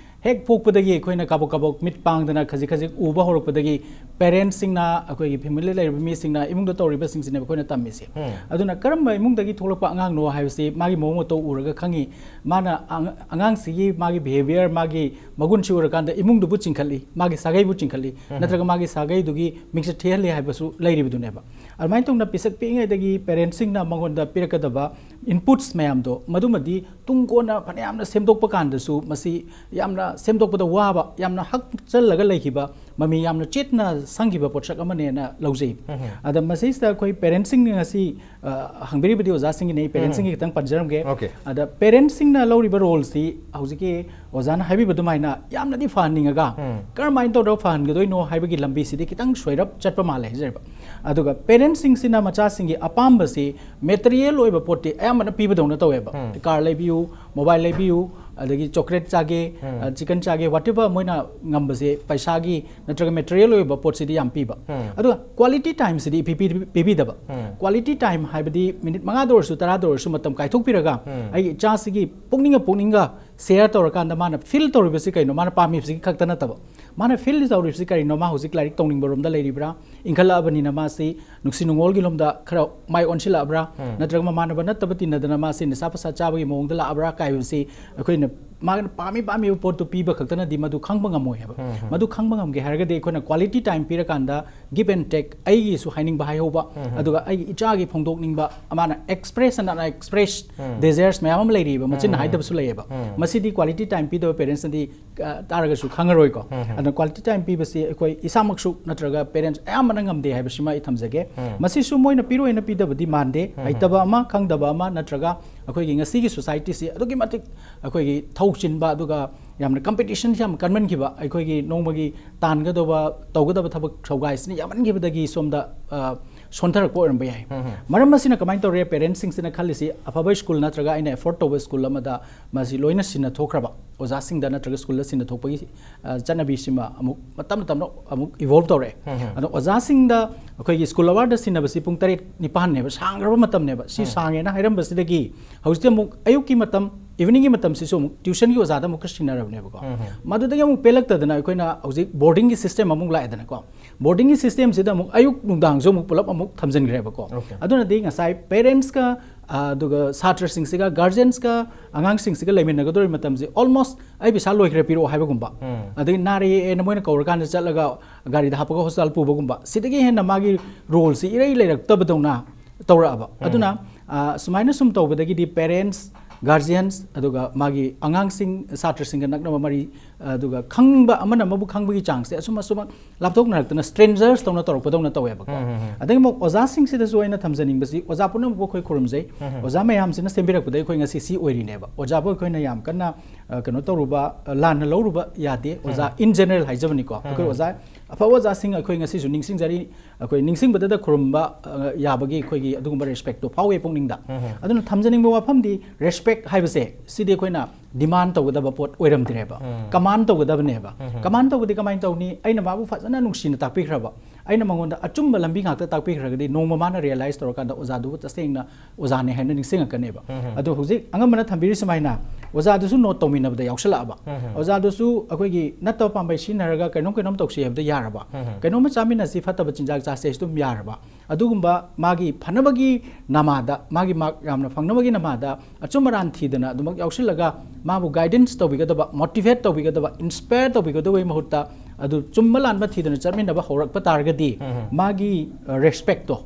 ꯍꯦꯛ ꯄꯣꯛꯄꯗꯒꯤ ꯑꯩꯈꯣꯏꯅ ꯀꯥꯕꯛ ꯀꯥꯕꯛ ꯃꯤꯠ ꯄꯥꯡꯗꯅ ꯈꯖꯤꯛ ꯈꯖꯤꯛ ꯎꯕ ꯍꯧꯔꯛꯄꯗꯒꯤ ꯄꯦꯔꯦꯟꯠꯁꯤꯡꯅ, ꯑꯩꯈꯣꯏꯒꯤ ꯐꯦꯃꯤꯂꯤ ꯂꯩꯔꯤꯕ ꯃꯤꯁꯤꯡꯅ, ꯏꯃꯨꯡꯗ ꯇꯧꯔꯤꯕꯁꯤꯡꯁꯤꯅꯦꯕ ꯑꯩꯈꯣꯏꯅ ꯇꯝꯃꯤꯁꯦ꯫ ꯑꯗꯨꯅ ꯀꯔꯝꯕ ꯏꯃꯨꯡꯗꯒꯤ ꯊꯣꯛꯂꯛꯄ ꯑꯉꯥꯡꯅꯣ ꯍꯥꯏꯕꯁꯤ ꯃꯥꯒꯤ ꯃꯑꯣꯡ ꯃꯇꯧ ꯎꯔꯒ ꯈꯪꯉꯤ꯫ ꯃꯥꯅ ꯑꯉ-, ꯑꯉꯥꯡꯁꯤꯒꯤ ꯃꯥꯒꯤ ꯕꯤꯍꯦꯕꯤꯌꯔ, ꯃꯥꯒꯤ ꯃꯒꯨꯟꯁꯤ ꯎꯔꯀꯥꯟꯗ ꯏꯃꯨꯡꯗꯨꯕꯨ ꯆꯤꯡꯈꯠꯂꯤ, ꯃꯥꯒꯤ ꯁꯥꯒꯩꯕꯨ ꯆꯤꯡꯈꯠꯂꯤ, ꯅꯠꯇ꯭ꯔꯒ ꯃꯥꯒꯤ ꯁꯥꯒꯩꯗꯨꯒꯤ ꯃꯤꯡꯆꯠ ꯊꯤꯍꯜꯂꯤ ꯍꯥꯏꯕꯁꯨ ꯂꯩꯔꯤꯕꯗꯨꯅꯦꯕ꯫ ꯑꯗꯨꯃꯥꯏꯅ ꯇꯧꯅ ꯄꯤꯁꯛ ꯄꯤꯛꯏꯉꯩꯗꯒꯤ ꯄꯦꯔꯦꯟꯠꯁꯤꯡꯅ ꯃꯉꯣꯟꯗ ꯄꯤꯔꯛꯀꯗꯕ ꯏꯟꯄꯨꯠꯁ ꯃꯌꯥꯝꯗꯣ, ꯃꯗꯨꯃꯗꯤ ꯇꯨꯡ ꯀꯣꯟꯅ ꯐꯅꯌꯥꯝꯅ ꯁꯦꯝꯗꯣꯛꯄ ꯀꯥꯟꯗꯁꯨ ꯃꯁꯤ ꯌꯥꯝꯅ ꯁꯦꯝꯗꯣꯛꯄꯗ ꯋꯥꯕ, ꯌꯥꯝꯅ ꯍꯛꯆꯜꯂꯒ ꯂꯩꯈꯤꯕ, ꯃꯃꯤ ꯌꯥꯝꯅ ꯆꯦꯠꯅ ꯁꯪꯈꯤꯕ ꯄꯣꯠꯁꯛ ꯑꯃꯅꯦꯅ ꯂꯧꯖꯩ꯫ ꯑꯗ ꯃꯁꯤꯁꯤꯗ ꯑꯩꯈꯣꯏ ꯄꯦꯔꯦꯟꯁꯤꯡꯅ ꯉꯁꯤ, ꯑ, ꯍꯪꯕꯤꯔꯤꯕꯗꯤ ꯑꯣꯖꯥꯁꯤꯡꯒꯤꯅꯤ, ꯑꯩ ꯄꯦꯔꯦꯟꯁꯤꯡꯒꯤ ꯈꯤꯇꯪ ꯄꯟꯖꯔꯝꯒꯦ꯫ Okay. ꯑꯗ ꯄꯦꯔꯦꯟꯁꯤꯡꯅ ꯂꯧꯔꯤꯕ ꯔꯣꯜꯁꯤ ꯍꯧꯖꯤꯛꯀꯤ ꯑꯣꯖꯥꯅ ꯍꯥꯏꯕꯤꯕ ꯑꯗꯨꯃꯥꯏꯅ ꯌꯥꯝꯅꯗꯤ ꯐꯍꯟꯅꯤꯡꯉꯒ, ꯀꯔꯝꯍꯥꯏꯅ ꯇꯧꯔꯒ ꯐꯍꯟꯒꯗꯣꯏꯅꯣ ꯍꯥꯏꯕꯒꯤ ꯂꯝꯕꯤꯁꯤꯗꯤ ꯈꯤꯇꯪ ꯁꯣꯏꯔꯞ ꯆꯠꯄ ꯃꯥꯜꯂꯦ ꯍꯥꯏꯖꯔꯤꯕ꯫ ꯑꯗꯨꯒ ꯄꯦꯔꯦꯟꯁꯤꯡꯁꯤꯅ ꯃꯆꯥꯁꯤꯡꯒꯤ ꯑꯄꯥꯝꯕꯁꯤ ꯃꯦꯇꯔꯤꯌꯦꯜ ꯑꯣꯏꯕ ꯄꯣꯠꯇꯤ ꯑꯌꯥꯝꯕꯅ ꯄꯤꯕꯗꯧꯅ ꯇꯧꯋꯦꯕ꯫ ꯀꯥꯔ ꯂꯩꯕꯤꯌꯨ, ꯃꯣꯕꯥꯏꯜ ꯂꯩꯕꯤꯌꯨ, ꯑꯗꯒꯤ ꯆꯣꯀ꯭ꯂꯦꯠ ꯆꯥꯒꯦ, ꯑ, ꯆꯤꯀꯟ ꯆꯥꯒꯦ, whatever ꯃꯣꯏꯅ ꯉꯝꯕꯁꯦ ꯄꯩꯁꯥꯒꯤ ꯅꯠꯇ꯭ꯔꯒ ꯃꯦꯇꯔꯤꯌꯦꯜ ꯑꯣꯏꯕ ꯄꯣꯠꯁꯤꯗꯤ ꯌꯥꯝ ꯄꯤꯕ꯫ ꯑꯗꯨꯒ ꯀ꯭ꯋꯥꯂꯤꯇꯤ ꯇꯥꯏꯝꯁꯤꯗꯤ ꯏꯄꯤ ꯄꯤ-, ꯄꯤꯕꯤꯗꯕ꯫ ꯀ꯭ꯋꯥꯂꯤꯇꯤ ꯇꯥꯏꯝ ꯍꯥꯏꯕꯗꯤ ꯃꯤꯅꯤꯠ ꯃꯉꯥꯗ ꯑꯣꯏꯔꯁꯨ ꯇꯔꯥꯗ ꯑꯣꯏꯔꯁꯨ ꯃꯇꯝ ꯀꯥꯏꯊꯣꯛꯄꯤꯔꯒ ꯑꯩꯒꯤ ꯏꯆꯥꯁꯤꯒꯤ ꯄꯨꯛꯅꯤꯡꯒ ꯄꯨꯛꯅꯤꯡꯒ ꯁꯦꯌꯔ ꯇꯧꯔꯀꯥꯟꯗ ꯃꯥꯅ ꯐꯤꯜ ꯇꯧꯔꯤꯕꯁꯤ ꯀꯩꯅꯣ, ꯃꯥꯅ ꯄꯥꯝꯃꯤꯕꯁꯤ ꯈꯛꯇ ꯅꯠꯇꯕ, ꯃꯥꯅ ꯐꯤꯜ ꯇꯧꯔꯤꯕꯁꯤ ꯀꯔꯤꯅꯣ, ꯃꯥ ꯍꯧꯖꯤꯛ ꯂꯥꯏꯔꯤꯛ ꯇꯧꯅꯤꯡꯕ ꯔꯣꯝꯗ ꯂꯩꯔꯤꯕ꯭ꯔꯥ, ꯏꯟꯈꯠꯂꯛꯑꯕꯅꯤꯅ ꯃꯥꯁꯤ ꯅꯨꯡꯁꯤ ꯅꯨꯡꯉꯣꯜꯒꯤ ꯂꯣꯝꯗ ꯈꯔ ꯃꯥꯏ ꯑꯣꯟꯁꯤꯜꯂꯛꯑꯕ꯭ꯔꯥ, ꯅꯠꯇ꯭ꯔꯒ ꯃꯃꯥꯟꯅꯕ ꯅꯠꯇꯕ ꯇꯤꯟꯅꯗꯅ ꯃꯥꯁꯤ ꯅꯤꯁꯥ ꯄꯁꯥ ꯆꯥꯕꯒꯤ ꯃꯑꯣꯡꯗ ꯂꯥꯛꯑꯕ꯭ꯔꯥ ꯀꯥꯏꯕꯁꯤ ꯑꯩꯈꯣꯏꯅ ꯃꯥꯅ ꯄꯥꯝꯃꯤ ꯄꯥꯝꯃꯤꯕ ꯄꯣꯠꯇꯨ ꯄꯤꯕ ꯈꯛꯇꯅꯗꯤ ꯃꯗꯨ ꯈꯪꯕ ꯉꯝꯃꯣꯏ ꯍꯥꯏꯕ꯫ ꯃꯗꯨ ꯈꯪꯕ ꯉꯝꯒꯦ ꯍꯥꯏꯔꯒꯗꯤ ꯑꯩꯈꯣꯏꯅ ꯀ꯭ꯋꯥꯂꯤꯇꯤ ꯇꯥꯏꯝ ꯄꯤꯔꯀꯥꯟꯗ give and take, ꯑꯩꯒꯤꯁꯨ ꯍꯥꯏꯅꯤꯡꯕ ꯍꯥꯏꯍꯧꯕ, ꯑꯗꯨꯒ ꯑꯩꯒꯤ ꯏꯆꯥꯒꯤ ꯐꯣꯡꯗꯣꯛꯅꯤꯡꯕ, ꯃꯥꯅ express and unexpressed desires ꯃꯌꯥꯝ ꯑꯃ ꯂꯩꯔꯤꯕ, ꯃꯆꯤꯟꯅ ꯍꯥꯏꯗꯕꯁꯨ ꯂꯩꯌꯦꯕ꯫ ꯃꯁꯤꯗꯤ ꯀ꯭ꯋꯥꯂꯤꯇꯤ ꯇꯥꯏꯝ ꯄꯤꯗꯕ ꯄꯦꯔꯦꯟꯁꯅꯗꯤ, ꯑ, ꯇꯥꯔꯒꯁꯨ ꯈꯪꯉꯔꯣꯏꯀꯣ꯫ ꯑꯗꯨꯅ ꯀ꯭ꯋꯥꯂꯤꯇꯤ ꯇꯥꯏꯝ ꯄꯤꯕꯁꯤ ꯑꯩꯈꯣꯏ ꯏꯁꯥꯃꯛꯁꯨ ꯅꯠꯇ꯭ꯔꯒ ꯄꯦꯔꯦꯟꯁ ꯑꯌꯥꯝꯕꯅ ꯉꯝꯗꯦ ꯍꯥꯏꯕꯁꯤꯃ ꯑꯩ ꯊꯝꯖꯒꯦ꯫ ꯃꯁꯤꯁꯨ ꯃꯣꯏꯅ ꯄꯤꯔꯣꯏꯅ ꯄꯤꯗꯕꯗꯤ ꯃꯥꯟꯗꯦ, ꯍꯩꯇꯕ ꯑꯃ, ꯈꯪꯗꯕ ꯑꯃ, ꯅꯠꯇ꯭ꯔꯒ ꯑꯩꯈꯣꯏꯒꯤ ꯉꯁꯤꯒꯤ ꯁꯣꯁꯥꯏꯇꯤꯁꯤ ꯑꯗꯨꯛꯀꯤ ꯃꯇꯤꯛ ꯑꯩꯈꯣꯏꯒꯤ ꯊꯧ ꯆꯤꯟꯕ, ꯑꯗꯨꯒ ꯌꯥꯝꯅ ꯀꯝꯄꯤꯇꯤꯁꯟꯁꯤ ꯌꯥꯝ ꯀꯟꯃꯟꯈꯤꯕ, ꯑꯩꯈꯣꯏꯒꯤ ꯅꯣꯡꯃꯒꯤ ꯇꯥꯟꯒꯗꯧꯕ, ꯇꯧꯒꯗꯕ ꯊꯕꯛ ꯁꯧꯒꯥꯏꯁꯤꯅ ꯌꯥꯝꯃꯟꯈꯤꯕꯗꯒꯤ ꯁꯣꯝꯗ, ꯑ, ꯁꯣꯟꯊꯔꯛꯄ ꯑꯣꯏꯔꯝꯕ ꯌꯥꯏ꯫ ꯃꯔꯝ ꯑꯁꯤꯅ ꯀꯃꯥꯏꯅ ꯇꯧꯔꯦ, ꯄꯦꯔꯦꯟꯁꯁꯤꯡꯁꯤꯅ ꯈꯜꯂꯤꯁꯤ ꯑꯐꯕ ꯁ꯭ꯀꯨꯜ ꯅꯠꯇ꯭ꯔꯒ ꯑꯩꯅ ꯑꯦꯐꯣꯔꯗ ꯇꯧꯕ ꯁ꯭ꯀꯨꯜ ꯑꯃꯗ ꯃꯁꯤ ꯂꯣꯏꯅ ꯁꯤꯟꯅ ꯊꯣꯛꯈ꯭ꯔꯕ, ꯑꯣꯖꯥꯁꯤꯡꯗ ꯅꯠꯇ꯭ꯔꯒ ꯁ꯭ꯀꯨꯜꯗ ꯁꯤꯟꯅ ꯊꯣꯛꯄꯒꯤ, ꯑ, ꯆꯠꯅꯕꯤꯁꯤꯃ ꯑꯃꯨꯛ ꯃꯇꯝ ꯃꯇꯝꯅ ꯑꯃꯨꯛ ꯏꯚꯣꯜꯕ ꯇꯧꯔꯛꯑꯦ꯫ ꯑꯗꯣ ꯑꯣꯖꯥꯁꯤꯡꯗ ꯑꯩꯈꯣꯏꯒꯤ ꯁ꯭ꯀꯨꯜ ꯑꯋꯥꯔꯗ ꯁꯤꯟꯅꯕꯁꯤ ꯄꯨꯡ ꯇꯔꯦꯠ ꯅꯤꯄꯥꯟꯅꯦꯕ, ꯁꯥꯡꯈ꯭ꯔꯕ ꯃꯇꯝꯅꯦꯕ꯫ ꯁꯤ ꯁꯥꯡꯉꯦꯅ ꯍꯥꯏꯔꯝꯕꯁꯤꯗꯒꯤ ꯍꯧꯖꯤꯛꯇꯤ ꯑꯃꯨꯛ ꯑꯌꯨꯛꯀꯤ ꯃꯇꯝ, ꯏꯚꯤꯅꯤꯡꯒꯤ ꯃꯇꯝꯁꯤꯁꯨ ꯑꯃꯨꯛ ꯇ꯭ꯌꯨꯁꯟꯒꯤ ꯑꯣꯖꯥꯗ ꯑꯃꯨꯛꯀ ꯁꯤꯟꯅꯔꯕꯅꯦꯕꯀꯣ꯫ ꯃꯗꯨꯗꯒꯤ ꯑꯃꯨꯛ ꯄꯦꯜꯂꯛꯇꯗꯅ ꯑꯩꯈꯣꯏꯅ ꯍꯧꯖꯤꯛ ꯕꯣꯔꯗꯤꯡꯒꯤ ꯁꯤꯁꯇꯦꯝ ꯑꯃꯨꯛ ꯂꯥꯛꯑꯦꯗꯅꯀꯣ꯫ ꯕꯣꯔꯗꯤꯡꯒꯤ ꯁꯤꯁꯇꯦꯝꯁꯤꯗ ꯑꯃꯨꯛ ꯑꯌꯨꯛ ꯅꯨꯡꯗꯥꯡꯁꯨ ꯑꯃꯨꯛ ꯄꯨꯂꯞ ꯑꯃꯨꯛ ꯊꯝꯖꯤꯟꯈ꯭ꯔꯦꯕꯀꯣ꯫ Okay. ꯑꯗꯨꯅꯗꯤ ꯉꯁꯥꯏ ꯄꯦꯔꯦꯟꯁꯀ, ꯑ, ꯑꯗꯨꯒ ꯁꯥꯇ꯭ꯔꯁꯤꯡꯁꯤꯒ, ꯒꯥꯔꯖꯤꯌꯟꯁꯀ, ꯑꯉꯥꯡꯁꯤꯡꯁꯤꯒ ꯂꯩꯃꯤꯟꯅꯒꯗꯧꯔꯤꯕ ꯃꯇꯝꯁꯤ almost "ꯑꯩ ꯄꯩꯁꯥ ꯂꯣꯏꯈ꯭ꯔꯦ, ꯄꯤꯔꯛꯑꯣ" ꯍꯥꯏꯕꯒꯨꯝꯕ, ꯑꯗꯒꯤ "ꯅꯥꯔꯛꯑꯦꯅ" ꯃꯣꯏꯅ ꯀꯧꯔꯀꯥꯟꯗ ꯆꯠꯂꯒ ꯒꯥꯔꯤꯗ ꯍꯥꯞꯄꯒ ꯍꯣꯁꯄꯤꯇꯥꯜ ꯄꯨꯕꯒꯨꯝꯕ, ꯁꯤꯗꯒꯤ ꯍꯦꯟꯅ ꯃꯥꯒꯤ ꯔꯣꯜꯁꯤ ꯏꯔꯩ ꯂꯩꯔꯛꯇꯕꯗꯧꯅ ꯇꯧꯔꯛꯑꯕ꯫ ꯑꯗꯨꯅ, ꯑ, ꯁꯨꯃꯥꯏꯅ ꯁꯨꯝ ꯇꯧꯕꯗꯒꯤꯗꯤ ꯄꯦꯔꯦꯟꯁ ꯒꯥꯔꯖꯤꯌꯟꯁ, ꯑꯗꯨꯒ ꯃꯥꯒꯤ ꯑꯉꯥꯡꯁꯤꯡ, ꯁꯥꯇ꯭ꯔꯁꯤꯡꯒ ꯅꯛꯅꯕ ꯃꯔꯤ, ꯑꯗꯨꯒ ꯈꯪꯕ ꯑꯃꯅ ꯑꯃꯕꯨ ꯈꯪꯕꯒꯤ ꯆꯥꯡꯁꯦ ꯑꯁꯨꯝ ꯑꯁꯨꯝ ꯂꯥꯞꯊꯣꯛꯅꯔꯛꯇꯅ ꯁ꯭ꯇ꯭ꯔꯦꯟꯖꯔꯁ ꯇꯧꯅ ꯇꯧꯔꯛꯄꯗꯧꯅ ꯇꯧꯋꯦꯕꯀꯣ꯫ ꯑꯗꯒꯤ ꯑꯃꯨꯛ ꯑꯣꯖꯥꯁꯤꯡꯁꯤꯗꯁꯨ ꯑꯩꯅ ꯊꯝꯖꯅꯤꯡꯕꯁꯤ, ꯑꯣꯖꯥ ꯄꯨꯝꯅꯃꯛꯄꯨ ꯑꯩꯈꯣꯏ ꯈꯨꯔꯨꯝꯖꯩ꯫ ꯑꯣꯖꯥ ꯃꯌꯥꯝꯁꯤꯅ ꯁꯦꯝꯕꯤꯔꯛꯄꯗ ꯑꯩꯈꯣꯏ ꯉꯁꯤ ꯁꯤ ꯑꯣꯏꯔꯤꯅꯦꯕ꯫ ꯑꯣꯖꯥꯕꯨ ꯑꯩꯈꯣꯏꯅ ꯌꯥꯝ ꯀꯟꯅ, ꯑ, ꯀꯩꯅꯣ ꯇꯧꯔꯨꯕ, ꯑ, ꯂꯥꯟꯅ ꯂꯧꯔꯨꯕ ꯌꯥꯗꯦ꯫ ꯑꯣꯖꯥ ꯏꯟ ꯖꯦꯅꯔꯦꯜ ꯍꯥꯏꯖꯕꯅꯤꯀꯣ꯫ ꯑꯩꯈꯣꯏ ꯑꯣꯖꯥ, ꯑꯐꯕ ꯑꯣꯖꯥꯁꯤꯡ ꯑꯩꯈꯣꯏ ꯉꯁꯤꯁꯨ ꯅꯤꯡꯁꯤꯡꯖꯔꯤ꯫ ꯑꯩꯈꯣꯏ ꯅꯤꯡꯁꯤꯡꯕꯗꯗ ꯈꯨꯔꯨꯝꯕ, ꯑ, ꯌꯥꯕꯒꯤ ꯑꯩꯈꯣꯏꯒꯤ ꯑꯗꯨꯒꯨꯝꯕ ꯔꯦꯁꯄꯦꯛꯇꯣ ꯐꯥꯎꯋꯦ ꯄꯨꯛꯅꯤꯡꯗ꯫ ꯑꯗꯨꯅ ꯊꯝꯖꯅꯤꯡꯕ ꯋꯥꯐꯝꯗꯤ, ꯔꯦꯁꯄꯦꯛ ꯍꯥꯏꯕꯁꯦ ꯁꯤꯗꯤ ꯑꯩꯈꯣꯏꯅ ꯗꯤꯃꯥꯟ ꯇꯧꯒꯗꯕ ꯄꯣꯠ ꯑꯣꯏꯔꯝꯗ꯭ꯔꯦꯕ, ꯀꯃꯥꯟ ꯇꯧꯒꯗꯕꯅꯦꯕ꯫ ꯀꯃꯥꯟ ꯇꯧꯕꯗꯤ ꯀꯃꯥꯏꯅ ꯇꯧꯅꯤ? ꯑꯩꯅ ꯃꯥꯕꯨ ꯐꯖꯅ ꯅꯨꯡꯁꯤꯅ ꯇꯥꯛꯄꯤꯈ꯭ꯔꯕ, ꯑꯩꯅ ꯃꯉꯣꯟꯗ ꯑꯆꯨꯝꯕ ꯂꯝꯕꯤ ꯉꯥꯛꯇ ꯇꯥꯛꯄꯤꯈ꯭ꯔꯒꯗꯤ, ꯅꯣꯡꯃ ꯃꯥꯅ ꯔꯤꯌꯦꯂꯥꯏꯁ ꯇꯧꯔꯀꯥꯟꯗ ꯑꯣꯖꯥꯗꯨꯕꯨ ꯇꯁꯦꯡꯅ ꯑꯣꯖꯥꯅꯦ ꯍꯥꯏꯅ ꯅꯤꯡꯁꯤꯡꯉꯛꯀꯅꯦꯕ꯫ ꯑꯗꯣ ꯍꯧꯖꯤꯛ ꯑꯉꯝꯕꯅ ꯊꯝꯕꯤꯔꯤ ꯁꯨꯃꯥꯏꯅ, ꯑꯣꯖꯥꯗꯨꯁꯨ ꯅꯣꯠ ꯇꯧꯃꯤꯟꯅꯕꯗ ꯌꯥꯎꯁꯜꯂꯛꯑꯕ, ꯑꯣꯖꯥꯗꯨꯁꯨ ꯑꯩꯈꯣꯏꯒꯤ ꯅꯠꯇꯕ ꯄꯥꯝꯕꯩ ꯁꯤꯖꯤꯟꯅꯔꯒ ꯀꯩꯅꯣꯝ ꯀꯩꯅꯣꯝ ꯇꯧꯁꯤ ꯍꯥꯏꯕꯗ ꯌꯥꯔꯕ, ꯀꯩꯅꯣꯝꯃ ꯆꯥꯃꯤꯟꯅꯁꯤ, ꯐꯠꯇꯕ ꯆꯤꯟꯖꯥꯛ ꯆꯥꯁꯤ ꯍꯥꯏꯁꯤ ꯑꯗꯨꯝ ꯌꯥꯔꯕ, ꯑꯗꯨꯒꯨꯝꯕ ꯃꯥꯒꯤ ꯐꯅꯕꯒꯤ ꯅꯃꯥꯗ, ꯃꯥꯒꯤ ꯃꯥꯔꯛ ꯌꯥꯝꯅ ꯐꯪꯅꯕꯒꯤ ꯅꯃꯥꯗ ꯑꯆꯨꯝ ꯑꯔꯥꯟ ꯊꯤꯗꯅ ꯑꯗꯨꯃꯛ ꯌꯥꯎꯁꯤꯜꯂꯒ ꯃꯥꯕꯨ ꯒꯥꯏꯗꯦꯟꯁ ꯇꯧꯕꯤꯒꯗꯕ, ꯃꯣꯇꯤꯚꯦꯠ ꯇꯧꯕꯤꯒꯗꯕ, ꯏꯟꯁꯄꯌꯔ ꯇꯧꯕꯤꯒꯗꯕꯒꯤ ꯃꯍꯨꯠꯇ ꯑꯗꯨ ꯆꯨꯝꯕ ꯂꯥꯟꯕ ꯊꯤꯗꯅ ꯆꯠꯃꯤꯟꯅꯕ ꯍꯧꯔꯛꯄ ꯇꯥꯔꯒꯗꯤ, ꯃꯥꯒꯤ, ꯑ, ꯔꯦꯁꯄꯦꯛꯇꯣ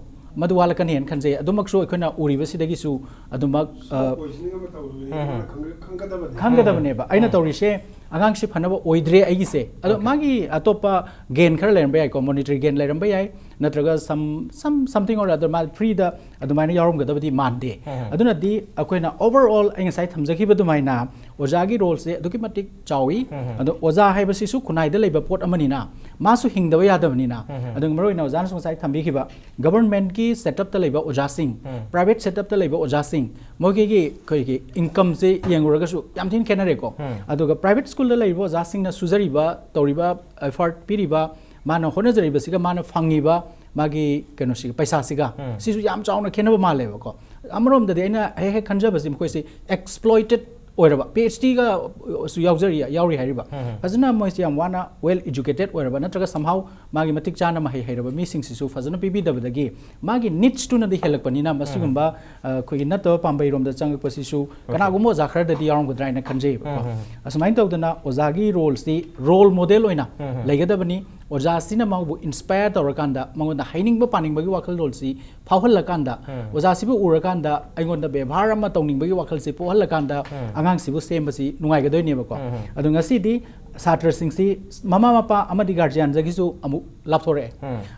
ꯃꯗꯨ ꯋꯥꯠꯂꯛꯀꯅꯤ ꯍꯥꯏꯅ ꯈꯟꯖꯩ꯫ ꯑꯗꯨꯃꯛꯁꯨ ꯑꯩꯈꯣꯏꯅ ꯎꯔꯤꯕꯁꯤꯗꯒꯤꯁꯨ ꯑꯗꯨꯃꯛ, ꯑ, ꯄꯣꯏꯖꯅꯤꯡ ꯑꯃ ꯇꯧꯔꯨꯕꯅꯤ, ꯎꯝ꯫ ꯈꯪꯒ-, ꯈꯪꯒꯗꯕꯅꯤ꯫ ꯈꯪꯒꯗꯕꯅꯦꯕ꯫ ꯑꯩꯅ ꯎꯝ꯫ ꯇꯧꯔꯤꯁꯦ ꯑꯉꯥꯡꯁꯤ ꯐꯅꯕ ꯑꯣꯏꯗ꯭ꯔꯦ ꯑꯩꯒꯤꯁꯦ꯫ ꯑꯗꯣ okay꯫ ꯃꯥꯒꯤ ꯑꯇꯣꯞꯄ ꯒꯦꯟ ꯈꯔ ꯂꯩꯔꯝꯕ ꯌꯥꯏꯀꯣ, ꯃꯣꯅꯤꯇꯔꯤ ꯒꯦꯟ ꯂꯩꯔꯝꯕ ꯌꯥꯏ, ꯅꯠꯇ꯭ꯔꯒ some, some, something or other, ꯃꯥ ꯐ꯭ꯔꯤꯗ ꯑꯗꯨꯃꯥꯏꯅ ꯌꯥꯎꯔꯝꯒꯗꯕꯗꯤ ꯃꯥꯟꯗꯦ꯫ ꯎꯝ꯫ ꯑꯗꯨꯅꯗꯤ ꯑꯩꯈꯣꯏꯅ overall ꯑꯩ ꯉꯁꯥꯏ ꯊꯝꯖꯈꯤꯕ ꯑꯗꯨꯃꯥꯏꯅ ꯑꯣꯖꯥꯒꯤ ꯔꯣꯜꯁꯦ ꯑꯗꯨꯛꯀꯤ ꯃꯇꯤꯛ ꯆꯥꯎꯏ꯫ ꯎꯝ꯫ ꯑꯗꯣ ꯑꯣꯖꯥ ꯍꯥꯏꯕꯁꯤꯁꯨ ꯈꯨꯟꯅꯥꯏꯗ ꯂꯩꯕ ꯄꯣꯠ ꯑꯃꯅꯤꯅ ꯃꯥꯁꯨ ꯍꯤꯡꯗꯕ ꯌꯥꯗꯕꯅꯤꯅ, ꯎꯝ꯫ ꯑꯗꯨꯒ ꯃꯔꯨꯑꯣꯏꯅ ꯑꯣꯖꯥꯅꯁꯨ ꯉꯁꯥꯏ ꯊꯝꯕꯤꯈꯤꯕ ꯒꯚꯔꯟꯃꯦꯟꯠꯀꯤ ꯁꯦꯠꯑꯞꯇ ꯂꯩꯕ ꯑꯣꯖꯥꯁꯤꯡ, ꯎꯝ꯫ ꯄ꯭ꯔꯥꯏꯚꯦꯠ ꯁꯦꯠꯑꯞꯇ ꯂꯩꯕ ꯑꯣꯖꯥꯁꯤꯡ, ꯃꯣꯏꯒꯤ ꯑꯩꯈꯣꯏꯒꯤ ꯏꯟꯀꯝꯁꯦ ꯌꯦꯡꯉꯨꯔꯒꯁꯨ ꯌꯥꯝ ꯊꯤꯅ ꯈꯦꯠꯅꯔꯦꯀꯣ꯫ ꯎꯝ꯫ ꯑꯗꯨꯒ ꯄ꯭ꯔꯥꯏꯚꯦꯠ ꯁ꯭ꯀꯨꯜꯗ ꯂꯩꯔꯤꯕ ꯑꯣꯖꯥꯁꯤꯡꯅ ꯁꯨꯖꯔꯤꯕ, ꯇꯧꯔꯤꯕ ꯑꯦꯐꯔꯠ ꯄꯤꯔꯤꯕ, ꯃꯥꯅ ꯍꯣꯠꯅꯖꯔꯤꯕꯁꯤꯒ ꯃꯥꯅ ꯐꯪꯉꯤꯕ ꯃꯥꯒꯤ ꯀꯩꯅꯣꯁꯤꯒ, ꯄꯩꯁꯥꯁꯤꯒ, ꯎꯝ꯫ ꯁꯤꯁꯨ ꯌꯥꯝ ꯆꯥꯎꯅ ꯈꯦꯠꯅꯕ ꯃꯥꯜꯂꯦꯕꯀꯣ꯫ ꯑꯃꯔꯣꯝꯗꯗꯤ ꯑꯩꯅ ꯍꯦꯛ ꯍꯦꯛ ꯈꯟꯖꯕꯁꯤ ꯃꯈꯣꯏꯁꯤ ꯑꯦꯛꯁꯄ꯭ꯂꯣꯏꯇꯦꯠ ꯑꯣꯏꯔꯕ, ꯄꯤ ꯑꯩꯆ ꯗꯤꯒꯁꯨ ꯌꯥꯎꯖꯔꯤ, ꯌꯥꯎꯔꯤ ꯍꯥꯏꯔꯤꯕ꯫ ꯎꯝ꯫ ꯐꯖꯅ ꯃꯣꯏꯁꯤ ꯌꯥꯝ ꯋꯥꯅ well educated ꯑꯣꯏꯔꯕ, ꯅꯠꯇ꯭ꯔꯒ somehow ꯃꯥꯒꯤ ꯃꯇꯤꯛ ꯆꯥꯅ ꯃꯍꯩ ꯍꯩꯔꯕ ꯃꯤꯁꯤꯡꯁꯤꯁꯨ ꯐꯖꯅ ꯄꯤꯕꯤꯗꯕꯗꯒꯤ ꯃꯥꯒꯤ ꯅꯤꯗꯁꯇꯨꯅꯗꯤ ꯍꯦꯜꯂꯛꯄꯅꯤꯅ, ꯃꯁꯤꯒꯨꯝꯕ, ꯎꯝ꯫ ꯑ, ꯑꯩꯈꯣꯏꯒꯤ ꯅꯠꯇꯕ ꯄꯥꯝꯕꯩꯔꯣꯝꯗ ꯆꯪꯉꯛꯄꯁꯤꯁꯨ okay꯫ ꯀꯅꯥꯒꯨꯝꯕ ꯑꯣꯖꯥ ꯈꯔꯗꯗꯤ ꯌꯥꯎꯔꯝꯒꯗ꯭ꯔꯥ ꯍꯥꯏꯅ ꯈꯟꯖꯩꯕꯀꯣ꯫ ꯎꯝ, ꯎꯝ꯫ ꯑꯁꯨꯃꯥꯏꯅ ꯇꯧꯗꯅ ꯑꯣꯖꯥꯒꯤ ꯔꯣꯜꯁꯤ ꯔꯣꯜ ꯃꯣꯗꯦꯜ ꯑꯣꯏꯅ ꯎꯝ, ꯎꯝ꯫ ꯂꯩꯒꯗꯕꯅꯤ꯫ ꯑꯣꯖꯥꯁꯤꯅ ꯃꯥꯕꯨ ꯏꯟꯁꯄꯥꯌꯔ ꯇꯧꯔꯀꯥꯟꯗ, ꯃꯉꯣꯟꯗ ꯍꯩꯅꯤꯡꯕ ꯄꯥꯅꯤꯡꯕꯒꯤ ꯋꯥꯈꯜꯂꯣꯟꯁꯤ ꯐꯥꯎꯍꯜꯂꯀꯥꯟꯗ, ꯑꯣꯖꯥꯁꯤꯕꯨ ꯎꯔꯀꯥꯟꯗ ꯑꯩꯉꯣꯟꯗ ꯕꯦꯕꯥꯔ ꯑꯃ ꯇꯧꯅꯤꯡꯕꯒꯤ ꯋꯥꯈꯜꯁꯤ ꯄꯣꯛꯍꯜꯂꯀꯥꯟꯗ ꯑꯉꯥꯡꯁꯤꯕꯨ ꯁꯦꯝꯕꯁꯤ ꯅꯨꯡꯉꯥꯏꯒꯗꯣꯏꯅꯦꯕꯀꯣ꯫ ꯑꯗꯣ ꯉꯁꯤꯗꯤ ꯁꯥꯇ꯭ꯔꯁꯤꯡꯁꯤ ꯃꯃꯥ ꯃꯄꯥ ꯑꯃꯗꯤ ꯒꯥꯔꯖꯤꯌꯥꯟꯗꯒꯤꯁꯨ ꯑꯃꯨꯛ ꯂꯥꯞꯊꯣꯔꯛꯑꯦ꯫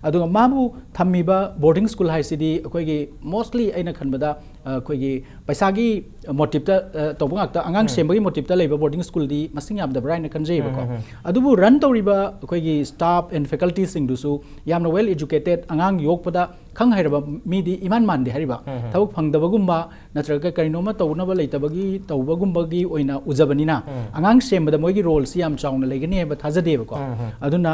ꯑꯗꯨꯒ ꯃꯥꯕꯨ ꯊꯝꯃꯤꯕ ꯕꯣꯔꯗꯤꯡ ꯁ꯭ꯀꯨꯜ ꯍꯥꯏꯁꯤꯗꯤ ꯑꯩꯈꯣꯏꯒꯤ mostly ꯑꯩꯅ ꯈꯟꯕꯗ, ꯑ, ꯑꯩꯈꯣꯏꯒꯤ ꯄꯩꯁꯥꯒꯤ ꯃꯣꯇꯤꯞꯇ, ꯑ, ꯇꯧꯕ ꯉꯥꯛꯇ, ꯑꯉꯥꯡ ꯁꯦꯝꯕꯒꯤ ꯃꯣꯇꯤꯞꯇ ꯂꯩꯕ ꯕꯣꯔꯗꯤꯡ ꯁ꯭ꯀꯨꯜꯗꯤ ꯃꯁꯤꯡ ꯌꯥꯝꯗꯕ꯭ꯔꯥ ꯍꯥꯏꯅ ꯈꯟꯖꯩꯕꯀꯣ꯫ ꯑꯗꯨꯕꯨ ꯔꯟ ꯇꯧꯔꯤꯕ ꯑꯩꯈꯣꯏꯒꯤ staff and facultyꯁꯤꯡꯗꯨꯁꯨ ꯌꯥꯝꯅ well educated, ꯑꯉꯥꯡ ꯌꯣꯛꯄꯗ ꯈꯪ ꯍꯩꯔꯕ ꯃꯤꯗꯤ ꯏꯃꯥꯟ ꯃꯥꯟꯗꯦ ꯍꯥꯏꯔꯤꯕ꯫ ꯊꯕꯛ ꯐꯪꯗꯕꯒꯨꯝꯕ ꯅꯠꯇ꯭ꯔꯒ ꯀꯔꯤꯅꯣꯝꯃ ꯇꯧꯅꯕ ꯂꯩꯇꯕꯒꯤ ꯇꯧꯕꯒꯨꯝꯕꯒꯤ ꯑꯣꯏꯅ ꯎꯖꯕꯅꯤꯅ, ꯑꯉꯥꯡ ꯁꯦꯝꯕꯗ ꯃꯣꯏꯒꯤ ꯔꯣꯜꯁꯤ ꯌꯥꯝ ꯆꯥꯎꯅ ꯂꯩꯒꯅꯤ ꯍꯥꯏꯕ ꯊꯥꯖꯗꯦꯕꯀꯣ꯫ ꯑꯗꯨꯅ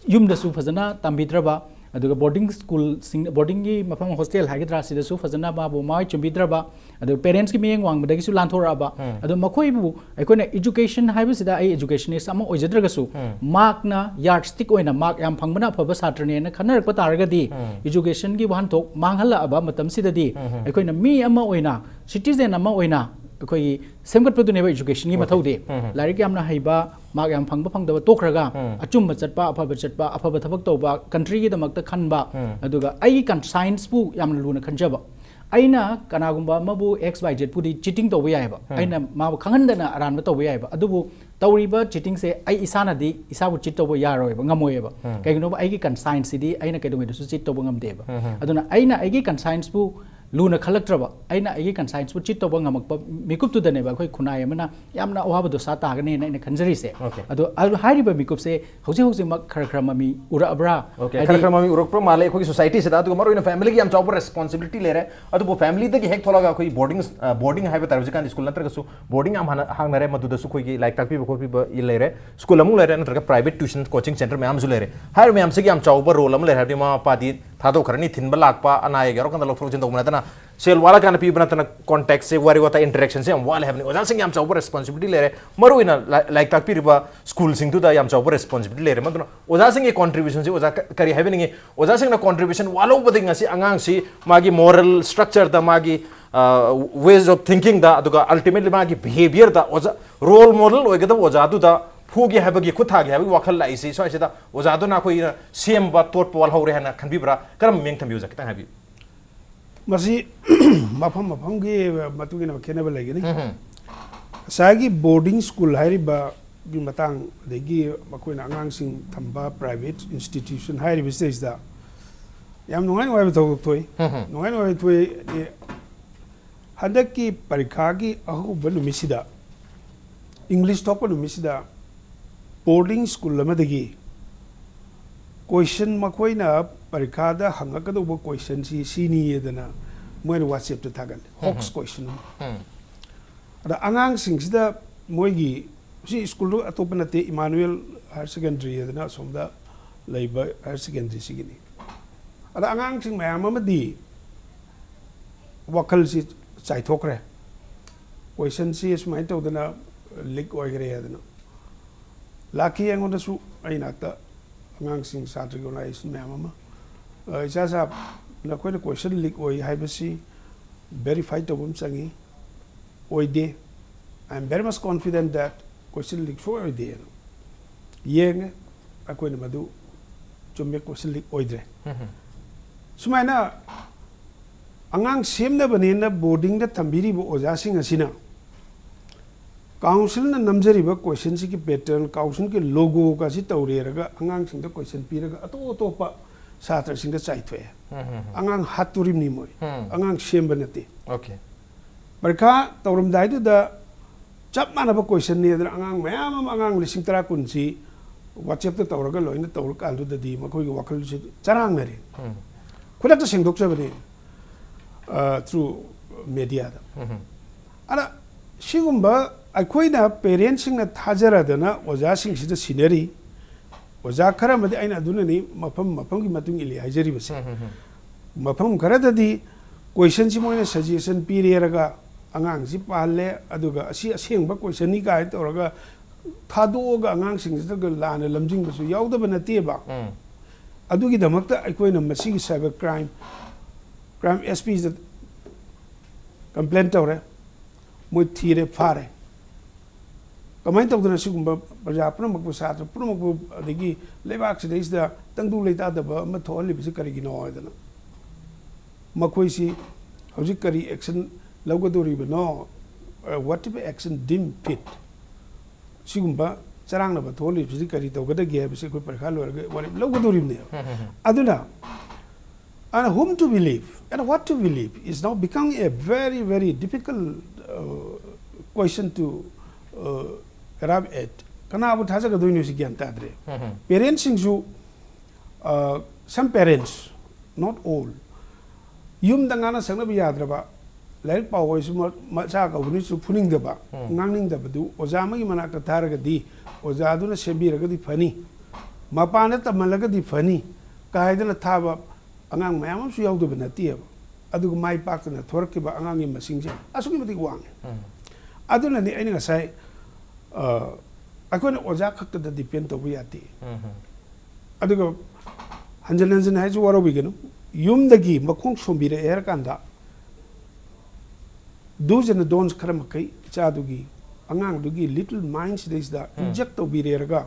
ꯌꯨꯝꯗꯁꯨ ꯐꯖꯅ ꯇꯝꯕꯤꯗ꯭ꯔꯕ, ꯑꯗꯨꯒ ꯕꯣꯔꯗꯤꯡ ꯁ꯭ꯀꯨꯜꯁꯤꯡ, ꯕꯣꯔꯗꯤꯡꯒꯤ ꯃꯐꯝ, ꯍꯣꯁꯇꯦꯜ ꯍꯥꯏꯒꯗ꯭ꯔꯥ, ꯁꯤꯗꯁꯨ ꯐꯖꯅ ꯃꯥꯕꯨ ꯃꯥꯏ ꯆꯨꯝꯕꯤꯗ꯭ꯔꯕ, ꯑꯗꯨꯒ ꯄꯦꯔꯦꯟꯁꯀꯤ ꯃꯤꯠꯌꯦꯡ ꯋꯥꯡꯕꯗꯒꯤꯁꯨ ꯂꯥꯟꯊꯣꯔꯛꯑꯕ꯫ ꯑꯗꯣ ꯃꯈꯣꯏꯕꯨ ꯑꯩꯈꯣꯏꯅ education ꯍꯥꯏꯕꯁꯤꯗ, ꯑꯩ educationist ꯑꯃ ꯑꯣꯏꯖꯗ꯭ꯔꯒꯁꯨ, ꯃꯥꯔꯛꯅ ꯌꯥꯔꯠꯁꯇꯤꯛ ꯑꯣꯏꯅ ꯃꯥꯔꯛ ꯌꯥꯝ ꯐꯪꯕꯅ ꯑꯐꯕ ꯁꯥꯇ꯭ꯔꯅꯦꯅ ꯈꯟꯅꯔꯛꯄ ꯇꯥꯔꯒꯗꯤ, educationꯒꯤ ꯋꯥꯍꯟꯊꯣꯛ ꯃꯥꯡꯍꯜꯂꯛꯑꯕ ꯃꯇꯝꯁꯤꯗꯗꯤ, ꯑꯩꯈꯣꯏꯅ ꯃꯤ ꯑꯃ ꯑꯣꯏꯅ, citizen ꯑꯃ ꯑꯣꯏꯅ ꯑꯩꯈꯣꯏꯒꯤ ꯁꯦꯝꯒꯠꯄꯗꯨꯅꯦꯕ educationꯒꯤ ꯃꯊꯧꯗꯤ꯫ ꯂꯥꯏꯔꯤꯛ ꯌꯥꯝꯅ ꯍꯩꯕ, ꯃꯥꯔꯛ ꯌꯥꯝ ꯐꯪꯕ ꯐꯪꯗꯕ ꯇꯣꯛꯈ꯭ꯔꯒ, ꯑꯆꯨꯝꯕ ꯆꯠꯄ, ꯑꯐꯕ ꯆꯠꯄ, ꯑꯐꯕ ꯊꯕꯛ ꯇꯧꯕ, countryꯒꯤꯗꯃꯛꯇ ꯈꯟꯕ, ꯑꯗꯨꯒ ꯑꯩꯒꯤ conscienceꯄꯨ ꯌꯥꯝꯅ ꯂꯨꯅ ꯈꯟꯖꯕ꯫ ꯑꯩꯅ ꯀꯅꯥꯒꯨꯝꯕ ꯑꯃꯕꯨ X Y Zꯄꯨꯗꯤ cheating ꯇꯧꯕ ꯌꯥꯏꯑꯕ, ꯑꯩꯅ ꯃꯥꯕꯨ ꯈꯪꯍꯟꯗꯅ ꯑꯔꯥꯟꯕ ꯇꯧꯕ ꯌꯥꯏꯑꯕ, ꯑꯗꯨꯕꯨ ꯇꯧꯔꯤꯕ cheatingꯁꯦ ꯑꯩ ꯏꯁꯥꯅꯗꯤ ꯏꯁꯥꯕꯨ cheat ꯇꯧꯕ ꯌꯥꯔꯣꯏꯕ, ꯉꯝꯃꯣꯏꯑꯕ꯫ ꯀꯩꯒꯤꯅꯣꯕ, ꯑꯩꯒꯤ conscienceꯁꯤꯗꯤ ꯑꯩꯅ ꯀꯩꯗꯧꯉꯩꯗꯁꯨ cheat ꯇꯧꯕ ꯉꯝꯗꯦꯕ꯫ ꯑꯗꯨꯅ ꯑꯩꯅ ꯑꯩꯒꯤ conscienceꯄꯨ ꯂꯨꯅ ꯈꯜꯂꯛꯇ꯭ꯔꯕ, ꯑꯩꯅ ꯑꯩꯒꯤ conscienceꯄꯨ cheat ꯇꯧꯕ ꯉꯝꯃꯛꯄ ꯃꯤꯀꯨꯞꯇꯨꯗꯅꯦꯕ ꯑꯩꯈꯣꯏ ꯈꯨꯟꯅꯥꯏ ꯑꯃꯅ ꯌꯥꯝꯅ ꯑꯋꯥꯕ ꯗꯣꯁꯥ ꯇꯥꯒꯅꯦꯅ ꯑꯩꯅ ꯈꯟꯖꯔꯤꯁꯦ꯫ Okay. ꯑꯗꯣ ꯑꯗꯨ ꯍꯥꯏꯔꯤꯕ ꯃꯤꯀꯨꯞꯁꯦ ꯍꯧꯖꯤꯛ ꯍꯧꯖꯤꯛꯃꯛ ꯈꯔ ꯈꯔ ꯃꯃꯤ ꯎꯔꯛꯑꯕ꯭ꯔꯥ? Okay, ꯍꯥꯏꯗꯤ ꯈꯔ ꯈꯔ ꯃꯃꯤ ꯎꯔꯛꯄ ꯃꯥꯜꯂꯦ ꯑꯩꯈꯣꯏꯒꯤ societyꯁꯤꯗ꯫ ꯑꯗꯨꯒ ꯃꯔꯨꯑꯣꯏꯅ familyꯒꯤ ꯌꯥꯝ ꯆꯥꯎꯕ responsibility ꯂꯩꯔꯦ꯫ ꯑꯗꯨꯕꯨ familyꯗꯒꯤ ꯍꯦꯛ ꯊꯣꯛꯂꯒ ꯑꯩꯈꯣꯏ boarding, ꯑ, boarding ꯍꯥꯏꯕ ꯇꯥꯔꯦ, ꯍꯧꯖꯤꯛꯀꯥꯟꯗꯤ school ꯅꯠꯇ꯭ꯔꯒꯁꯨ boarding ꯌꯥꯝ ꯍꯥꯟꯅ ꯍꯥꯡꯅꯔꯦ, ꯃꯗꯨꯗꯁꯨ ꯑꯩꯈꯣꯏꯒꯤ ꯂꯥꯏꯔꯤꯛ ꯇꯥꯛꯄꯤꯕ ꯈꯣꯠꯄꯤꯕ ꯂꯩꯔꯦ, school ꯑꯃꯨꯛ ꯂꯩꯔꯦ, ꯅꯠꯇ꯭ꯔꯒ private tuition coaching centre ꯃꯌꯥꯝꯁꯨ ꯂꯩꯔꯦ꯫ ꯍꯥꯏꯔꯤꯕ ꯃꯌꯥꯝꯁꯤꯒꯤ ꯌꯥꯝ ꯆꯥꯎꯕ role ꯑꯃ ꯂꯩꯔꯦ, ꯍꯥꯏꯕꯗꯤ ꯃꯃꯥ ꯃꯄꯥꯗꯤ ꯊꯥꯗꯣꯛꯈ꯭ꯔꯅꯤ, ꯊꯤꯟꯕ ꯂꯥꯛꯄ, ꯑꯅꯥ ꯑꯌꯦꯛ ꯌꯥꯎꯔꯀꯥꯟꯗ ꯂꯧꯊꯣꯛ ꯂꯧꯁꯤꯟ ꯇꯧꯕ ꯅꯠꯇꯅ, ꯁꯦꯜ ꯋꯥꯠꯂꯀꯥꯟꯗ ꯄꯤꯕ ꯅꯠꯇꯅ, contactꯁꯦ, ꯋꯥꯔꯤ ꯋꯥꯇꯥꯏ interactionꯁꯦ ꯌꯥꯝ ꯋꯥꯠꯂꯦ ꯍꯥꯏꯕꯅꯤ꯫ ꯑꯣꯖꯥꯁꯤꯡ ꯌꯥꯝ ꯆꯥꯎꯕ responsibility ꯂꯩꯔꯦ, ꯃꯔꯨꯑꯣꯏꯅ ꯂꯥꯏ-, ꯂꯥꯏꯔꯤꯛ ꯇꯥꯛꯄꯤꯔꯤꯕ schoolꯁꯤꯡꯗꯨꯗ ꯌꯥꯝ ꯆꯥꯎꯕ responsibility ꯂꯩꯔꯦ꯫ ꯃꯗꯨꯅ ꯑꯣꯖꯥꯁꯤꯡꯒꯤ contributionꯁꯦ, ꯑꯣꯖꯥ ꯀ-, ꯀꯔꯤ ꯍꯥꯏꯕꯤꯅꯤꯡꯉꯤ? ꯑꯣꯖꯥꯁꯤꯡꯅ contribution ꯋꯥꯠꯍꯧꯕꯗꯒꯤ ꯉꯁꯤ ꯑꯉꯥꯡꯁꯤ ꯃꯥꯒꯤ moral structureꯗ, ꯃꯥꯒꯤ, ꯑ, ways of thinkingꯗ, ꯑꯗꯨꯒ ultimately ꯃꯥꯒꯤ behaviourꯗ ꯑꯣꯖꯥ, role model ꯑꯣꯏꯒꯗꯕ ꯑꯣꯖꯥꯗꯨꯗ ꯐꯨꯒꯦ ꯍꯥꯏꯕꯒꯤ, ꯈꯨꯠ ꯊꯥꯒꯦ ꯍꯥꯏꯕꯒꯤ ꯋꯥꯈꯜ ꯂꯥꯛꯏꯁꯤ ꯁ꯭ꯋꯥꯏꯁꯤꯗ ꯑꯣꯖꯥꯗꯨꯅ ꯑꯩꯈꯣꯏꯅ ꯁꯦꯝꯕ ꯇꯣꯠꯄ ꯋꯥꯠꯍꯧꯔꯦ ꯍꯥꯏꯅ ꯈꯟꯕꯤꯕ꯭ꯔꯥ? ꯀꯔꯝꯕ ꯃꯤꯠꯌꯦꯡ ꯊꯝꯕꯤ ꯑꯣꯖꯥ? ꯈꯤꯇꯪ ꯍꯥꯏꯕꯤꯌꯨ꯫ ꯃꯁꯤ ꯃꯐꯝ ꯃꯐꯝꯒꯤ ꯃꯇꯨꯡ ꯏꯟꯅ ꯈꯦꯠꯅꯕ ꯂꯩꯒꯅꯤ꯫ ꯎꯝ꯫ ꯉꯁꯥꯏꯒꯤ ꯕꯣꯔꯗꯤꯡ ꯁ꯭ꯀꯨꯜ ꯍꯥꯏꯔꯤꯕꯒꯤ ꯃꯇꯥꯡ, ꯑꯗꯒꯤ ꯃꯈꯣꯏꯅ ꯑꯉꯥꯡꯁꯤꯡ ꯊꯝꯕ ꯄ꯭ꯔꯥꯏꯚꯦꯠ ꯏꯟꯁꯇꯤꯇ꯭ꯌꯨꯁꯟ ꯍꯥꯏꯔꯤꯕꯁꯤꯗꯩꯁꯤꯗ ꯌꯥꯝ ꯅꯨꯡꯉꯥꯏ ꯅꯨꯡꯉꯥꯏꯕ ꯊꯧꯗꯣꯛ ꯊꯣꯛꯏ꯫ ꯎꯝ꯫ ꯅꯨꯡꯉꯥꯏ ꯅꯨꯡꯉꯥꯏꯕ ꯊꯣꯛꯏ꯫ ꯑꯦ, ꯍꯟꯗꯛꯀꯤ ꯄꯔꯤꯈꯥꯒꯤ ꯑꯍꯧꯕ ꯅꯨꯃꯤꯠꯁꯤꯗ, ꯏꯪꯂꯤꯁ ꯊꯣꯛꯄ ꯅꯨꯃꯤꯠꯁꯤꯗ, ꯕꯣꯔꯗꯤꯡ ꯁ꯭ꯀꯨꯜ ꯑꯃꯗꯒꯤ ꯀꯣꯏꯁꯟ, ꯃꯈꯣꯏꯅ ꯄꯔꯤꯈꯥꯗ ꯍꯪꯉꯛꯀꯗꯧꯕ ꯀꯣꯏꯁꯟꯁꯤ ꯁꯤꯅꯤꯌꯦꯗꯅ ꯃꯣꯏꯅ ꯋꯥꯆꯦꯞꯇ ꯊꯥꯒꯠꯂꯦ꯫ ꯎꯝ꯫ ꯍꯣꯛꯁ ꯀꯣꯏꯁꯟ ꯑꯃ꯫ ꯎꯝ꯫ ꯑꯗ ꯑꯉꯥꯡꯁꯤꯡꯁꯤꯗ ꯃꯣꯏꯒꯤ, ꯁꯤ ꯁ꯭ꯀꯨꯜꯗꯨ ꯑꯇꯣꯞꯄ ꯅꯠꯇꯦ, ꯏꯃꯥꯅꯨꯑꯦꯜ ꯍꯥꯌꯔ ꯁꯦꯀꯦꯟꯗꯔꯤ ꯍꯥꯏꯗꯅ ꯑꯁꯣꯝꯗ ꯂꯩꯕ ꯍꯥꯌꯔ ꯁꯦꯀꯦꯟꯗꯔꯤꯁꯤꯒꯤꯅꯤ꯫ ꯑꯗ ꯑꯉꯥꯡꯁꯤꯡ ꯃꯌꯥꯝ ꯑꯃꯗꯤ ꯋꯥꯈꯜꯁꯤ ꯆꯥꯏꯊꯣꯛꯈ꯭ꯔꯦ꯫ ꯀꯣꯏꯁꯟꯁꯤ ꯁꯨꯃꯥꯏꯅ ꯇꯧꯗꯅ ꯂꯤꯛ ꯑꯣꯏꯈ꯭ꯔꯦ ꯍꯥꯏꯗꯅ꯫ ꯂꯥꯛꯈꯤ ꯑꯩꯉꯣꯟꯗꯁꯨ, ꯑꯩ ꯅꯥꯛꯇ ꯑꯉꯥꯡꯁꯤꯡ, ꯁꯥꯇ꯭ꯔꯒꯤ ꯑꯣꯔꯒꯅꯥꯏꯖꯦꯁꯟ ꯃꯌꯥꯝ ꯑꯃ, "ꯑ, ꯏꯆꯥ ꯁꯥꯍꯦꯕ, ꯅꯈꯣꯏꯅ ꯀꯣꯏꯁꯟ ꯂꯤꯛ ꯑꯣꯏ ꯍꯥꯏꯕꯁꯤ ꯚꯦꯔꯤꯐꯥꯏ ꯇꯧꯕ ꯑꯃ ꯆꯪꯉꯤ꯫ ꯑꯣꯏꯗꯦ꯫ I am very much confident that ꯀꯣꯏꯁꯟ ꯂꯤꯛ ꯁꯣꯏ ꯑꯣꯏꯗꯦꯅ ꯌꯦꯡꯉꯦ꯫ ꯑꯩꯈꯣꯏꯅ ꯃꯗꯨ ꯆꯨꯝꯃꯦ, ꯀꯣꯏꯁꯟ ꯂꯤꯛ ꯑꯣꯏꯗ꯭ꯔꯦ"꯫ ꯎꯝ꯫ ꯁꯨꯃꯥꯏꯅ ꯑꯉꯥꯡ ꯁꯦꯝꯅꯕꯅꯦꯅ ꯕꯣꯔꯗꯤꯡꯗ ꯊꯝꯕꯤꯔꯤꯕ ꯑꯣꯖꯥꯁꯤꯡ ꯑꯁꯤꯅ ꯀꯥꯎꯟꯁꯤꯜꯅ ꯅꯝꯖꯔꯤꯕ ꯀꯣꯏꯁꯟꯁꯤꯒꯤ ꯄꯦꯇꯔꯟ, ꯀꯥꯎꯟꯁꯤꯜꯒꯤ ꯂꯣꯒꯣꯒꯁꯤ ꯇꯧꯔꯦꯔꯒ ꯑꯉꯥꯡꯁꯤꯡꯗ ꯀꯣꯏꯁꯟ ꯄꯤꯔꯒ ꯑꯇꯣꯞ ꯑꯇꯣꯞꯄ ꯁꯥꯇ꯭ꯔꯁꯤꯡꯗ ꯆꯥꯏꯊꯣꯛꯑꯦ꯫ ꯎꯝ, ꯎꯝ, ꯎꯝ꯫ ꯑꯉꯥꯡ ꯍꯥꯠꯇꯣꯔꯤꯕꯅꯤ ꯃꯣꯏ꯫ ꯎꯝ꯫ ꯑꯉꯥꯡ ꯁꯦꯝꯕ ꯅꯠꯇꯦ꯫ ꯑꯣꯀꯦ꯫ ꯄꯔꯤꯈꯥ ꯇꯧꯔꯝꯗꯥꯏꯗꯨꯗ ꯆꯞ ꯃꯥꯟꯅꯕ ꯀꯣꯏꯁꯟꯅꯤ ꯑꯗꯨꯅ ꯑꯉꯥꯡ ꯃꯌꯥꯝ ꯑꯃ, ꯑꯉꯥꯡ ꯂꯤꯁꯤꯡ ꯇꯔꯥ ꯀꯨꯟꯁꯤ ꯋꯥꯆꯦꯞꯇ ꯇꯧꯔꯒ ꯂꯣꯏꯅ ꯇꯧꯔꯀꯥꯟꯗꯨꯗꯗꯤ ꯃꯈꯣꯏꯒꯤ ꯋꯥꯈꯜꯁꯤ ꯆꯔꯥꯡꯅꯔꯦ꯫ ꯎꯝ꯫ ꯈꯨꯗꯛꯇ ꯁꯦꯡꯗꯣꯛꯆꯕꯅꯤ, ꯑ, through mediaꯗ꯫ ꯎꯝ꯫ ꯑꯗ ꯁꯤꯒꯨꯝꯕ ꯑꯩꯈꯣꯏꯅ ꯄꯦꯔꯦꯟꯁꯁꯤꯡꯅ ꯊꯥꯖꯔꯗꯅ ꯑꯣꯖꯥꯁꯤꯡꯁꯤꯗ ꯁꯤꯟꯅꯔꯤ꯫ ꯑꯣꯖꯥ ꯈꯔ ꯑꯃꯗꯤ, ꯑꯩꯅ ꯑꯗꯨꯅꯅꯤ ꯃꯐꯝ ꯃꯐꯝꯒꯤ ꯃꯇꯨꯡ ꯏꯜꯂꯤ ꯍꯥꯏꯖꯔꯤꯕꯁꯦ꯫ ꯎꯝ, ꯎꯝ, ꯎꯝ꯫ ꯃꯐꯝ ꯈꯔꯗꯗꯤ ꯀꯣꯏꯁꯟꯁꯤ ꯃꯣꯏꯅ ꯁꯖꯦꯁꯟ ꯄꯤꯔꯦꯔꯒ ꯑꯉꯥꯡꯁꯤ ꯄꯥꯍꯜꯂꯦ, ꯑꯗꯨꯒ ꯑꯁꯤ ꯑꯁꯦꯡꯕ ꯀꯣꯏꯁꯟꯅꯤ ꯀꯥꯏꯅ ꯇꯧꯔꯒ ꯊꯥꯗꯣꯛꯑꯒ ꯑꯉꯥꯡꯁꯤꯡꯁꯤꯗ ꯂꯥꯟꯅ ꯂꯝꯖꯤꯡꯕꯁꯨ ꯌꯥꯎꯗꯕ ꯅꯠꯇꯦꯕ꯫ ꯎꯝ꯫ ꯑꯗꯨꯒꯤꯗꯃꯛꯇ ꯑꯩꯈꯣꯏꯅ ꯃꯁꯤꯒꯤ cyber crime, crime S Pꯗ complain ꯇꯧꯔꯦ, ꯃꯣꯏ ꯊꯤꯔꯦ, ꯐꯥꯔꯦ꯫ ꯀꯃꯥꯏꯅ ꯇꯧꯗꯅ ꯁꯤꯒꯨꯝꯕ ꯄ꯭ꯔꯖꯥ ꯄꯨꯝꯅꯃꯛꯄꯨ, ꯁꯥꯇ꯭ꯔ ꯄꯨꯝꯅꯃꯛꯄꯨ, ꯑꯗꯒꯤ ꯂꯩꯕꯥꯛꯁꯤꯗꯩꯁꯤꯗ ꯇꯪꯗꯨ ꯂꯩꯇꯥꯗꯕ ꯑꯃ ꯊꯣꯛꯍꯜꯂꯤꯕꯁꯤ ꯀꯔꯤꯒꯤꯅꯣ ꯍꯥꯏꯗꯅ, ꯃꯈꯣꯏꯁꯤ ꯍꯧꯖꯤꯛ ꯀꯔꯤ action ꯂꯧꯒꯗꯧꯔꯤꯕꯅꯣ, what type of action deem fit, ꯁꯤꯒꯨꯝꯕ ꯆꯔꯥꯡꯅꯕ ꯊꯣꯛꯍꯜꯂꯤꯕꯁꯤ ꯀꯔꯤ ꯇꯧꯒꯗꯒꯦ ꯍꯥꯏꯕꯁꯤ ꯑꯩꯈꯣꯏ ꯄꯔꯤꯈꯥ ꯂꯣꯏꯔꯒ ꯋꯥꯔꯦꯞ ꯂꯧꯒꯗꯧꯔꯤꯕꯅꯦꯕ꯫ ꯑꯗꯨꯅ, and whom to believe and what to believe is now becoming a very, very difficult uh, question to uh, arrive at. ꯀꯅꯥꯕꯨ ꯊꯥꯖꯒꯗꯣꯏꯅꯣ ꯁꯤ ꯒ꯭ꯌꯥꯟ ꯇꯥꯗ꯭ꯔꯦ꯫ ꯄꯦꯔꯦꯟꯁꯁꯤꯡꯁꯨ, uh, some parents, not all, ꯌꯨꯝꯗ ꯉꯥꯡꯅ ꯁꯛꯅꯕ ꯌꯥꯗ꯭ꯔꯕ, ꯂꯥꯏꯔꯤꯛ ꯄꯥꯎ ꯍꯥꯏꯁꯨ ꯃ-, ꯃꯆꯥ ꯀꯧꯕꯅꯤꯁꯨ ꯐꯨꯅꯤꯡꯗꯕ, ꯎꯝ꯫ ꯉꯥꯡꯅꯤꯡꯗꯕꯗꯨ ꯑꯣꯖꯥ ꯑꯃꯒꯤ ꯃꯅꯥꯛꯇ ꯊꯥꯔꯒꯗꯤ, ꯑꯣꯖꯥꯗꯨꯅ ꯁꯦꯝꯕꯤꯔꯒꯗꯤ ꯐꯅꯤ, ꯃꯄꯥꯟꯗ ꯇꯝꯍꯜꯂꯒꯗꯤ ꯐꯅꯤ ꯀꯥꯏꯗꯅ ꯊꯥꯕ ꯑꯉꯥꯡ ꯃꯌꯥꯝ ꯑꯃꯁꯨ ꯌꯥꯎꯗꯕ ꯅꯠꯇꯦꯕ꯫ ꯑꯗꯨꯒ ꯃꯥꯏ ꯄꯥꯛꯇꯅ ꯊꯣꯔꯛꯈꯤꯕ ꯑꯉꯥꯡꯒꯤ ꯃꯁꯤꯡꯁꯦ ꯑꯁꯨꯛꯀꯤ ꯃꯇꯤꯛ ꯋꯥꯡꯉꯤ꯫ ꯎꯝ꯫ ꯑꯗꯨꯅꯅꯤ ꯑꯩꯅ ꯉꯁꯥꯏ, ꯑ, ꯑꯩꯈꯣꯏꯅ ꯑꯣꯖꯥ ꯈꯛꯇꯗ depend ꯇꯧꯕ ꯌꯥꯗꯦ꯫ ꯎꯝ꯫ ꯑꯗꯨꯒ ꯍꯟꯖꯤꯟ ꯍꯟꯖꯤꯟ ꯍꯥꯏꯁꯨ ꯋꯥꯔꯧꯕꯤꯒꯅꯨ, ꯌꯨꯝꯗꯒꯤ ꯃꯈꯣꯡ ꯁꯣꯝꯕꯤꯔꯛꯑꯦ ꯍꯥꯏꯔ ꯀꯥꯟꯗ do's and don'ts ꯈꯔ ꯃꯈꯩ ꯏꯆꯥꯗꯨꯒꯤ, ꯑꯉꯥꯡꯗꯨꯒꯤ little mind ꯁꯤꯗꯩꯁꯤꯗ ꯎꯝ꯫ inject ꯇꯧꯕꯤꯔꯦꯔꯒ,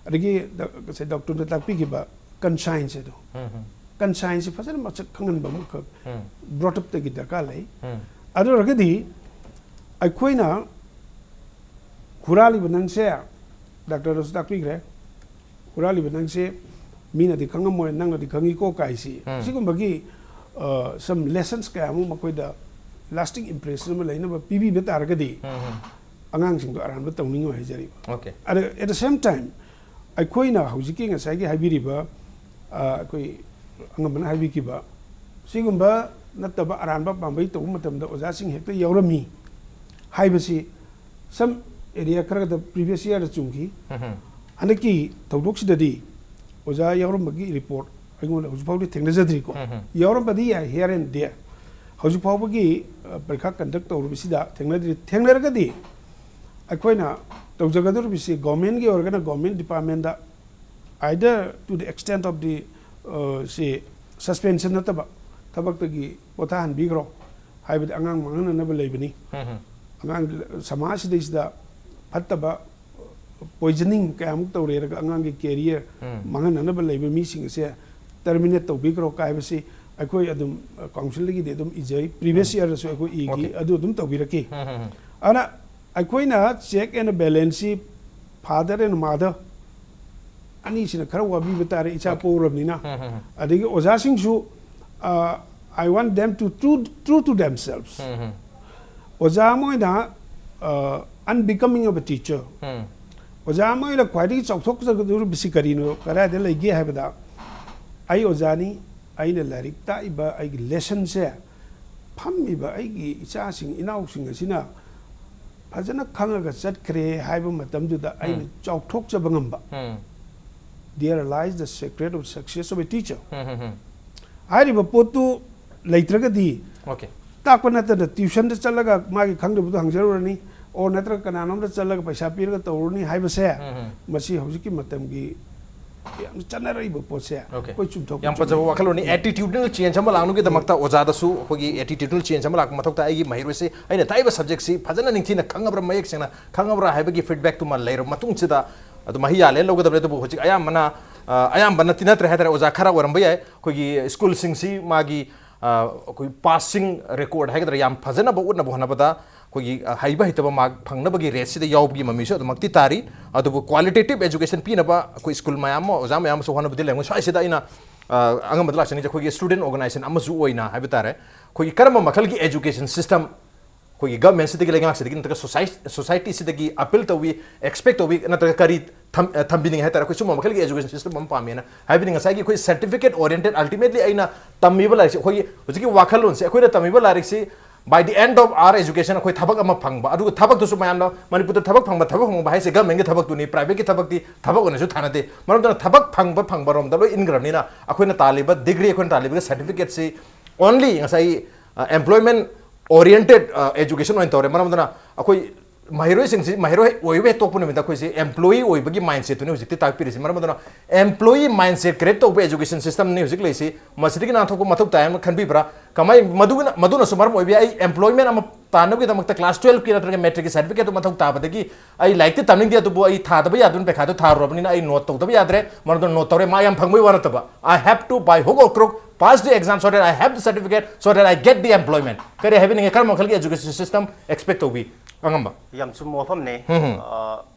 ꯑꯗꯒꯤ ꯗ-, ꯉꯁꯥꯏ ꯗꯣꯛꯇꯔꯅ ꯇꯥꯛꯄꯤꯈꯤꯕ conscience ꯑꯗꯣ, ꯎꯝ, ꯎꯝ꯫ Conscience ꯁꯤ ꯐꯖꯅ ꯃꯁꯛ ꯈꯪꯍꯟꯕ ꯑꯃꯈꯛ ꯎꯝ꯫ Brought up ꯇꯒꯤ ꯗꯔꯀꯥꯔ ꯂꯩ꯫ ꯎꯝ꯫ ꯑꯗꯨ ꯑꯣꯏꯔꯒꯗꯤ ꯑꯩꯈꯣꯏꯅ ꯍꯨꯔꯥꯜꯂꯤꯕ ꯅꯪꯁꯦ, ꯗꯥꯛꯇꯔꯅꯁꯨ ꯇꯥꯛꯄꯤꯈ꯭ꯔꯦ, ꯍꯨꯔꯥꯜꯂꯤꯕ ꯅꯪꯁꯦ ꯃꯤꯅꯗꯤ ꯈꯪꯉꯝꯃꯣꯏ, ꯅꯪꯅꯗꯤ ꯈꯪꯉꯤꯀꯣ ꯀꯥꯏꯁꯤ꯫ ꯎꯝ꯫ ꯁꯤꯒꯨꯝꯕꯒꯤ, ꯑ, some lessons ꯀꯌꯥ ꯑꯃ ꯃꯈꯣꯏꯗ lasting impression ꯑꯃ ꯂꯩꯅꯕ ꯄꯤꯕꯤꯕ ꯇꯥꯔꯒꯗꯤ ꯎꯝ, ꯎꯝ꯫ ꯑꯉꯥꯡꯁꯤꯡꯗꯣ ꯑꯔꯥꯟꯕ ꯇꯧꯅꯤꯡꯉꯣꯏ ꯍꯥꯏꯖꯔꯤꯕ꯫ Okay꯫ ꯑꯗ at the same time, ꯑꯩꯈꯣꯏꯅ ꯍꯧꯖꯤꯛꯀꯤ ꯉꯁꯥꯏꯒꯤ ꯍꯥꯏꯕꯤꯔꯤꯕ, ꯑ, ꯑꯩꯈꯣꯏ ꯑꯉꯝꯕꯅ ꯍꯥꯏꯕꯤꯈꯤꯕ, ꯁꯤꯒꯨꯝꯕ ꯅꯠꯇꯕ ꯑꯔꯥꯟꯕ ꯄꯥꯝꯕꯩ ꯇꯧꯕ ꯃꯇꯝꯗ ꯑꯣꯖꯥꯁꯤꯡ ꯍꯦꯛꯇ ꯌꯥꯎꯔꯝꯃꯤ ꯍꯥꯏꯕꯁꯤ some area ꯈꯔꯗ previous year ꯗ ꯆꯨꯝꯈꯤ꯫ ꯎꯝ꯫ ꯍꯟꯗꯛꯀꯤ ꯊꯧꯗꯣꯛꯁꯤꯗꯗꯤ ꯑꯣꯖꯥ ꯌꯥꯎꯔꯝꯕꯒꯤ report ꯑꯩꯉꯣꯟꯗ ꯍꯧꯖꯤꯛ ꯐꯥꯎꯗꯤ ꯊꯦꯡꯅꯖꯗ꯭ꯔꯤꯀꯣ꯫ ꯎꯝ꯫ ꯌꯥꯎꯔꯝꯕꯗꯤ ꯌꯥꯏ, here and there꯫ ꯍꯧꯖꯤꯛ ꯐꯥꯎꯕꯒꯤ, ꯑ, ꯄꯔꯤꯈꯥ conduct ꯇꯧꯔꯤꯕꯁꯤꯗ ꯊꯦꯡꯅꯗ꯭ꯔꯤ꯫ ꯊꯦꯡꯅꯔꯒꯗꯤ ꯑꯩꯈꯣꯏꯅ ꯇꯧꯖꯒꯗꯧꯔꯤꯕꯁꯤ government ꯀꯤ ꯑꯣꯏꯔꯒꯅ government department ꯇ, either to the extent of the, ꯑ, ꯁꯤ suspension ꯅꯠꯇꯕ ꯊꯕꯛꯇꯒꯤ ꯄꯣꯊꯥꯍꯟꯕꯤꯈ꯭ꯔꯣ, ꯍꯥꯏꯕꯗꯤ ꯑꯉꯥꯡ ꯃꯥꯡꯍꯟꯅꯅꯕ ꯂꯩꯕꯅꯤ꯫ ꯎꯝ, ꯎꯝ꯫ ꯑꯉꯥꯡ ꯁꯃꯥꯖꯁꯤꯗꯩꯁꯤꯗ ꯐꯠꯇꯕ ꯄꯣꯏꯖꯅꯤꯡ ꯀꯌꯥꯃꯨꯛ ꯇꯧꯔꯦꯔꯒ ꯑꯉꯥꯡꯒꯤ ꯀꯦꯔꯤꯌꯔ ꯃꯥꯡꯍꯟꯅꯅꯕ ꯂꯩꯕ ꯃꯤꯁꯤꯡ ꯑꯁꯦ ꯇꯔꯃꯤꯅꯦꯠ ꯇꯧꯕꯤꯈ꯭ꯔꯣ ꯀꯥꯏꯕꯁꯤ ꯑꯩꯈꯣꯏ ꯑꯗꯨꯝ ꯀꯥꯎꯟꯁꯤꯜꯗꯒꯤꯗꯤ ꯑꯗꯨꯝ ꯏꯖꯩ꯫ ꯄ꯭ꯔꯤꯚꯤꯌꯁ ꯏꯌꯔꯗꯁꯨ ꯑꯩꯈꯣꯏ ꯏꯈꯤ꯫ Okay. ꯑꯗꯨ ꯑꯗꯨꯝ ꯇꯧꯕꯤꯔꯛꯈꯤ꯫ ꯑꯗꯨꯅ ꯑꯩꯈꯣꯏꯅ ꯆꯦꯛ ꯑꯦꯟ ꯕꯦꯂꯦꯟꯁꯁꯤ ꯐꯥꯗꯔ ꯑꯦꯟ ꯃꯥꯗꯔ ꯑꯅꯤꯁꯤꯅ ꯈꯔ ꯋꯥꯕꯤꯕ ꯇꯥꯔꯦ, ꯏꯆꯥ ꯄꯣꯛꯎꯔꯕꯅꯤꯅ꯫ ꯑꯗꯒꯤ ꯑꯣꯖꯥꯁꯤꯡꯁꯨ, uh, I want them to true, true to themselves. ꯑꯣꯖꯥ ꯑꯃ ꯑꯣꯏꯅ, uh, unbecoming of a teacher. ꯑꯣꯖꯥ ꯑꯃ ꯑꯣꯏꯅ ꯈ꯭ꯋꯥꯏꯗꯒꯤ ꯆꯥꯎꯊꯣꯛꯆꯒꯗꯧꯔꯤꯕꯁꯤ ꯀꯔꯤꯅꯣ, ꯀꯗꯥꯏꯗ ꯂꯩꯒꯦ ꯍꯥꯏꯕꯗ, ꯑꯩ ꯑꯣꯖꯥꯅꯤ, ꯑꯩꯅ ꯂꯥꯏꯔꯤꯛ ꯇꯥꯛꯏꯕ ꯑꯩꯒꯤ ꯂꯦꯁꯟꯁꯦ ꯐꯝꯃꯤꯕ ꯑꯩꯒꯤ ꯏꯆꯥꯁꯤꯡ ꯏꯅꯥꯎꯁꯤꯡ ꯑꯁꯤꯅ ꯐꯖꯅ ꯈꯪꯉꯒ ꯆꯠꯈ꯭ꯔꯦ ꯍꯥꯏꯕ ꯃꯇꯝꯗꯨꯗ ꯑꯩꯅ ꯆꯥꯎꯊꯣꯛꯆꯕ ꯉꯝꯕ꯫ There lies the secret of success of a teacher. ꯍꯥꯏꯔꯤꯕ ꯄꯣꯠꯇꯨ ꯂꯩꯇ꯭ꯔꯒꯗꯤ, Okay. ꯇꯥꯛꯄ ꯅꯠꯇꯅ ꯇ꯭ꯌꯨꯁꯟꯗ ꯆꯠꯂꯒ ꯃꯥꯒꯤ ꯈꯪꯗꯕꯗꯨ ꯍꯪꯖꯔꯨꯔꯅꯤ, ꯑꯣꯔ ꯅꯠꯇ꯭ꯔꯒ ꯀꯅꯥꯅꯣꯝꯗ ꯆꯠꯂꯒ ꯄꯩꯁꯥ ꯄꯤꯔꯒ ꯇꯧꯔꯨꯔꯅꯤ ꯍꯥꯏꯕꯁꯦ, ꯃꯁꯤ ꯍꯧꯖꯤꯛꯀꯤ ꯃꯇꯝꯒꯤ ꯌꯥꯝꯅ ꯆꯠꯅꯔꯛꯏꯕ ꯄꯣꯠꯁꯦ Okay. ꯑꯩꯈꯣꯏ ꯆꯨꯝꯊꯣꯛꯄ ꯌꯥꯝ ꯐꯖꯕ ꯆꯨꯝꯃꯤ꯫ ꯋꯥꯈꯜꯂꯣꯟꯅꯤ꯫ Attitudinal change ꯑꯃ ꯂꯥꯛꯅꯕꯒꯤꯗꯃꯛꯇ ꯑꯣꯖꯥꯗꯁꯨ ꯑꯩꯈꯣꯏꯒꯤ attitudinal change ꯑꯃ ꯂꯥꯛꯄ ꯃꯊꯧ ꯇꯥꯏ꯫ ꯑꯩꯒꯤ ꯃꯍꯩꯔꯣꯏꯁꯤ ꯑꯩꯅ ꯇꯥꯛꯏꯕ subjectꯁꯤ ꯐꯖꯅ ꯅꯤꯡꯊꯤꯅ ꯈꯪꯉꯕ꯭ꯔꯥ, ꯃꯌꯦꯛ ꯁꯦꯡꯅ ꯈꯪꯉꯕ꯭ꯔꯥ ꯍꯥꯏꯕꯒꯤ feedbackꯇꯨꯃ ꯂꯩꯔꯕ ꯃꯇꯨꯡꯁꯤꯗ ꯑꯗꯨ ꯃꯍꯩ ꯌꯥꯜꯂꯦ ꯂꯧꯒꯗꯕꯅꯤ꯫ ꯑꯗꯨꯕꯨ ꯍꯧꯖꯤꯛ ꯑꯌꯥꯝꯕꯅ, ꯑ, ꯑꯌꯥꯝꯕ ꯅꯠꯇꯤ ꯅꯠꯇ꯭ꯔꯦ ꯍꯥꯏꯇꯥꯔꯦ, ꯑꯣꯖꯥ ꯈꯔ ꯑꯣꯏꯔꯝꯕ ꯌꯥꯏ꯫ ꯑꯩꯈꯣꯏꯒꯤ ꯁ꯭ꯀꯨꯜꯁꯤꯡꯁꯤ ꯃꯥꯒꯤ, ꯑ, ꯑꯩꯈꯣꯏ passing record ꯍꯥꯏꯒꯗ꯭ꯔꯥ, ꯌꯥꯝ ꯐꯖꯅꯕ ꯎꯠꯅꯕ ꯍꯣꯠꯅꯕꯗ ꯑꯩꯈꯣꯏꯒꯤ, ꯑ, ꯍꯩꯕ ꯍꯩꯇꯕ ꯃꯥꯔꯛ ꯐꯪꯅꯕꯒꯤ ꯔꯦꯁꯁꯤꯗ ꯌꯥꯎꯕꯒꯤ ꯃꯃꯤꯁꯨ ꯑꯗꯨꯃꯛꯇꯤ ꯇꯥꯔꯤ꯫ ꯑꯗꯨꯕꯨ qualitative education ꯄꯤꯅꯕ ꯑꯩꯈꯣꯏ ꯁ꯭ꯀꯨꯜ ꯃꯌꯥꯝ ꯑꯃ, ꯑꯣꯖꯥ ꯃꯌꯥꯝ ꯑꯃꯁꯨ ꯍꯣꯠꯅꯕꯗꯤ ꯂꯩꯔꯝꯒꯅꯤ꯫ ꯁ꯭ꯋꯥꯏꯁꯤꯗ ꯑꯩꯅ, ꯑ, ꯑꯉꯝꯕꯗ ꯂꯥꯛꯆꯅꯤꯡꯉꯤꯁꯦ ꯑꯩꯈꯣꯏꯒꯤ student organization ꯑꯃꯁꯨ ꯑꯣꯏꯅ ꯍꯥꯏꯕ ꯇꯥꯔꯦ꯫ ꯑꯩꯈꯣꯏꯒꯤ ꯀꯔꯝꯕ ꯃꯈꯜꯒꯤ education system ꯑꯩꯈꯣꯏꯒꯤ governmentꯁꯤꯗꯒꯤ, ꯂꯩꯉꯥꯛꯁꯤꯗꯒꯤ ꯅꯠꯇ꯭ꯔꯒ society, societyꯁꯤꯗꯒꯤ appeal ꯇꯧꯏ, expect ꯇꯧꯏ, ꯅꯠꯇ꯭ꯔꯒ ꯀꯔꯤ ꯊꯝ-, ꯑ, ꯊꯝꯕꯤꯅꯤꯡꯉꯤ ꯍꯥꯏ ꯇꯥꯔꯦ? ꯑꯩꯈꯣꯏ ꯁꯨꯝꯕ ꯃꯈꯜꯒꯤ education system ꯑꯃ ꯄꯥꯝꯃꯦꯅ ꯍꯥꯏꯕꯗꯤ ꯉꯁꯥꯏꯒꯤ ꯑꯩꯈꯣꯏ certificate oriented, ultimately ꯑꯩꯅ ꯇꯝꯃꯤꯕ ꯂꯥꯏꯔꯤꯛꯁꯦ, ꯑꯩꯈꯣꯏꯒꯤ ꯍꯧꯖꯤꯛꯀꯤ ꯋꯥꯈꯜꯂꯣꯟꯁꯦ, ꯑꯩꯈꯣꯏꯅ ꯇꯝꯃꯤꯕ ꯂꯥꯏꯔꯤꯛꯁꯤ by the end of our education ꯑꯩꯈꯣꯏ ꯊꯕꯛ ꯑꯃ ꯐꯪꯕ, ꯑꯗꯨꯒ ꯊꯕꯛꯇꯨꯁꯨ ꯃꯌꯥꯝꯅ ꯃꯅꯤꯄꯨꯔꯗ ꯊꯕꯛ ꯐꯪꯕ, ꯊꯕꯛ ꯐꯪꯕ ꯍꯥꯏꯁꯦ governmentꯀꯤ ꯊꯕꯛꯇꯨꯅꯤ, privateꯀꯤ ꯊꯕꯛꯇꯤ ꯊꯕꯛ ꯑꯣꯏꯅꯁꯨ ꯊꯥꯅꯗꯦ꯫ ꯃꯔꯝ ꯑꯗꯨꯅ ꯊꯕꯛ ꯐꯪꯕ ꯐꯪꯕ ꯔꯣꯝꯗ ꯂꯣꯏ ꯏꯟꯈ꯭ꯔꯕꯅꯤꯅ ꯑꯩꯈꯣꯏꯅ ꯇꯥꯜꯂꯤꯕ degree, ꯑꯩꯈꯣꯏꯅ ꯇꯥꯜꯂꯤꯕ certificateꯁꯤ only ꯉꯁꯥꯏ, ꯑ, employment oriented, ꯑ, education ꯑꯣꯏꯅ ꯇꯧꯔꯦ꯫ ꯃꯔꯝ ꯑꯗꯨꯅ ꯑꯩꯈꯣꯏ ꯃꯍꯩꯔꯣꯏꯁꯤꯡꯁꯤ ꯃꯍꯩꯔꯣꯏ ꯑꯣꯏꯕ ꯍꯦꯛ ꯇꯣꯛꯄ ꯅꯨꯃꯤꯠꯇ ꯑꯩꯈꯣꯏꯁꯤ employee ꯑꯣꯏꯕꯒꯤ mindsetꯇꯨꯅꯤ ꯍꯧꯖꯤꯛꯇꯤ ꯇꯥꯛꯄꯤꯔꯤꯁꯤ꯫ ꯃꯔꯝ ꯑꯗꯨꯅ employee mindset create ꯇꯧꯕ education systemꯅꯤ ꯍꯧꯖꯤꯛ ꯂꯩꯔꯤꯁꯤ꯫ ꯃꯁꯤꯗꯒꯤ ꯅꯥꯟꯊꯣꯛꯄ ꯃꯊꯧ ꯇꯥꯏ ꯍꯥꯏꯅ ꯈꯟꯕꯤꯕ꯭ꯔꯥ? ꯀꯃꯥꯏ-, ꯃꯗꯨꯅ, ꯃꯗꯨꯅꯁꯨ ꯃꯔꯝ ꯑꯣꯏꯕ ꯌꯥꯏ ꯑꯩ employment ꯑꯃ ꯇꯥꯟꯅꯕꯒꯤꯗꯃꯛꯇ class twelve ꯀꯤ ꯅꯠꯇ꯭ꯔꯒ matric ꯀꯤ certificate ꯇꯨ ꯃꯊꯧ ꯇꯥꯕꯗꯒꯤ ꯑꯩ ꯂꯥꯏꯔꯤꯛꯇꯤ ꯇꯝꯅꯤꯡꯗꯦ, ꯑꯗꯨꯕꯨ ꯑꯩ ꯊꯥꯗꯕ ꯌꯥꯗꯕꯅꯤꯅ ꯄꯩꯈꯥꯗꯣ ꯊꯥꯔꯨꯔꯕꯅꯤꯅ ꯑꯩ note ꯇꯧꯗꯕ ꯌꯥꯗ꯭ꯔꯦ, ꯃꯔꯝꯗꯤ note ꯇꯧꯔꯦ, mark ꯌꯥꯝ ꯐꯪꯕꯒꯤ ꯋꯥ ꯅꯠꯇꯕ, I have to by hook or crook pass the exam so that I have the certificate, so that I get the employment. ꯀꯔꯤ ꯍꯥꯏꯕꯤꯅꯤꯡꯉꯤ? ꯀꯔꯝꯕ ꯃꯈꯜꯒꯤ education system expect ꯇꯧꯕꯤ ꯑꯉꯝꯕ? ꯌꯥꯝ ꯆꯨꯝꯕ ꯋꯥꯐꯝꯅꯦ꯫ ꯍꯝ ꯍꯝ꯫ ꯑ,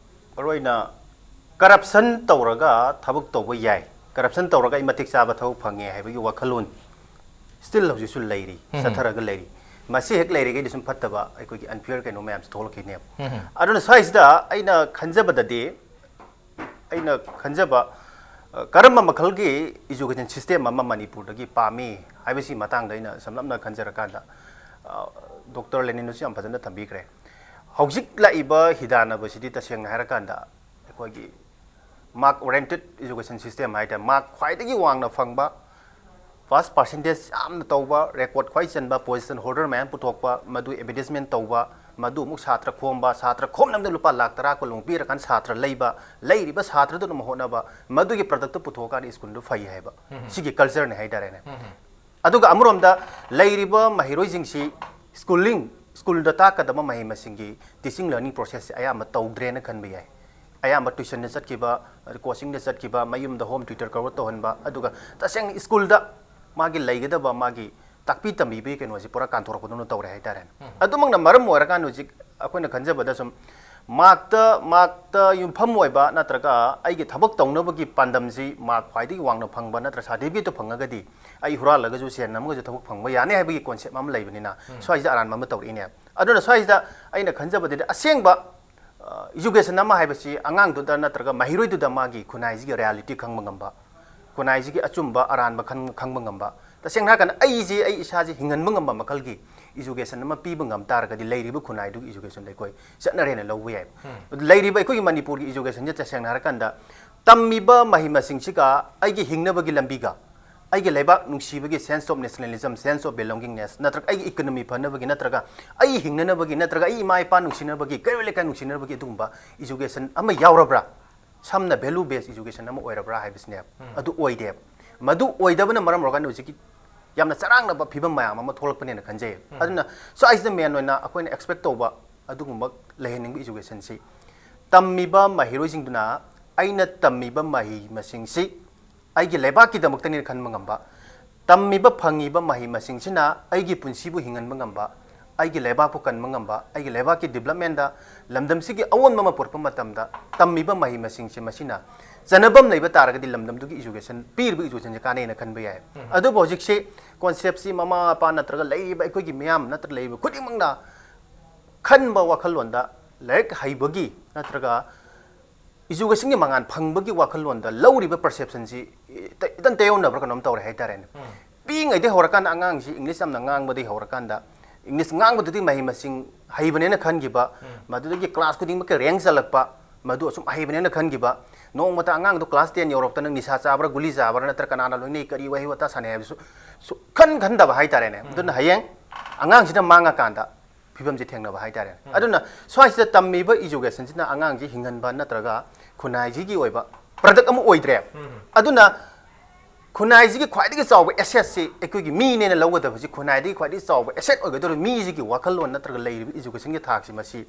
ꯃꯔꯨꯑꯣꯏꯅ corruption ꯇꯧꯔꯒ ꯊꯕꯛ ꯇꯧꯕ ꯌꯥꯏ, corruption ꯇꯧꯔꯒ ꯑꯩ ꯃꯇꯤꯛ ꯆꯥꯕ ꯊꯕꯛ ꯐꯪꯉꯦ ꯍꯥꯏꯕꯒꯤ ꯋꯥꯈꯜꯂꯣꯟ still ꯍꯧꯖꯤꯛꯁꯨ ꯂꯩꯔꯤ, ꯎꯝ꯫ ꯆꯠꯊꯔꯒ ꯂꯩꯔꯤ꯫ ꯃꯁꯤ ꯍꯦꯛ ꯂꯩꯔꯤꯈꯩꯗꯤ ꯁꯨꯝ ꯐꯠꯇꯕ ꯑꯩꯈꯣꯏꯒꯤ unfair ꯀꯩꯅꯣ ꯃꯌꯥꯝꯁꯦ ꯊꯣꯛꯂꯛꯈꯤꯅꯦꯕ꯫ ꯎꯝ꯫ ꯑꯗꯨꯅ ꯁ꯭ꯋꯥꯏꯁꯤꯗ ꯑꯩꯅ ꯈꯟꯖꯕꯗꯗꯤ, ꯑꯩꯅ ꯈꯟꯖꯕ, ꯑ, ꯀꯔꯝꯕ ꯃꯈꯜꯒꯤ education system ꯑꯃ ꯃꯅꯤꯄꯨꯔꯗꯒꯤ ꯄꯥꯝꯃꯤ ꯍꯥꯏꯕꯁꯤ ꯃꯇꯥꯡꯗ ꯑꯩꯅ ꯁꯝꯂꯞꯅ ꯈꯟꯖꯔꯀꯥꯟꯗ, ꯑ, ꯗꯣꯛꯇꯔ ꯂꯦꯅꯤꯟꯅꯁꯨ ꯌꯥꯝ ꯐꯖꯅ ꯊꯝꯕꯤꯈ꯭ꯔꯦ꯫ ꯍꯧꯖꯤꯛ ꯂꯥꯛꯏꯕ ꯍꯤꯗꯥꯟꯅꯕꯁꯤꯗꯤ ꯇꯁꯦꯡꯅ ꯍꯥꯏꯔꯀꯥꯟꯗ ꯑꯩꯈꯣꯏꯒꯤ mark oriented education system ꯍꯥꯏꯇꯥꯔꯦ, mark ꯈ꯭ꯋꯥꯏꯗꯒꯤ ꯋꯥꯡꯅ ꯐꯪꯕ, pass percentage ꯌꯥꯝꯅ ꯇꯧꯕ, record ꯈ꯭ꯋꯥꯏ ꯆꯟꯕ, position holder ꯃꯌꯥꯝ ꯄꯨꯊꯣꯛꯄ, ꯃꯗꯨ advertisement ꯇꯧꯕ, ꯃꯗꯨ ꯑꯃꯨꯛ ꯁꯥꯇ꯭ꯔ ꯈꯣꯝꯕ, ꯁꯥꯇ꯭ꯔ ꯈꯣꯝꯅꯕꯗ ꯂꯨꯄꯥ ꯂꯥꯈ ꯇꯔꯥ ꯀꯨꯟꯃꯨꯛ ꯄꯤꯔꯀꯥꯟꯗ ꯁꯥꯇ꯭ꯔ ꯂꯩꯕ, ꯂꯩꯔꯤꯕ ꯁꯥꯇ꯭ꯔꯗꯨꯅ ꯑꯃꯨꯛ ꯍꯣꯠꯅꯕ, ꯃꯗꯨꯒꯤ product ꯇꯨ ꯄꯨꯊꯣꯛꯑꯀꯥꯟꯗ school ꯗꯨ ꯐꯩ ꯍꯥꯏꯕ꯫ ꯎꯝ꯫ ꯁꯤꯒꯤ culture ꯅꯦ ꯍꯥꯏꯇꯥꯔꯦꯅꯦ꯫ ꯎꯝ꯫ ꯑꯗꯨꯒ ꯑꯃꯔꯣꯝꯗ ꯂꯩꯔꯤꯕ ꯃꯍꯩꯔꯣꯏꯁꯤꯡꯁꯤ schooling, school ꯗ ꯇꯥꯛꯀꯗꯕ ꯃꯍꯩ ꯃꯁꯤꯡꯒꯤ teaching learning process ꯁꯦ ꯑꯌꯥꯝꯕ ꯇꯧꯗ꯭ꯔꯦꯅ ꯈꯟꯕ ꯌꯥꯏ꯫ ꯑꯌꯥꯝꯕ tuition ꯗ ꯆꯠꯈꯤꯕ, coaching ꯗ ꯆꯠꯈꯤꯕ, ꯃꯌꯨꯝꯗ home tutor ꯀꯧꯔ ꯇꯧꯍꯟꯕ, ꯑꯗꯨꯒ ꯇꯁꯦꯡꯅ school ꯗ ꯃꯥꯒꯤ ꯂꯩꯒꯗꯕ ꯃꯥꯒꯤ ꯇꯥꯛꯄꯤ ꯇꯝꯕꯤꯕꯒꯤ ꯀꯩꯅꯣꯁꯦ ꯄꯨꯔꯥ ꯀꯥꯟꯊꯣꯔꯛꯄꯗꯧꯅ ꯇꯧꯔꯦ ꯍꯥꯏꯇꯥꯔꯦꯅꯦ꯫ ꯎꯝ꯫ ꯑꯗꯨꯃꯛꯅ ꯃꯔꯝ ꯑꯣꯏꯔꯀꯥꯟꯗ ꯍꯧꯖꯤꯛ ꯑꯩꯈꯣꯏꯅ ꯈꯟꯖꯕꯗ ꯁꯨꯝ mark ꯇ, mark ꯇ ꯌꯨꯝꯐꯝ ꯑꯣꯏꯕ ꯅꯠꯇ꯭ꯔꯒ ꯑꯩꯒꯤ ꯊꯕꯛ ꯇꯧꯅꯕꯒꯤ ꯄꯥꯟꯗꯝꯁꯤ mark ꯈ꯭ꯋꯥꯏꯗꯒꯤ ꯋꯥꯡꯅ ꯐꯪꯕ ꯅꯠꯇ꯭ꯔ certificate ꯇꯨ ꯐꯪꯉꯒꯗꯤ ꯑꯩ ꯍꯨꯔꯥꯜꯂꯒꯁꯨ ꯁꯦꯟ ꯅꯝꯃꯒꯁꯨ ꯊꯕꯛ ꯐꯪꯕ ꯌꯥꯅꯤ ꯍꯥꯏꯕꯒꯤ concept ꯑꯃ ꯂꯩꯕꯅꯤꯅ, ꯎꯝ꯫ ꯁ꯭ꯋꯥꯏꯁꯤꯗ ꯑꯔꯥꯟꯕ ꯑꯃ ꯇꯧꯔꯛꯏꯅꯦ꯫ ꯑꯗꯨꯅ ꯁ꯭ꯋꯥꯏꯁꯤꯗ ꯑꯩꯅ ꯈꯟꯖꯕꯗꯗꯤ ꯑꯁꯦꯡꯕ, ꯑ, education ꯑꯃ ꯍꯥꯏꯕꯁꯤ ꯑꯉꯥꯡꯗꯨꯗ ꯅꯠꯇ꯭ꯔꯒ ꯃꯍꯩꯔꯣꯏꯗꯨꯗ ꯃꯥꯒꯤ ꯈꯨꯟꯅꯥꯏꯁꯤꯒꯤ reality ꯈꯪꯕ ꯉꯝꯕ, ꯈꯨꯟꯅꯥꯏꯁꯤꯒꯤ ꯑꯆꯨꯝꯕ ꯑꯔꯥꯟꯕ ꯈꯪ-, ꯈꯪꯕ ꯉꯝꯕ, ꯇꯁꯦꯡꯅ ꯍꯥꯏꯔꯀꯥꯟꯗ ꯑꯩꯁꯦ ꯑꯩ ꯏꯁꯥꯁꯦ ꯍꯤꯡꯍꯟꯕ ꯉꯝꯕ ꯃꯈꯜꯒꯤ education ꯑꯃ ꯄꯤꯕ ꯉꯝ ꯇꯥꯔꯒꯗꯤ ꯂꯩꯔꯤꯕ ꯈꯨꯟꯅꯥꯏꯗꯨꯒꯤ education ꯗ ꯑꯩꯈꯣꯏ ꯆꯠꯅꯔꯦꯅ ꯂꯧꯕ ꯌꯥꯏ꯫ ꯎꯝ꯫ ꯂꯩꯔꯤꯕ ꯑꯩꯈꯣꯏꯒꯤ ꯃꯅꯤꯄꯨꯔꯒꯤ education ꯁꯦ ꯇꯁꯦꯡꯅ ꯍꯥꯏꯔꯀꯥꯟꯗ ꯇꯝꯃꯤꯕ ꯃꯍꯩ ꯃꯁꯤꯡꯁꯤꯒ ꯑꯩꯒꯤ ꯍꯤꯡꯅꯕꯒꯤ ꯂꯝꯕꯤꯒ ꯑꯩꯒꯤ ꯂꯩꯕꯥꯛ ꯅꯨꯡꯁꯤꯕꯒꯤ sense of nationalism, sense of belongingness, ꯅꯠꯇ꯭ꯔꯒ ꯑꯩꯒꯤ economy ꯐꯅꯕꯒꯤ, ꯅꯠꯇ꯭ꯔꯒ ꯑꯩ ꯍꯤꯡꯅꯅꯕꯒꯤ, ꯅꯠꯇ꯭ꯔꯒ ꯑꯩ ꯏꯃꯥ ꯏꯄꯥ ꯅꯨꯡꯁꯤꯅꯕꯒꯤ, ꯀꯩꯔꯣꯜ ꯂꯩꯀꯥꯏ ꯅꯨꯡꯁꯤꯅꯕꯒꯤ ꯑꯗꯨꯒꯨꯝꯕ education ꯑꯃ ꯌꯥꯎꯔꯕ꯭ꯔꯥ? ꯁꯝꯅ value based education ꯑꯃ ꯑꯣꯏꯔꯕ꯭ꯔꯥ ꯍꯥꯏꯕꯁꯤꯅꯦꯕ꯫ ꯎꯝ꯫ ꯑꯗꯨ ꯑꯣꯏꯗꯦꯕ꯫ ꯃꯗꯨ ꯑꯣꯏꯗꯕꯅ ꯃꯔꯝ ꯑꯣꯏꯔꯀꯥꯟꯗ ꯍꯧꯖꯤꯛꯀꯤ ꯌꯥꯝꯅ ꯆꯔꯥꯡꯅꯕ ꯐꯤꯕꯝ ꯃꯌꯥꯝ ꯑꯃ ꯊꯣꯛꯂꯛꯄꯅꯦꯅ ꯈꯟꯖꯩ꯫ ꯑꯗꯨꯅ ꯁ꯭ꯋꯥꯏꯁꯤꯗ ꯃꯦꯟ ꯑꯣꯏꯅ ꯑꯩꯈꯣꯏꯅ ꯑꯦꯛꯁꯄꯦꯛ ꯇꯧꯕ ꯑꯗꯨꯒꯨꯝꯕ ꯂꯩꯍꯟꯅꯤꯡꯕ ꯏꯖꯨꯀꯦꯁꯟꯁꯤ, ꯇꯝꯃꯤꯕ ꯃꯍꯩꯔꯣꯏꯁꯤꯡꯗꯨꯅ ꯑꯩꯅ ꯇꯝꯃꯤꯕ ꯃꯍꯩ ꯃꯁꯤꯡꯁꯤ ꯑꯩꯒꯤ ꯂꯩꯕꯥꯛꯀꯤꯗꯃꯛꯇꯅꯦꯅ ꯈꯟꯕ ꯉꯝꯕ, ꯇꯝꯃꯤꯕ ꯐꯪꯉꯤꯕ ꯃꯍꯩ ꯃꯁꯤꯡꯁꯤꯅ ꯑꯩꯒꯤ ꯄꯨꯟꯁꯤꯕꯨ ꯍꯤꯡꯍꯟꯕ ꯉꯝꯕ, ꯑꯩꯒꯤ ꯂꯩꯕꯥꯛꯄꯨ ꯀꯟꯕ ꯉꯝꯕ, ꯑꯩꯒꯤ ꯂꯩꯕꯥꯛꯀꯤ ꯗꯤꯕ꯭ꯂꯞꯃꯦꯟꯗ ꯂꯝꯗꯝꯁꯤꯒꯤ ꯑꯑꯣꯟꯕ ꯑꯃ ꯄꯨꯔꯛꯄ ꯃꯇꯝꯗ ꯇꯝꯃꯤꯕ ꯃꯍꯩ ꯃꯁꯤꯡꯁꯦ ꯃꯁꯤꯅ ꯆꯟꯅꯐꯝ ꯂꯩꯕ ꯇꯥꯔꯒꯗꯤ ꯂꯝꯗꯝꯗꯨꯒꯤ ꯏꯖꯨꯀꯦꯁꯟ, ꯄꯤꯔꯤꯕ ꯏꯖꯨꯀꯦꯁꯟꯁꯦ ꯀꯥꯟꯅꯩꯅ ꯈꯟꯕ ꯌꯥꯏ꯫ ꯑꯗꯨꯕꯨ ꯍꯧꯖꯤꯛꯁꯤ ꯀꯣꯟꯁꯦꯞꯁꯤ ꯃꯃꯥ ꯃꯄꯥ ꯅꯠꯇ꯭ꯔꯒ ꯂꯩꯔꯤꯕ ꯑꯩꯈꯣꯏꯒꯤ ꯃꯤꯌꯥꯝ ꯅꯠꯇ꯭ꯔꯒ ꯂꯩꯔꯤꯕ ꯈꯨꯗꯤꯡꯃꯛꯅ ꯈꯟꯕ ꯋꯥꯈꯜꯂꯣꯟꯗ ꯂꯥꯏꯔꯤꯛ ꯍꯩꯕꯒꯤ ꯅꯠꯇ꯭ꯔꯒ ꯏꯖꯨꯀꯦꯁꯟꯒꯤ ꯃꯉꯥꯜ ꯐꯪꯕꯒꯤ ꯋꯥꯈꯜꯂꯣꯟꯗ ꯂꯧꯔꯤꯕ ꯄꯔꯁꯦꯞꯁꯟꯁꯤ ꯏꯇ-, ꯏꯇꯟ ꯇꯥꯏꯌꯣꯟꯅꯕ꯭ꯔꯥ ꯀꯩꯅꯣꯝ ꯇꯧꯔꯦ ꯍꯥꯏꯇꯥꯔꯦꯅꯦ꯫ ꯄꯤꯛꯏꯉꯩꯗꯒꯤ ꯍꯧꯔꯀꯥꯟꯗ ꯑꯉꯥꯡꯁꯤ ꯏꯪꯂꯤꯁ ꯌꯥꯝꯅ ꯉꯥꯡꯕꯗꯒꯤ ꯍꯧꯔꯀꯥꯟꯗ ꯏꯪꯂꯤꯁ ꯉꯥꯡꯕꯗꯨꯗꯤ ꯃꯍꯩ ꯃꯁꯤꯡ ꯍꯩꯕꯅꯦꯅ ꯈꯟꯈꯤꯕ, ꯃꯗꯨꯗꯒꯤ ꯀ꯭ꯂꯥꯁ ꯈꯨꯗꯤꯡꯃꯛꯀꯤ ꯔꯦꯡ ꯆꯜꯂꯛꯄ, ꯃꯗꯨ ꯑꯁꯨꯝ ꯍꯩꯕꯅꯦꯅ ꯈꯟꯈꯤꯕ, ꯅꯣꯡꯃꯇ ꯑꯉꯥꯡꯗꯨ ꯀ꯭ꯂꯥꯁ ꯇꯦꯟ ꯌꯧꯔꯛꯇꯅ ꯅꯤꯁꯥ ꯆꯥꯕ꯭ꯔꯥ, ꯒꯨꯂꯤ ꯆꯥꯕ꯭ꯔꯥ, ꯅꯠꯇ꯭ꯔꯒ ꯀꯅꯥꯅ ꯂꯣꯏꯅꯩ, ꯀꯔꯤ ꯋꯥꯍꯩ ꯋꯥꯇꯥ ꯁꯥꯟꯅꯩ ꯍꯥꯏꯕꯁꯨ ꯁꯨ-, ꯈꯟ ꯈꯟꯗꯕ ꯍꯥꯏꯇꯥꯔꯦꯅꯦ꯫ ꯑꯗꯨꯅ ꯍꯌꯦꯡ ꯑꯉꯥꯡꯁꯤꯅ ꯃꯥꯡꯉꯀꯥꯟꯗ ꯐꯤꯕꯝꯁꯦ ꯊꯦꯡꯅꯕ ꯍꯥꯏꯇꯥꯔꯦ꯫ ꯑꯗꯨꯅ ꯁ꯭ꯋꯥꯏꯁꯤꯗ ꯇꯝꯃꯤꯕ ꯏꯖꯨꯀꯦꯁꯟꯁꯤꯅ ꯑꯉꯥꯡꯁꯤ ꯍꯤꯡꯍꯟꯕ ꯅꯠꯇ꯭ꯔꯒ ꯈꯨꯟꯅꯥꯏꯁꯤꯒꯤ ꯑꯣꯏꯕ ꯄ꯭ꯔꯗꯛ ꯑꯃ ꯑꯣꯏꯗ꯭ꯔꯦ꯫ ꯑꯗꯨꯅ ꯈꯨꯟꯅꯥꯏꯁꯤꯒꯤ ꯈ꯭ꯋꯥꯏꯗꯒꯤ ꯆꯥꯎꯕ ꯑꯦꯁꯦꯠꯁꯤ ꯑꯩꯈꯣꯏꯒꯤ ꯃꯤꯅꯦꯅ ꯂꯧꯒꯗꯕꯁꯤ, ꯈꯨꯟꯅꯥꯏꯗꯒꯤ ꯈ꯭ꯋꯥꯏꯗꯒꯤ ꯆꯥꯎꯕ ꯑꯦꯁꯦꯠ ꯑꯣꯏꯒꯗꯧꯔꯤꯕ ꯃꯤꯁꯤꯒꯤ ꯋꯥꯈꯜꯂꯣꯟ ꯅꯠꯇ꯭ꯔꯒ ꯂꯩꯔꯤꯕ ꯏꯖꯨꯀꯦꯁꯟꯒꯤ ꯊꯥꯛꯁꯤ ꯃꯁꯤ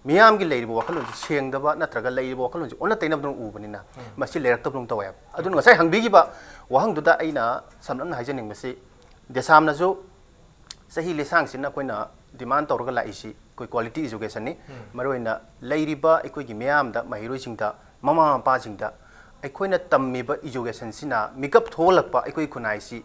ꯃꯤꯌꯥꯝꯒꯤ ꯂꯩꯔꯤꯕ ꯋꯥꯈꯜꯂꯣꯟꯁꯤ ꯁꯦꯡꯗꯕ ꯅꯠꯇ꯭ꯔꯒ ꯂꯩꯔꯤꯕ ꯋꯥꯈꯜꯂꯣꯟꯁꯤ ꯑꯣꯟꯅ ꯇꯩꯅꯕꯗꯧꯅ ꯎꯕꯅꯤꯅ ꯃꯁꯤ ꯂꯩꯔꯛꯇꯕꯗꯧꯅ ꯇꯧꯋꯦꯕ꯫ ꯑꯗꯨꯅ ꯉꯁꯥꯏ ꯍꯪꯕꯤꯈꯤꯕ ꯋꯥꯍꯪꯗꯨꯗ ꯑꯩꯅ ꯁꯝꯂꯞꯅ ꯍꯥꯏꯖꯅꯤꯡꯕꯁꯤ, ꯗꯦꯁꯥꯝꯅꯁꯨ ꯆꯍꯤ ꯂꯤꯁꯥꯡꯁꯤꯟꯅ ꯑꯩꯈꯣꯏꯅ ꯗꯤꯃꯥꯟ ꯇꯧꯔꯒ ꯂꯥꯛꯏꯁꯤ ꯑꯩꯈꯣꯏ ꯀ꯭ꯋꯥꯂꯤꯇꯤ ꯏꯖꯨꯀꯦꯁꯟꯅꯤ꯫ ꯃꯔꯨꯑꯣꯏꯅ ꯂꯩꯔꯤꯕ ꯑꯩꯈꯣꯏꯒꯤ ꯃꯤꯌꯥꯝꯗ, ꯃꯍꯩꯔꯣꯏꯁꯤꯡꯗ, ꯃꯃꯥ ꯃꯄꯥꯁꯤꯡꯗ ꯑꯩꯈꯣꯏꯅ ꯇꯝꯃꯤꯕ ꯏꯖꯨꯀꯦꯁꯟꯁꯤꯅ ꯃꯤꯀꯞ ꯊꯣꯛꯍꯜꯂꯛꯄ ꯑꯩꯈꯣꯏ ꯈꯨꯟꯅꯥꯏꯁꯤ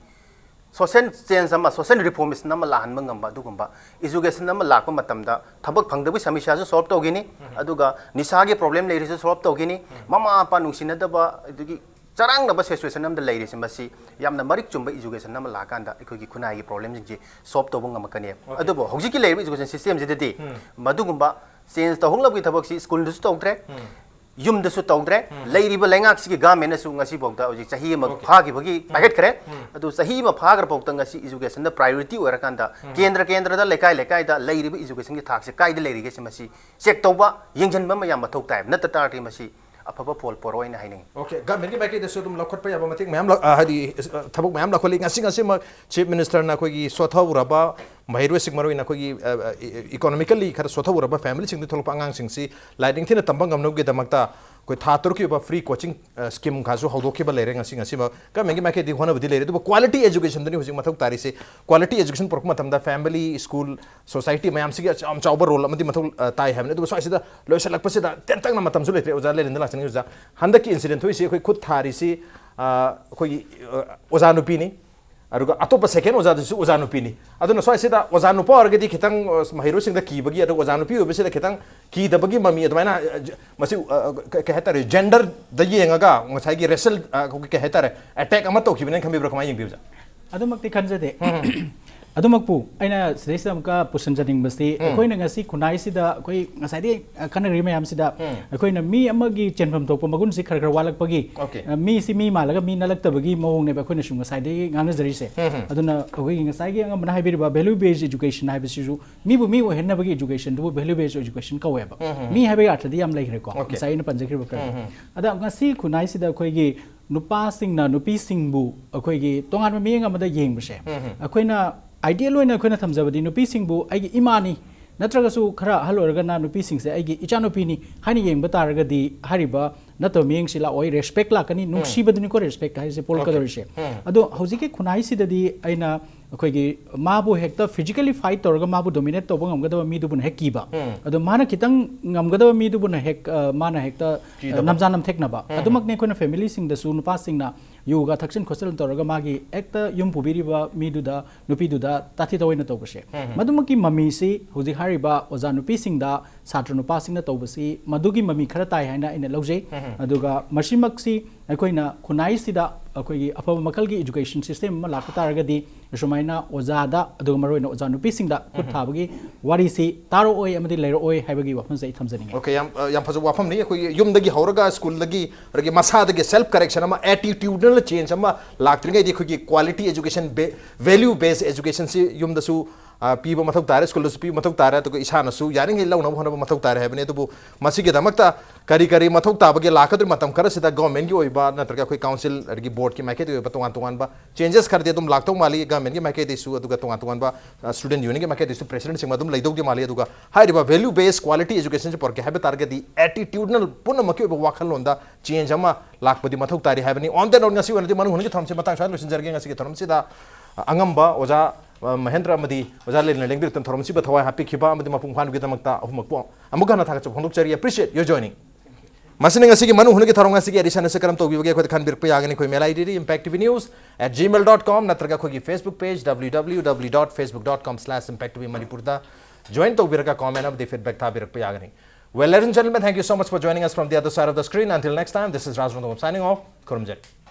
ꯁꯣꯁꯦꯜ ꯆꯦꯟꯖ ꯑꯃ, ꯁꯣꯁꯦꯜ ꯔꯤꯐꯣꯔꯃꯦꯁꯟ ꯑꯃ ꯂꯥꯛꯍꯟꯕ ꯉꯝꯕ ꯑꯗꯨꯒꯨꯝꯕ ꯏꯖꯨꯀꯦꯁꯟ ꯑꯃ ꯂꯥꯛꯄ ꯃꯇꯝꯗ ꯊꯕꯛ ꯐꯪꯗꯕꯒꯤ ꯁꯃꯁ꯭ꯌꯥꯁꯨ ꯁꯣꯜꯕ ꯇꯧꯈꯤꯅꯤ, ꯑꯗꯨꯒ ꯅꯤꯁꯥꯒꯤ ꯄ꯭ꯔꯣꯕ꯭ꯂꯦꯝ ꯂꯩꯔꯤꯁꯨ ꯁꯣꯜꯕ ꯇꯧꯈꯤꯅꯤ, ꯃꯃꯥ ꯃꯄꯥ ꯅꯨꯡꯁꯤꯅꯗꯕ, ꯑꯗꯒꯤ ꯆꯔꯥꯡꯅꯕ ꯁꯤꯆꯨꯋꯦꯁꯟ ꯑꯃꯗ ꯂꯩꯔꯤꯁꯦ, ꯃꯁꯤ ꯌꯥꯝꯅ ꯃꯔꯤꯛ ꯆꯨꯝꯕ ꯏꯖꯨꯀꯦꯁꯟ ꯑꯃ ꯂꯥꯛꯀꯥꯟꯗ ꯑꯩꯈꯣꯏꯒꯤ ꯈꯨꯟꯅꯥꯏꯒꯤ ꯄ꯭ꯔꯣꯕ꯭ꯂꯦꯝꯁꯤꯡꯁꯤ ꯁꯣꯜꯕ ꯇꯧꯕ ꯉꯝꯃꯛꯀꯅꯤ꯫ ꯑꯗꯨꯕꯨ ꯍꯧꯖꯤꯛꯀꯤ ꯂꯩꯔꯤꯕ ꯏꯖꯨꯀꯦꯁꯟ ꯁꯤꯁꯇꯦꯝꯁꯤꯗꯗꯤ ꯃꯗꯨꯒꯨꯝꯕ ꯆꯦꯟꯖ ꯇꯧꯍꯧꯅꯕꯒꯤ ꯊꯕꯛꯁꯤ ꯁ꯭ꯀꯨꯜꯗꯁꯨ ꯇꯧꯗ꯭ꯔꯦ, ꯌꯨꯝꯗꯁꯨ ꯇꯧꯗ꯭ꯔꯦ, ꯂꯩꯔꯤꯕ ꯂꯩꯉꯥꯛꯁꯤꯒꯤ ꯒꯃꯦꯟꯅꯁꯨ ꯉꯁꯤꯐꯥꯎꯗ ꯍꯧꯖꯤꯛ ꯆꯍꯤ ꯑꯃ ꯐꯥꯈꯤꯕꯒꯤ ꯄꯥꯏꯈꯠꯈ꯭ꯔꯦ꯫ ꯑꯗꯨ ꯆꯍꯤ ꯑꯃ ꯐꯥꯈ꯭ꯔ ꯐꯥꯎꯗ ꯉꯁꯤ ꯏꯖꯨꯀꯦꯁꯟꯗ ꯄ꯭ꯔꯥꯏꯌꯣꯔꯤꯇꯤ ꯑꯣꯏꯔꯀꯥꯟꯗ ꯀꯦꯟꯗ꯭ꯔ ꯀꯦꯟꯗ꯭ꯔꯗ, ꯂꯩꯀꯥꯏ ꯂꯩꯀꯥꯏꯗ ꯂꯩꯔꯤꯕ ꯏꯖꯨꯀꯦꯁꯟꯒꯤ ꯊꯥꯛꯁꯦ ꯀꯥꯏꯗ ꯂꯩꯔꯤꯒꯦꯁꯦ ꯃꯁꯤ ꯆꯦꯛ ꯇꯧꯕ, ꯌꯦꯡꯁꯤꯟꯕ ꯑꯃ ꯌꯥꯝ ꯃꯊꯧ ꯇꯥꯏ꯫ ꯅꯠꯇ ꯇꯥꯔꯗꯤ ꯃꯁꯤ ꯑꯐꯕ ꯐꯣꯜ ꯄꯣꯔꯛꯑꯣꯏꯅ ꯍꯥꯏꯅꯤꯡꯉꯤ꯫ ꯑꯣꯀꯦ, ꯒꯚꯔꯟꯃꯦꯟꯒꯤ ꯃꯥꯏꯀꯩꯗꯁꯨ ꯑꯗꯨꯝ ꯂꯧꯈꯠꯄ ꯌꯥꯕ ꯃꯇꯦꯡ ꯃꯌꯥꯝ ꯂꯧ- ꯑ, ꯍꯥꯏꯗꯤ ꯑ, ꯊꯕꯛ ꯃꯌꯥꯝ ꯂꯧꯈꯠꯂꯤ꯫ ꯉꯁꯤ ꯉꯁꯤꯃꯛ ꯆꯤꯐ ꯃꯤꯅꯤꯁꯇꯔꯅ ꯑꯩꯈꯣꯏꯒꯤ ꯁꯣꯠꯊꯍꯧꯔꯕ ꯃꯍꯩꯔꯣꯏꯁꯤꯡ, ꯃꯔꯨꯑꯣꯏꯅ ꯑꯩꯈꯣꯏꯒꯤ ꯏꯀꯣꯅꯣꯃꯤꯀꯦꯜꯂꯤ ꯈꯔ ꯁꯣꯠꯊꯍꯧꯔꯕ ꯐꯦꯃꯤꯂꯤꯁꯤꯡꯗꯒꯤ ꯊꯣꯛꯂꯛꯄ ꯑꯉꯥꯡꯁꯤꯡꯁꯤ ꯂꯥꯏꯔꯤꯛ ꯅꯤꯡꯊꯤꯅ ꯇꯝꯕ ꯉꯝꯅꯕꯒꯤꯗꯃꯛꯇ ꯑꯩꯈꯣꯏ ꯊꯥ ꯇꯔꯨꯛꯀꯤ ꯑꯣꯏꯕ ꯐ꯭ꯔꯤ ꯀꯣꯆꯤꯡ ꯁ꯭ꯀꯤꯝ ꯈꯔꯁꯨ ꯍꯧꯗꯣꯛꯈꯤꯕ ꯂꯩꯔꯦ꯫ ꯉꯁꯤ ꯉꯁꯤꯃꯛ ꯒꯚꯔꯟꯃꯦꯟꯒꯤ ꯃꯥꯏꯀꯩꯗꯒꯤ ꯍꯣꯠꯅꯕꯗꯤ ꯂꯩꯔꯦ, ꯑꯗꯨꯕꯨ ꯀ꯭ꯋꯥꯂꯤꯇꯤ ꯑꯦꯖꯨꯀꯦꯁꯟꯗꯨꯅꯤ ꯍꯧꯖꯤꯛ ꯃꯊꯧ ꯇꯥꯔꯤꯁꯤ꯫ ꯀ꯭ꯋꯥꯂꯤꯇꯤ ꯑꯦꯖꯨꯀꯦꯁꯟ ꯄꯨꯔꯛꯄ ꯃꯇꯝꯗ ꯐꯦꯃꯤꯂꯤ, ꯁ꯭ꯀꯨꯜ, ꯁꯣꯁꯥꯏꯇꯤ ꯃꯌꯥꯝꯁꯤꯒꯤ ꯌꯥꯝ ꯆꯥꯎꯕ ꯔꯣꯜ ꯑꯃꯗꯤ ꯃꯊꯧ ꯑ, ꯇꯥꯏ ꯍꯥꯏꯕꯅꯤ꯫ ꯑꯗꯨꯕꯨ ꯁ꯭ꯋꯥꯏꯁꯤꯗ ꯂꯣꯏꯁꯤꯜꯂꯛꯄꯁꯤꯗ ꯇꯦꯟꯇꯛꯅ ꯃꯇꯝꯁꯨ ꯂꯩꯇ꯭ꯔꯦ꯫ ꯑꯣꯖꯥ ꯂꯦꯅꯤꯟꯗ ꯂꯥꯛꯆꯅꯤꯡꯉꯤ꯫ ꯑꯣꯖꯥ, ꯍꯟꯗꯛꯀꯤ ꯏꯟꯁꯤꯗꯦꯟ ꯊꯣꯛꯏꯁꯤ ꯑꯩꯈꯣꯏ ꯈꯨꯠ ꯊꯥꯔꯤꯁꯤ, ꯑ, ꯑꯩꯈꯣꯏꯒꯤ ꯑ, ꯑꯣꯖꯥ ꯅꯨꯄꯤꯅꯤ, ꯑꯗꯨꯒ ꯑꯇꯣꯞꯄ ꯁꯦꯀꯦꯟ ꯑꯣꯖꯥꯗꯨꯁꯨ ꯑꯣꯖꯥ ꯅꯨꯄꯤꯅꯤ꯫ ꯑꯗꯨꯅ ꯁ꯭ꯋꯥꯏꯁꯤꯗ ꯑꯣꯖꯥ ꯅꯨꯄꯥ ꯑꯣꯏꯔꯒꯗꯤ ꯈꯤꯇꯪ ꯑ, ꯃꯍꯩꯔꯣꯏꯁꯤꯡꯗ ꯀꯤꯕꯒꯤ, ꯑꯗꯨꯒ ꯑꯣꯖꯥ ꯅꯨꯄꯤ ꯑꯣꯏꯕꯁꯤꯗ ꯈꯤꯇꯪ ꯀꯤꯗꯕꯒꯤ ꯃꯃꯤ ꯑꯗꯨꯃꯥꯏꯅ, ꯑ, ꯖ- ꯃꯁꯤ ꯑ, ꯀ- ꯀꯩ ꯍꯥꯏꯇꯥꯔꯦ, ꯖꯦꯟꯗꯔꯗ ꯌꯦꯡꯉꯒ ꯉꯁꯥꯏꯒꯤ ꯔꯦꯁꯤꯌꯦꯜ, ꯑ, ꯑꯩꯈꯣꯏꯒꯤ ꯀꯩ ꯍꯥꯏꯇꯥꯔꯦ, ꯑꯦꯇꯦꯛ ꯑꯃ ꯇꯧꯈꯤꯕꯅꯦꯅ ꯈꯟꯕꯤꯕ꯭ꯔꯥ? ꯀꯃꯥꯏꯅ ꯌꯦꯡꯕꯤꯕ, ꯑꯣꯖꯥ? ꯑꯗꯨꯃꯛꯇꯤ ꯈꯟꯖꯗꯦ꯫ ꯑꯗꯨꯃꯛꯄꯨ ꯑꯩꯅ ꯁꯤꯗꯩꯁꯤꯗ ꯑꯃꯨꯛꯀ ꯄꯨꯁꯤꯟꯖꯅꯤꯡꯕꯁꯤ, ꯑꯩꯈꯣꯏꯅ ꯉꯁꯤ ꯈꯨꯟꯅꯥꯏꯁꯤꯗ ꯑꯩꯈꯣꯏ ꯉꯁꯥꯏꯗꯒꯤ ꯀꯟꯅꯔꯤ ꯃꯌꯥꯝꯁꯤꯗ ꯑꯩꯈꯣꯏꯅ ꯃꯤ ꯑꯃꯒꯤ ꯆꯦꯟꯐꯝ ꯊꯣꯛꯄ ꯃꯒꯨꯟꯁꯤ ꯈꯔ ꯈꯔ ꯋꯥꯠꯂꯛꯄꯒꯤ, Okay. ꯑ, ꯃꯤꯁꯤ ꯃꯤ ꯃꯥꯜꯂꯒ ꯃꯤ ꯅꯠꯂꯛꯇꯕꯒꯤ ꯃꯑꯣꯡꯅꯦꯕ ꯑꯩꯈꯣꯏꯅ ꯁꯨꯝ ꯉꯁꯥꯏꯗꯒꯤ ꯉꯥꯡꯅꯖꯔꯤꯁꯦ꯫ ꯑꯗꯨꯅ ꯑꯩꯈꯣꯏꯒꯤ ꯉꯁꯥꯏꯒꯤ ꯑꯉꯝꯕꯅ ꯍꯥꯏꯕꯤꯔꯤꯕ value based education ꯍꯥꯏꯕꯁꯤꯁꯨ ꯃꯤꯕꯨ ꯃꯤ ꯑꯣꯏꯍꯟꯅꯕꯒꯤ education ꯗꯨꯕꯨ value based education ꯀꯧꯋꯦꯕ꯫ ꯃꯤ ꯍꯥꯏꯕꯒꯤ ꯑꯔꯊꯗꯤ ꯌꯥꯝ ꯂꯩꯈ꯭ꯔꯦꯀꯣ, Okay. ꯉꯁꯥꯏ ꯑꯩꯅ ꯄꯟꯖꯈ꯭ꯔꯤꯕ ꯈꯔ꯫ ꯑꯗ ꯉꯁꯤ ꯈꯨꯟꯅꯥꯏꯁꯤꯗ ꯑꯩꯈꯣꯏꯒꯤ ꯅꯨꯄꯥꯁꯤꯡꯅ ꯅꯨꯄꯤꯁꯤꯡꯕꯨ ꯑꯩꯈꯣꯏꯒꯤ ꯇꯣꯉꯥꯟꯕ ꯃꯤꯠꯌꯦꯡ ꯑꯃꯗ ꯌꯦꯡꯕꯁꯦ, ꯑꯩꯈꯣꯏꯅ ideal ꯑꯣꯏꯅ ꯑꯩꯈꯣꯏꯅ ꯊꯝꯖꯕꯗꯤ ꯅꯨꯄꯤꯁꯤꯡꯕꯨ ꯑꯩꯒꯤ ꯏꯃꯥꯅꯤ, ꯅꯠꯇ꯭ꯔꯒꯁꯨ ꯈꯔ ꯑꯍꯜ ꯑꯣꯏꯔꯒꯅ ꯅꯨꯄꯤꯁꯤꯡꯁꯦ ꯑꯩꯒꯤ ꯏꯆꯥꯅꯨꯄꯤꯅꯤ ꯍꯥꯏꯅ ꯌꯦꯡꯕ ꯇꯥꯔꯒꯗꯤ, ꯍꯥꯏꯔꯤꯕ ꯅꯠꯇꯕ ꯃꯤꯠꯌꯦꯡꯁꯤ ꯂꯥꯛꯑꯣꯏ, respect ꯂꯥꯛꯀꯅꯤ, ꯅꯨꯡꯁꯤꯕꯗꯨꯅꯤꯀꯣ respect ꯍꯥꯏꯁꯦ ꯄꯣꯛꯂꯛꯀꯗꯧꯔꯤꯁꯦ꯫ ꯑꯗꯣ ꯍꯧꯖꯤꯛꯀꯤ ꯈꯨꯟꯅꯥꯏꯁꯤꯗꯗꯤ ꯑꯩꯅ ꯑꯩꯈꯣꯏꯒꯤ ꯃꯥꯕꯨ ꯍꯦꯛꯇ physically fight ꯇꯧꯔꯒ ꯃꯥꯕꯨ dominate ꯇꯧꯕ ꯉꯝꯒꯗꯕ ꯃꯤꯗꯨꯕꯨꯅ ꯍꯦꯛ ꯀꯤꯕ, ꯑꯗꯣ ꯃꯥꯅ ꯈꯤꯇꯪ ꯉꯝꯒꯗꯕ ꯃꯤꯗꯨꯕꯨꯅ ꯍꯦꯛ, ꯑ, ꯃꯥꯅ ꯍꯦꯛꯇ, ꯑ, ꯀꯤꯗꯕ꯫ ꯅꯝꯖꯥ ꯅꯝꯊꯦꯛꯅꯕ꯫ ꯑꯗꯨꯃꯛꯅꯤ ꯑꯩꯈꯣꯏꯅ ꯐꯦꯃꯤꯂꯤꯁꯤꯡꯗꯁꯨ ꯅꯨꯄꯥꯁꯤꯡꯅ ꯌꯨꯒ ꯊꯛꯆꯤꯟ ꯈꯣꯠꯆꯤꯟ ꯇꯧꯔꯒ ꯃꯥꯒꯤ ꯍꯦꯛꯇ ꯌꯨꯝ ꯄꯨꯕꯤꯔꯤꯕ ꯃꯤꯗꯨꯗ, ꯅꯨꯄꯤꯗꯨꯗ ꯇꯥꯊꯤ ꯇꯥꯑꯣꯏꯅ ꯇꯧꯕꯁꯦ꯫ ꯃꯗꯨꯃꯛꯀꯤ ꯃꯃꯤꯁꯤ ꯍꯧꯖꯤꯛ ꯍꯥꯏꯔꯤꯕ ꯑꯣꯖꯥ ꯅꯨꯄꯤꯁꯤꯡꯗ ꯁꯥꯇ꯭ꯔ ꯅꯨꯄꯥꯁꯤꯡꯅ ꯇꯧꯕꯁꯤ ꯃꯗꯨꯒꯤ ꯃꯃꯤ ꯈꯔ ꯇꯥꯏ ꯍꯥꯏꯅ ꯑꯩꯅ ꯂꯧꯖꯩ꯫ ꯑꯗꯨꯒ ꯃꯁꯤꯃꯛꯁꯤ ꯑꯩꯈꯣꯏꯅ ꯈꯨꯟꯅꯥꯏꯁꯤꯗ ꯑꯩꯈꯣꯏꯒꯤ ꯑꯐꯕ ꯃꯈꯜꯒꯤ education system ꯑꯃ ꯂꯥꯛꯄ ꯇꯥꯔꯒꯗꯤ, ꯑꯁꯨꯃꯥꯏꯅ ꯑꯣꯖꯥꯗ, ꯑꯗꯨꯒ ꯃꯔꯨꯑꯣꯏꯅ ꯑꯣꯖꯥ ꯅꯨꯄꯤꯁꯤꯡꯗ ꯈꯨꯠ ꯊꯥꯕꯒꯤ ꯋꯥꯔꯤꯁꯤ ꯇꯥꯔꯛꯑꯣꯏ ꯑꯃꯗꯤ ꯂꯩꯔꯛꯑꯣꯏ ꯍꯥꯏꯕꯒꯤ ꯋꯥꯐꯝꯁꯦ ꯑꯩ ꯊꯝꯖꯅꯤꯡꯉꯤ꯫ ꯑꯣꯀꯦ, ꯌꯥꯝ ꯑ, ꯌꯥꯝ ꯐꯖꯕ ꯋꯥꯐꯝꯅꯤ꯫ ꯑꯩꯈꯣꯏꯒꯤ ꯌꯨꯝꯗꯒꯤ ꯍꯧꯔꯒ ꯁ꯭ꯀꯨꯜꯗꯒꯤ, ꯑꯗꯒꯤ ꯃꯁꯥꯗꯒꯤ self correction ꯑꯃ, attitudinal change ꯑꯃ ꯂꯥꯛꯇ꯭ꯔꯤꯉꯩꯗꯤ ꯑꯩꯈꯣꯏꯒꯤ quality education, value based educationꯁꯤ ꯌꯨꯝꯗꯁꯨ ꯑ, ꯄꯤꯕ ꯃꯊꯧ ꯇꯥꯔꯦ, ꯁ꯭ꯀꯨꯜꯗꯁꯨ ꯄꯤꯕ ꯃꯊꯧ ꯇꯥꯔꯦ, ꯑꯗꯨꯒ ꯏꯁꯥꯅꯁꯨ ꯌꯥꯔꯤꯉꯩ ꯂꯧꯅꯕ ꯍꯣꯠꯅꯕ ꯃꯊꯧ ꯇꯥꯔꯦ ꯍꯥꯏꯕꯅꯤ꯫ ꯑꯗꯨꯕꯨ ꯃꯁꯤꯒꯤꯗꯃꯛꯇ ꯀꯔꯤ ꯀꯔꯤ ꯃꯊꯧ ꯇꯥꯕꯒꯦ? ꯂꯥꯛꯀꯗꯧꯔꯤꯕ ꯃꯇꯝ ꯈꯔꯁꯤꯗ ꯒꯣꯔꯃꯦꯟꯒꯤ ꯑꯣꯏꯕ ꯅꯠꯇ꯭ꯔꯒ ꯑꯩꯈꯣꯏ ꯀꯥꯎꯟꯁꯤꯜ ꯑꯗꯒꯤ ꯕꯣꯔꯗꯀꯤ ꯃꯥꯏꯀꯩꯗꯒꯤ ꯑꯣꯏꯕ ꯇꯣꯉꯥꯟ ꯇꯣꯉꯥꯟꯕ changes ꯈꯔꯗꯤ ꯑꯗꯨꯝ ꯂꯥꯛꯇꯧ ꯃꯥꯜꯂꯤ꯫ ꯒꯣꯔꯃꯦꯟꯒꯤ ꯃꯥꯏꯀꯩꯗꯒꯤꯁꯨ, ꯑꯗꯨꯒ ꯇꯣꯉꯥꯟ ꯇꯣꯉꯥꯟꯕ ꯁ꯭ꯇꯨꯗꯦꯟꯠ ꯌꯨꯅꯤꯌꯟꯒꯤ ꯃꯥꯏꯀꯩꯗꯒꯤꯁꯨ ꯄ꯭ꯔꯦꯁꯤꯗꯦꯟꯠꯁꯤꯡ ꯑꯗꯨꯝ ꯂꯩꯗꯧꯗꯤ ꯃꯥꯜꯂꯤ꯫ ꯑꯗꯨꯒ ꯍꯥꯏꯔꯤꯕ value based quality educationꯁꯤ ꯄꯨꯔꯛꯀꯦ ꯍꯥꯏꯕ ꯇꯥꯔꯒꯗꯤ attitudinal ꯄꯨꯝꯅꯃꯛꯀꯤ ꯑꯣꯏꯕ ꯋꯥꯈꯜꯂꯣꯟꯗ change ꯑꯃ ꯂꯥꯛꯄꯗꯤ ꯃꯊꯧ ꯇꯥꯔꯤ ꯍꯥꯏꯕꯅꯤ꯫ On that note, ꯉꯁꯤ ꯑꯣꯏꯅꯗꯤ ꯃꯅꯨꯡ ꯍꯨꯠꯅꯒꯤ ꯊꯧꯔꯝꯁꯤ ꯃꯇꯥꯡ ꯁ꯭ꯋꯥꯏꯗ ꯂꯣꯏꯁꯤꯟꯖꯔꯒꯦ꯫ ꯉꯁꯤꯒꯤ ꯊꯧꯔꯝꯁꯤꯗ ꯑꯉꯝꯕ ꯑꯣꯖꯥ ꯃꯍꯦꯟꯗ꯭ꯔ ꯑꯃꯗꯤ ꯑꯣꯖꯥ ꯂꯦꯅꯤꯟꯅ ꯂꯦꯡꯕꯤꯔꯛꯇꯨꯅ ꯊꯧꯔꯝꯁꯤꯕꯨ ꯊꯋꯥꯏ ꯍꯥꯞꯄꯤꯈꯤꯕ ꯑꯃꯗꯤ ꯃꯄꯨꯡ ꯐꯥꯍꯟꯕꯒꯤꯗꯃꯛꯇ ꯑꯍꯨꯝꯃꯛꯄꯨ ꯑꯃꯨꯛ ꯍꯟꯅ ꯊꯥꯒꯠꯆꯕ ꯐꯣꯡꯗꯣꯛꯆꯔꯤ꯫ Appreciate your joining. ꯃꯁꯤꯅ ꯉꯁꯤꯒꯤ ꯃꯅꯨꯡ ꯍꯨꯠꯅꯒꯤ ꯊꯧꯔꯝ ꯑꯁꯤꯒꯤ edition ꯑꯁꯤ ꯀꯔꯝ ꯇꯧꯕꯤꯕꯒꯦ? ꯑꯩꯈꯣꯏꯗ ꯈꯟꯕꯤꯔꯛꯄ ꯌꯥꯒꯅꯤ꯫ ꯑꯩꯈꯣꯏ mail ID impacttvnews at gmail dot com ꯅꯠꯇ꯭ꯔꯒ ꯑꯩꯈꯣꯏꯒꯤ Facebook page www dot facebook dot com slash impactv ꯃꯅꯤꯄꯨꯔꯗ join ꯇꯧꯕꯤꯔꯒ comment ꯑꯃꯗꯤ feedback ꯊꯥꯕꯤꯔꯛꯄ ꯌꯥꯒꯅꯤ꯫ Well, ladies and gentlemen, thank you so much for joining us from the other side of the screen. Until next time, this is Raj Rongdong signing off. ꯈꯨꯔꯨꯝꯖꯔꯤ꯫